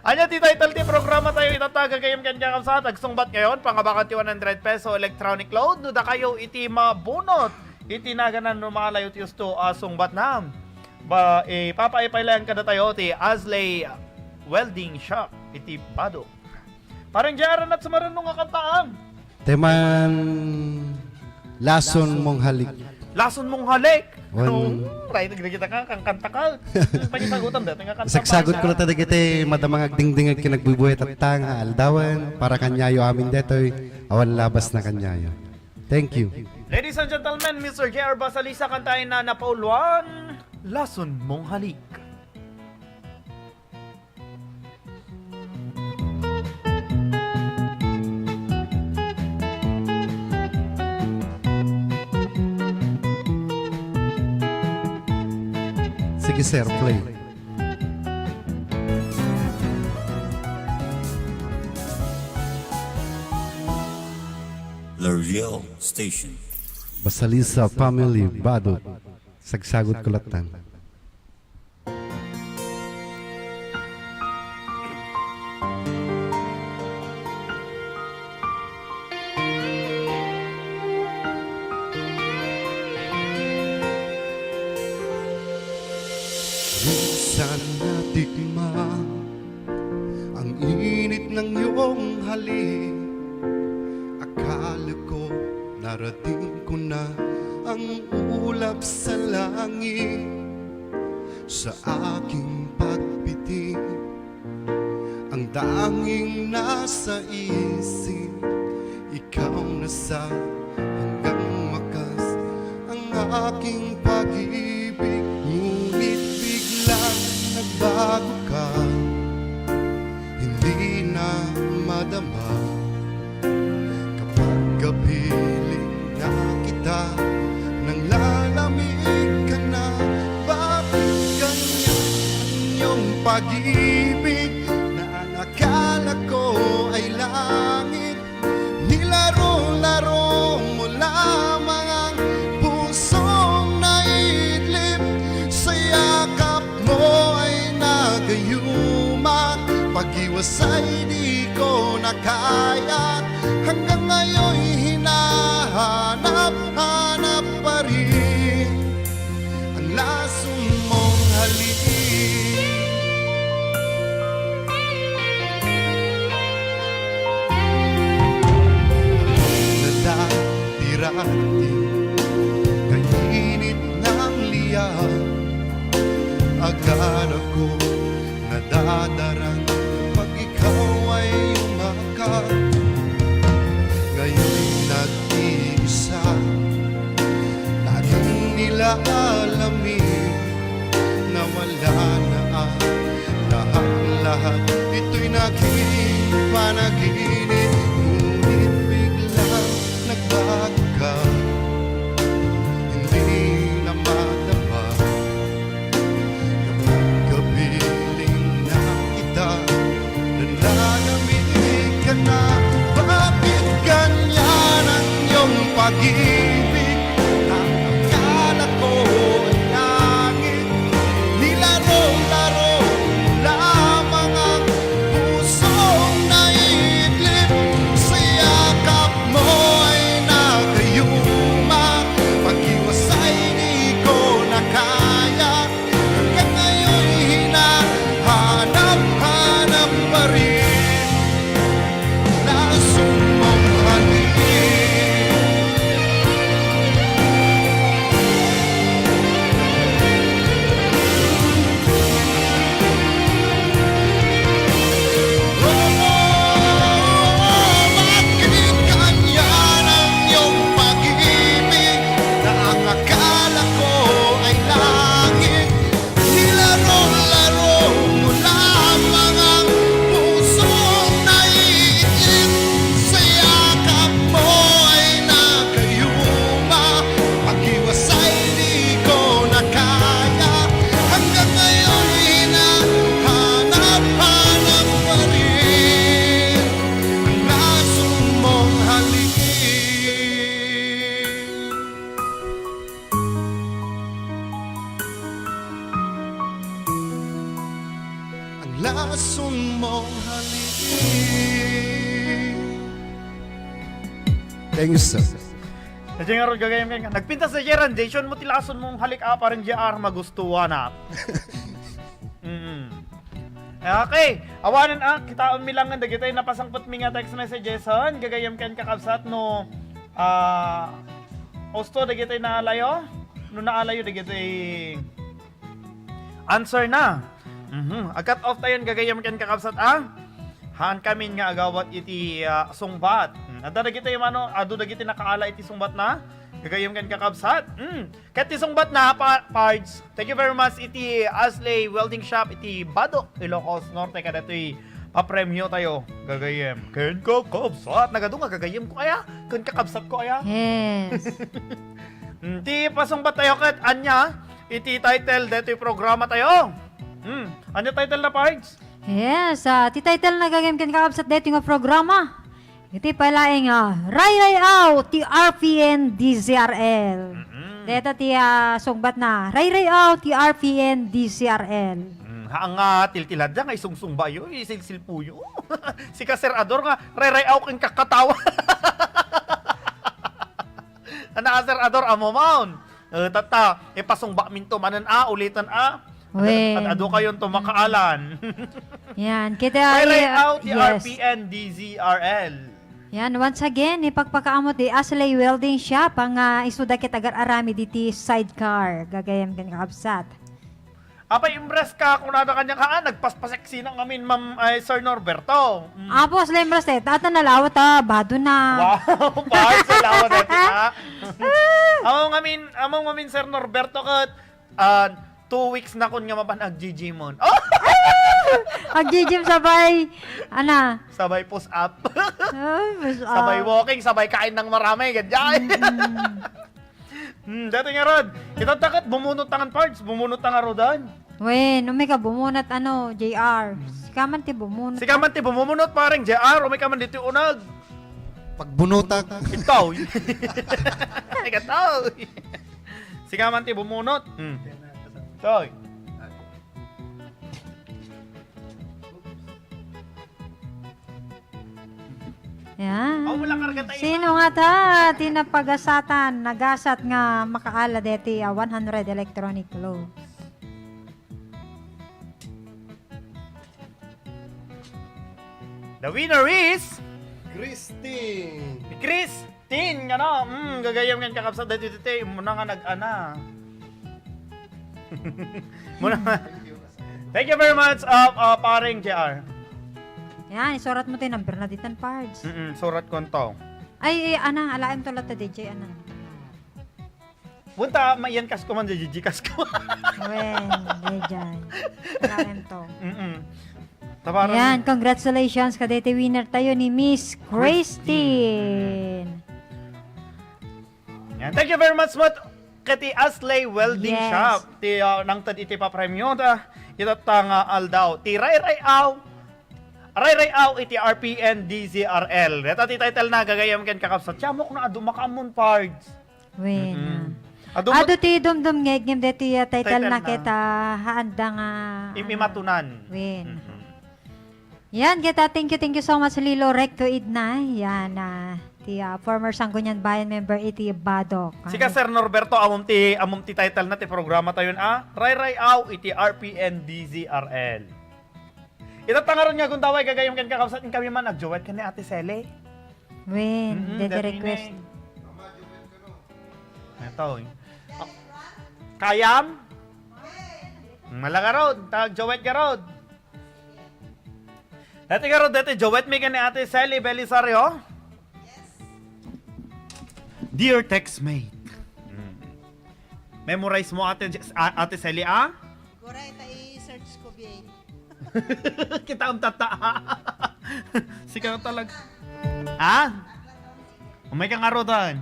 Ania ti title ti programa tayo, itatta, gagayem ken kakabsat, agsungbat ngayon, pangabakan ti one hundred peso electronic load, no dakayo iti mabunot iti naganan no maalayo ti usto a sungbatna. Ba, eh, papaipay lang kada tayo ti Asley Welding Shop iti Bado. Parang J R, anat sumaran no nga kantaam? Teman Lason Mong Halik. Lason Mong Halik? Wen. Oh, right, nagkita ka, kang kanta ka. Pakisagutan dati nga kanta. Sagsagot ko latta dagiti madama nga agdingdingag ken agbuybuya tatta nga aldawen, para kaniayo amin detoy, awan labasna kaniayo. Thank you. Ladies and gentlemen, Mister J R Basalisa, kantaen na napauluan, Lason Mong Halik. Sige, sir, play. L'Oriel Station. Basalisa Family Bado. Sagsagot ko lattan. Minsan natikman ang init ng iyong halik. Akala ko narating ko na ang ulap sa langit. Sa aking pagpitik, ang tanging nasa isip, ikaw na sa hanggang wakas ang aking pag-ibig. Ngunit biglang nagbago ka, hindi na madama. Kapag kapiling na kita, nanglalamig ka na. Bakit ka Pag-ibig na ang akala ko ay langit, nilaro-laro mo lamang ang pusong naidlip. Sa yakap mo ay nagayuma, pag-iwas ay di ko na kaya. Hanggang ngayon hinahanap-hanap pa rin ang lason mong halik. Nadadirating kainit ng liyaw, akala ko nadadarang pag ikaw ay umakyat. Ngayon nag-iisa, laging nilalamig, nawala na ang lahat-lahat. Ito'y naging panaginip, ngunit biglang nagbago ka. Hindi na madama. Kapag kapiling na kita, nananamig ka na. Bakit ganyan ang iyong pag-ibig? Ang akala ko ay langit, nilaro-laro lamang ang pusong naidlip. Sa yakap mo ay nakayuma, pag-iwas ay di ko na kaya. Hanggang ngayon hinahanap-hanap pa rin lason mong halik. Oh, bakit ganyan ang iyong pag-ibig? Na ang akala ko ay langit, nilaro-laro mo lamang ang pusong naiinip. Sa yakap mo ay nakayuma, pag-iwas ay di ko na kaya. Hanggang ngayon hinahanap-hanap pa rin ang lason mong halik. Ang lason mong halik. Thank you, sir. Sa Jeng Arod gagayam ken, nagpintas sa Jeran, Jason mo ti lason mong halik a parang J R magustuhan na. Mm. Okay, awanen a, kitaenmi lang nga dagiti napasangpetmi nga text messages, hon, gagayam ken kakabsat no, ah, usto dagiti naalayo, no naalayo dagiti answer na. Mhm. A-cut off tayon gagayam ken kakabsat, ah. Haan kamin nga agawat iti, ah, sungbat. Hmm. Adda dagiti mano, adu dagiti nakaala iti sungbat na. Gagayam ken kakabsat. Hmm. Ket ti sungbat na, pa-, Pards, thank you very much iti Asley Welding Shop iti Badoc, Ilocos Norte, kadatoy papremio tayo. Gagayem ken kakabsat. Nagadu nga gagayem ko aya, ken kakabsat ko aya. Yes. Mm, ti pasungbat tayo ket ania iti title detoy programa tayo. Mm, ania title na, Pards? Yes, ah, ti title na gagayem ken kakabsat detoy nga programa. Iti pay laeng, ah, Rayrayaw ti R P N D Z R L. Mm-mm. Deta ti, ah, sungbat na, Rayrayaw ti R P N D Z R L. Mm, haan nga tiltilad nga isungsungbayo, isilsilpuyo. Sika, Sir Ador, nga rayrayaw ken kakatawa. Ana, Sir Ador, ammo maon. Eh, tatta, ipasungbaminto manen a, uliten a. Wen. Ad-, ad-, adu kayon to makaalan. Yan, kita, Rayrayaw ti yes. R P N D Z R L. Yan, once again, ipakpakaammo ti Asley Welding Shop, nga, ah, isuda ket agar-aramid iti sidecar. Gagayem ken kakabsat. Apay, impress ka, kunada kaniak, haan, nagpaspaseksi na ngamin, Ma'am, ay, Sir Norberto. Mm. Apo, Asley, impress, eh. Tata na lawa ta, bado na. Wow, Pards, lawa dati, ha? Amo ngamin, amo ngamin, Sir Norberto, ket, ah, two weeks na kun nga mapan ag-gym-on. Oh! Ag-gym sabay, ana? Sabay push up. Oh, push up. Sabay walking, sabay kain ng marami, ganyan. Mm-mm. Hmm, dati nga, Rod. Kita takat, bumunot tangan, Pards. Bumunot tangan, Rodan. Wen, umay ka bumunot, ano, J R. Sika man ti bumunot. Sika man ti bumumunot, pareng J R, umay ka man ditoy uneg. Pagbunutak. Ikaw. Ikaw. Sika man ti bumunot. Hmm. Toy. Yan. Aw, wala karga tayo. Sino nga ta? Ti napagasatan, nagasat nga makaala deti, ah, one hundred electronic clothes. The winner is Christine. Christine, nga na, mm, gagayam nga kakabsat dati, dati, muna nga nag-ana. Muna nga. Thank you very much, uh, uh, paring J R. Yan, isurat mo ti number na ditan, Pards. Mm-mm, surat ko to. Ay, ay, ana, alaem to latta, D J, ana. Punta, mayan kas ko man, D J kas ko. Wen, D J. Alaem to. Mm-mm. Tabaran Yan, mo. Congratulations, kadete winner tayo ni Miss Christine. Yan. Thank you very much, Mot. Kati Asley Welding Yes. Shop. Ti, uh, nangted iti papremio ta. Ita ta nga aldaw. Ti Ray Ray Aw. Ray Ray Aw iti R P N D Z R L. Deta ti title na gagayam ken kakabsat. Siamok na adu makaamon pards. Wen. Mm-mm. Adu mo- Adu ti dumdum ngegngem deti, uh, title Title na na. Ket, uh, haanda nga, Im-, ano, imatunan. Wen. Mm-mm. Yan, kita, thank you, thank you so much, Lilo Recto Idna. Yan, ah, ti, ah, former Sangguniang Bayan member iti Badok. Sika, Sir Norberto, amom ti, amom ti title na ti programa tayon, ah? Ray-ray-aw iti R P N D Z R L. Ita ta ngarud nga gundaway gagayam ken kakabsat, inkami man agduet ken ni Ate Sally. Wen, Mm-mm, deti dati request. Ne. Ito, eh. Ah, kayam? Malaga road, tag duet garod. Dati garod, dati duet mi ken ni Ate Sally Belisario. Dear textmate. Mm. Memorize mo, Ate Je-, a-, Ate Sally, ah? Guray, ta i-search ko, biyay. Kita ang tata. Sika talaga. Ha? Umay ka nga rodan.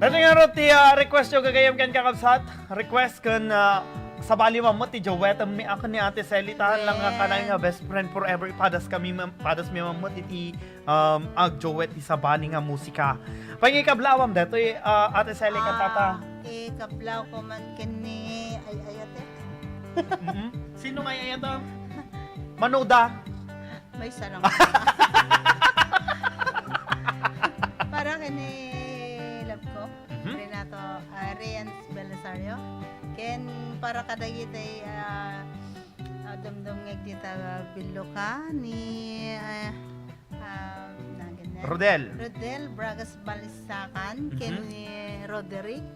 Dati nga ro ti, ah, request yo gagayam ken kakabsat. Request ken, ah, sabali mammet ti duet mi a ken ni Ate Sally ta lang nga kanay nga best friend forever. Ipadas kami mam-, padas mi mammet iti um, agduet ti sabali nga musika. Pangikablawam detoy, ah, Ate Sally, kantata. Ah, ikablaw ko man ken ni, ay, ay, ate. Mm-mm. Sino nga ay, ay, ate? Manuda. May sarang. Para ken ni love ko, Mhm. Renato, ah, Rian Belisario. Ken para kadagiti, ah, ah, dumdumngeg dita, ah, billoka ni, ah, Um, nagan na. Rodel. Rodel Bragas Balisacan, Mhm. Ken ni Roderick,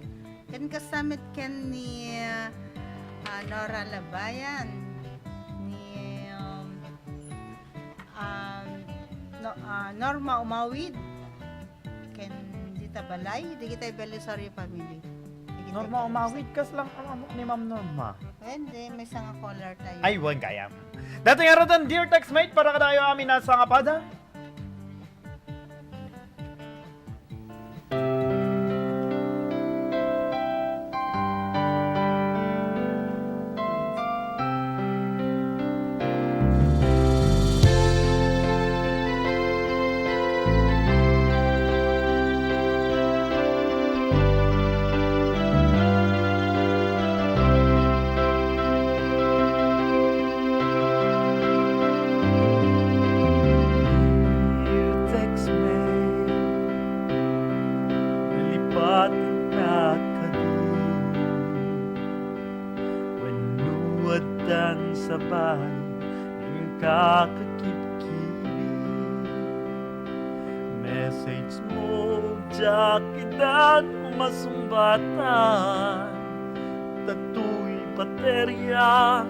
ken kasamit ken ni, ah, Nora Labayan, ni, um, um, no, ah, Norma Umawid, ken dita balay, dagiti Belisario family. Dagiti Norma Belisario. Umawid, kas lang ang amok ni Ma'am Norma. Hindi, may sanga caller tayo. Ay, wen gayam. Dati nga rodan, dear textmate, para kadayo amin a sangapada. You text me, nalipatanka kadi. Wenno addan sabali, inka kakibkibit. Message mo, diak idan umasungbatan. Datoy bateria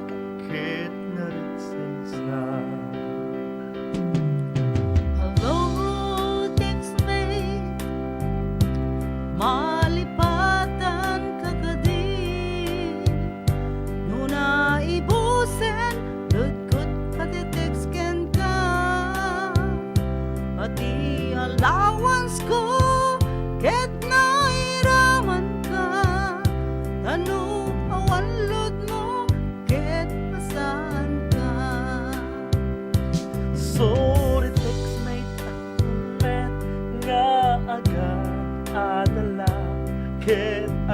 ket naritsensa. Hello, textmate. Malipatan ka kadi? No naibusen, lutko ti text kenka.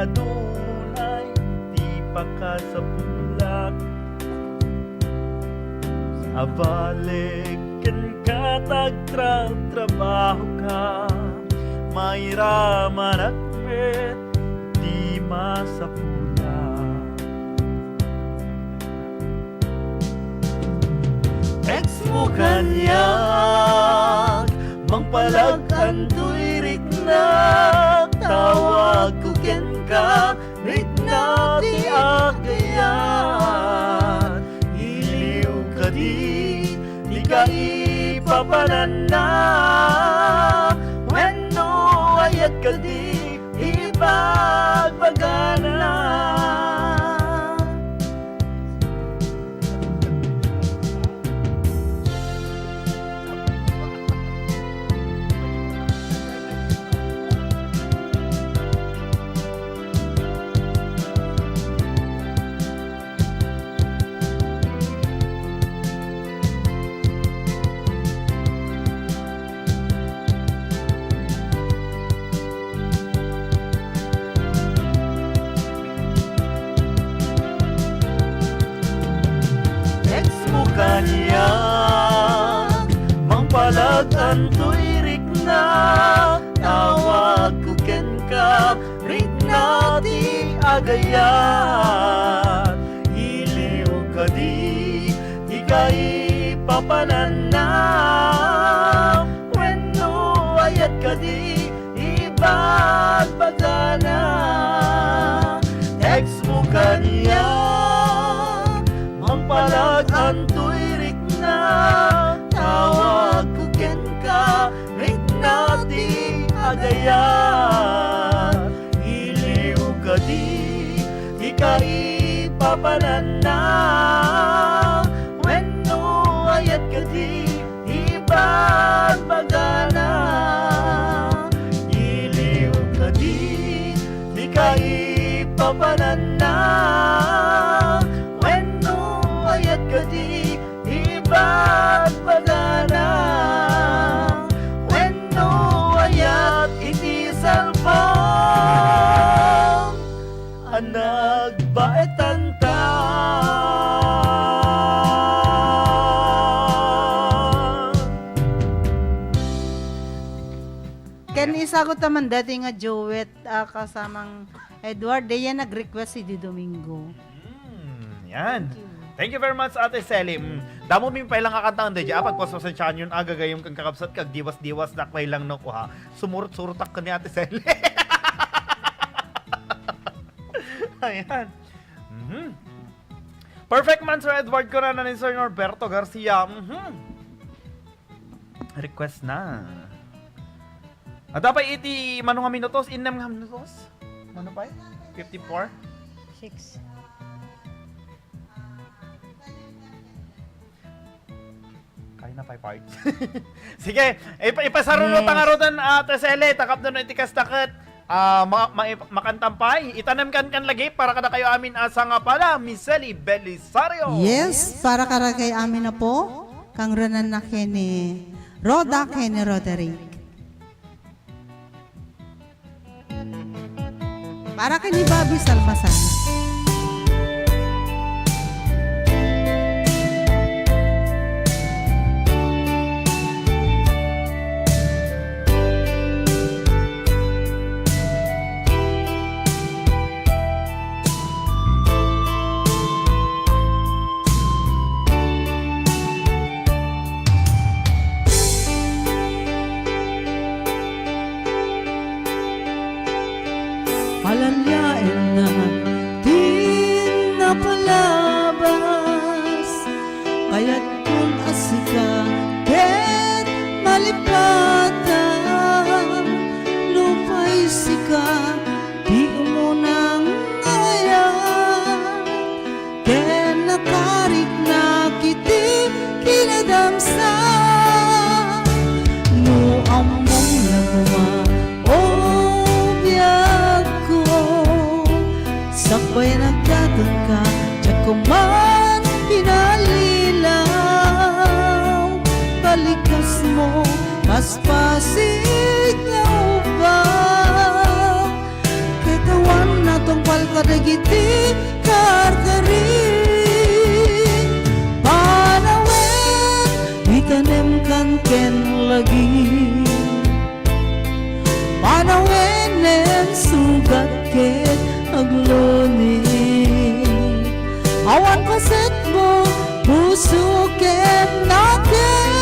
Adunay ti pakasapulak. Abalik kenka ta agtrabtrabahoka. Mairamanak met ti masapulak. Text mo kaniak, mangpalag-antoy riknak, tawagko kenka, riknak ti agayat. Iliw kadi, dika ipapananna, wenno ayat kadi, ibagbagana. Text mo kaniak, mangpalag-antoy riknak, tawagko kenka, riknak ti agayat. Iliw kadi, dika ipapananna, wenno ayat kadi, ibagbagana. Text mo kaniak, mangpalag-antoy riknak, tawagko kenka, riknak ti agayat. Iliw kadi, dika ipapananna, wenno ayat kadi, ibagbagana. Iliw kadi, dika ipapananna, wenno ayat kadi, ibagbagana. Wenno ayat iti cellphone a nagbaetanta. Ken isagut ta man dati nga duet a kasamang Edward, diay nag-request idi Domingo. Hmm, yan. Thank you. Thank you very much, Ate Sally. Mm. Damo mi pay lang a kanta nga diay, ah, pagpaspasensiaanyon, ah, gagayem ken kakabsat, kag diwas-diwas, dakpay lang no, kuha. Sumurot-surotak ken ni Ate Sally. Ayan. Mhm. Perfect man, Sir Edward, kunana ni Sir Norberto Garcia. Mhm. Request na. Adda pay iti mano nga minutos? Innem nga minutos? Mano pay? Fifty-four? Six. Kaya na pay part. Sige, ipa-, ipasarunotang Yes. ngaruden, ah, Ate Sally, ta tapno no iti kasta ket, ah, ma-, ma-, makantam pay, itanem kan kan lagi para kadakayo amin a sangapala, Miss Sally Belisario. Yes, para kadakayo amin a po, kangrunanna ken ni Rhoda ken ni Roderick. Para ken ni Bobby Salmasan. Alaliaenna ti napalabas, kayatkon a sika ket malipatan, nupay sika ti umunang ayat. Ken nakariknak iti kinadamsa, no ammom la koma, o biagko, sakbay nagdatonka, diak koman pinalilaw. Balikasmo, paspasig nga ubak, ket awan Tungpal kadagiti karkari, panawen, itanemkan ken lagi. Panawen, sugat ket agluni. Awan pasetmo, puso ken nakem.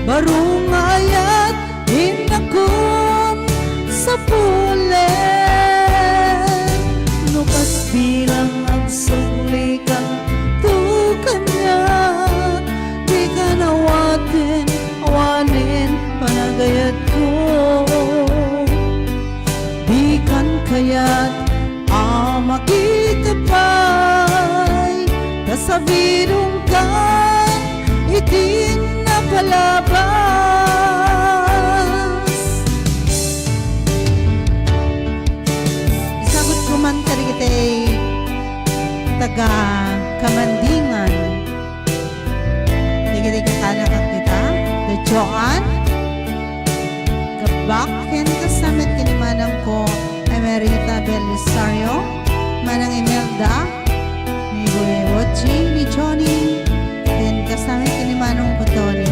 Baro nga ayat, innakon sapulen. No kas bilang agsuklikan to kaniak, dikan awaten awanen panagayatko. Dikan kayat a makita pay, ta sabidongkan iti napalabas. Isagutko man kadagiti taga Kamandingan. Dagiti kakana ken kita, da Joan, Gabak, ken kastammet ken ni manangko, Emerita Belisario, manang Imelda, ni Boy Ochi, ni Johnny, ken kastammet ken ni manangko Tony.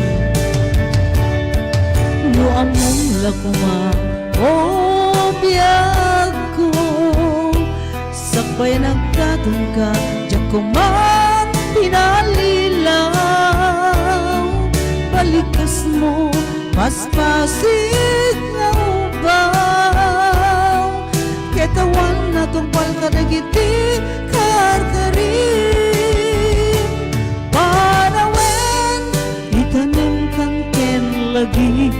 No ammom la koma, o biagko, sakbay nagtatumka, diak koma pinalilaw. Balikasmo, paspasig nga ubaw. Ket awan natungpal kadagiti karkarim. Panawen, itanemkan ken lagi.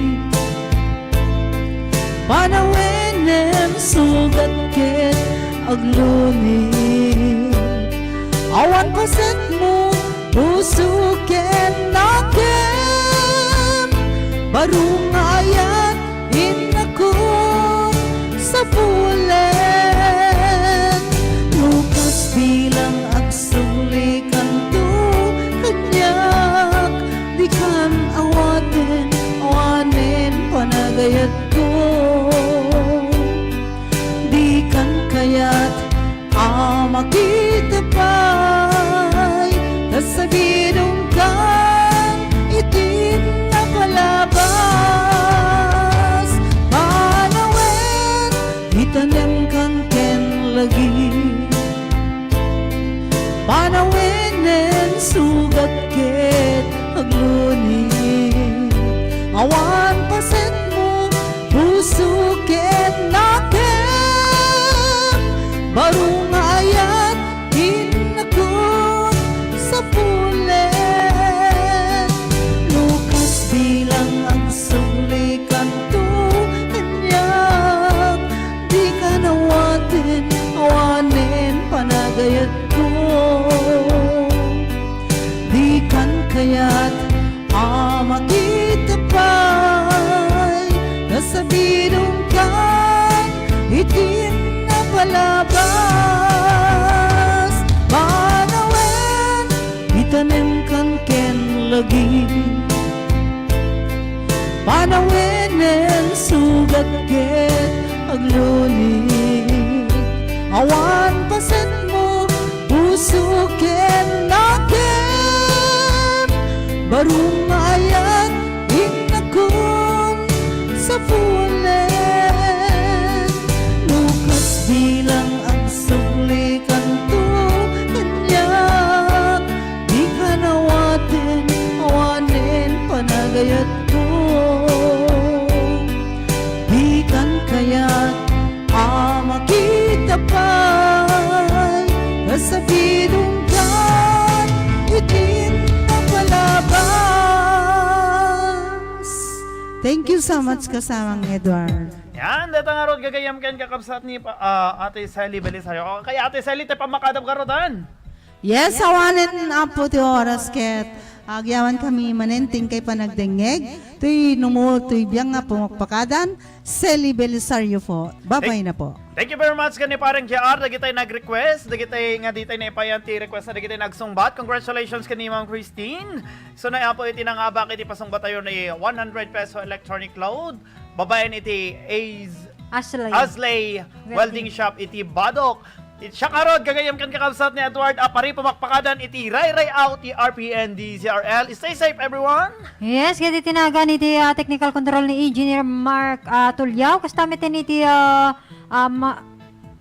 Panawenen sugat ket agluni. Awan pasetmo, puso ken nakem. Baro nga ayat, innakon sapulen. No kas bilang agsuklikan to kaniak, dikan awaten awanen panagayatko. Dikan kayat a makita pay, ta sabidongkan iti napalabas. Panawen, itanemkan ken lagi. Panawenen sugat ket agluni. Awan pasetmo, puso ket nakem. Baro nga ayat, innakon sapulen. No kas bilang agsuklikan to kaniak, dikan awaten awanen panagayatko. Dikan kayat a makita pay, ta sabidongkan iti napalabas. Panawen, itanemkan ken lagi. Panawenen sugat ket agluni. Awan pasetmo, puso ken nakem. Baro nga ayat, innakon sapulen. No kas bilang agsuklikan to kaniak, dikan awaten awanen panagayatko. Dikan kayat a makita pay, ta sabidongkan iti napalabas. Thank you so much, kasamang Edward. Yan, deta ngarud gagayyem ken kakabsat ni pa-, ah, Ate Sally Belisario. O, kay Ate Sally, ti pammakadap ngarud, an? Yes, awanen, Apo, ti oras ket agyamankami manen ti inkay panagdengngeg. Toy numo, toy biang nga pumakpakadan, Sally Belisario po. Babay na po. Thank you very much ken ni Pareng J R, dagitay nag-request, dagitay nga ditay naipayan ti request, dagitay nagsungbat. Congratulations ken ni Ma'am Christine. So, na, Apo, iti nangabak iti pasungbatayo ni one hundred peso electronic load. Babaen iti Ace Aslay. Aslay Welding Welding. Shop iti Badoc. It siya karod, gagayyem ken kakabsat ni Edward a pari pumakpakadan iti Ray Ray Out ti R P N D C R L. Stay safe, everyone! Yes, ket iti nagan iti, ah, technical control ni Engineer Mark, ah, Tuliao. Kasta met iti, ah, ah, ma-,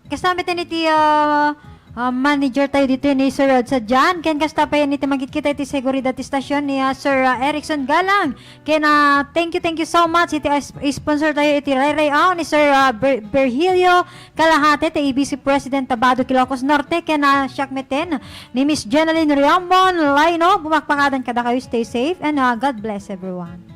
kasta met iti, ah, ah, manager tayo dito ni Sir Rod Sadian. Ken kasta pay iti magitkita iti seguridad ti stasyon ni, ah, Sir, ah, Erickson Galang. Ken, ah, thank you, thank you so much iti, ah, sp-, sponsor tayo iti Ray Ray Out ni Sir, ah, Ber-, Virgilio Kalahate, ti A B C President ta Badoc, Ilocos Norte, ken, ah, siak met ni Miss Jenaline Riambon Laino. Bumakpakadan kadakayo, stay safe, and, ah, God bless everyone.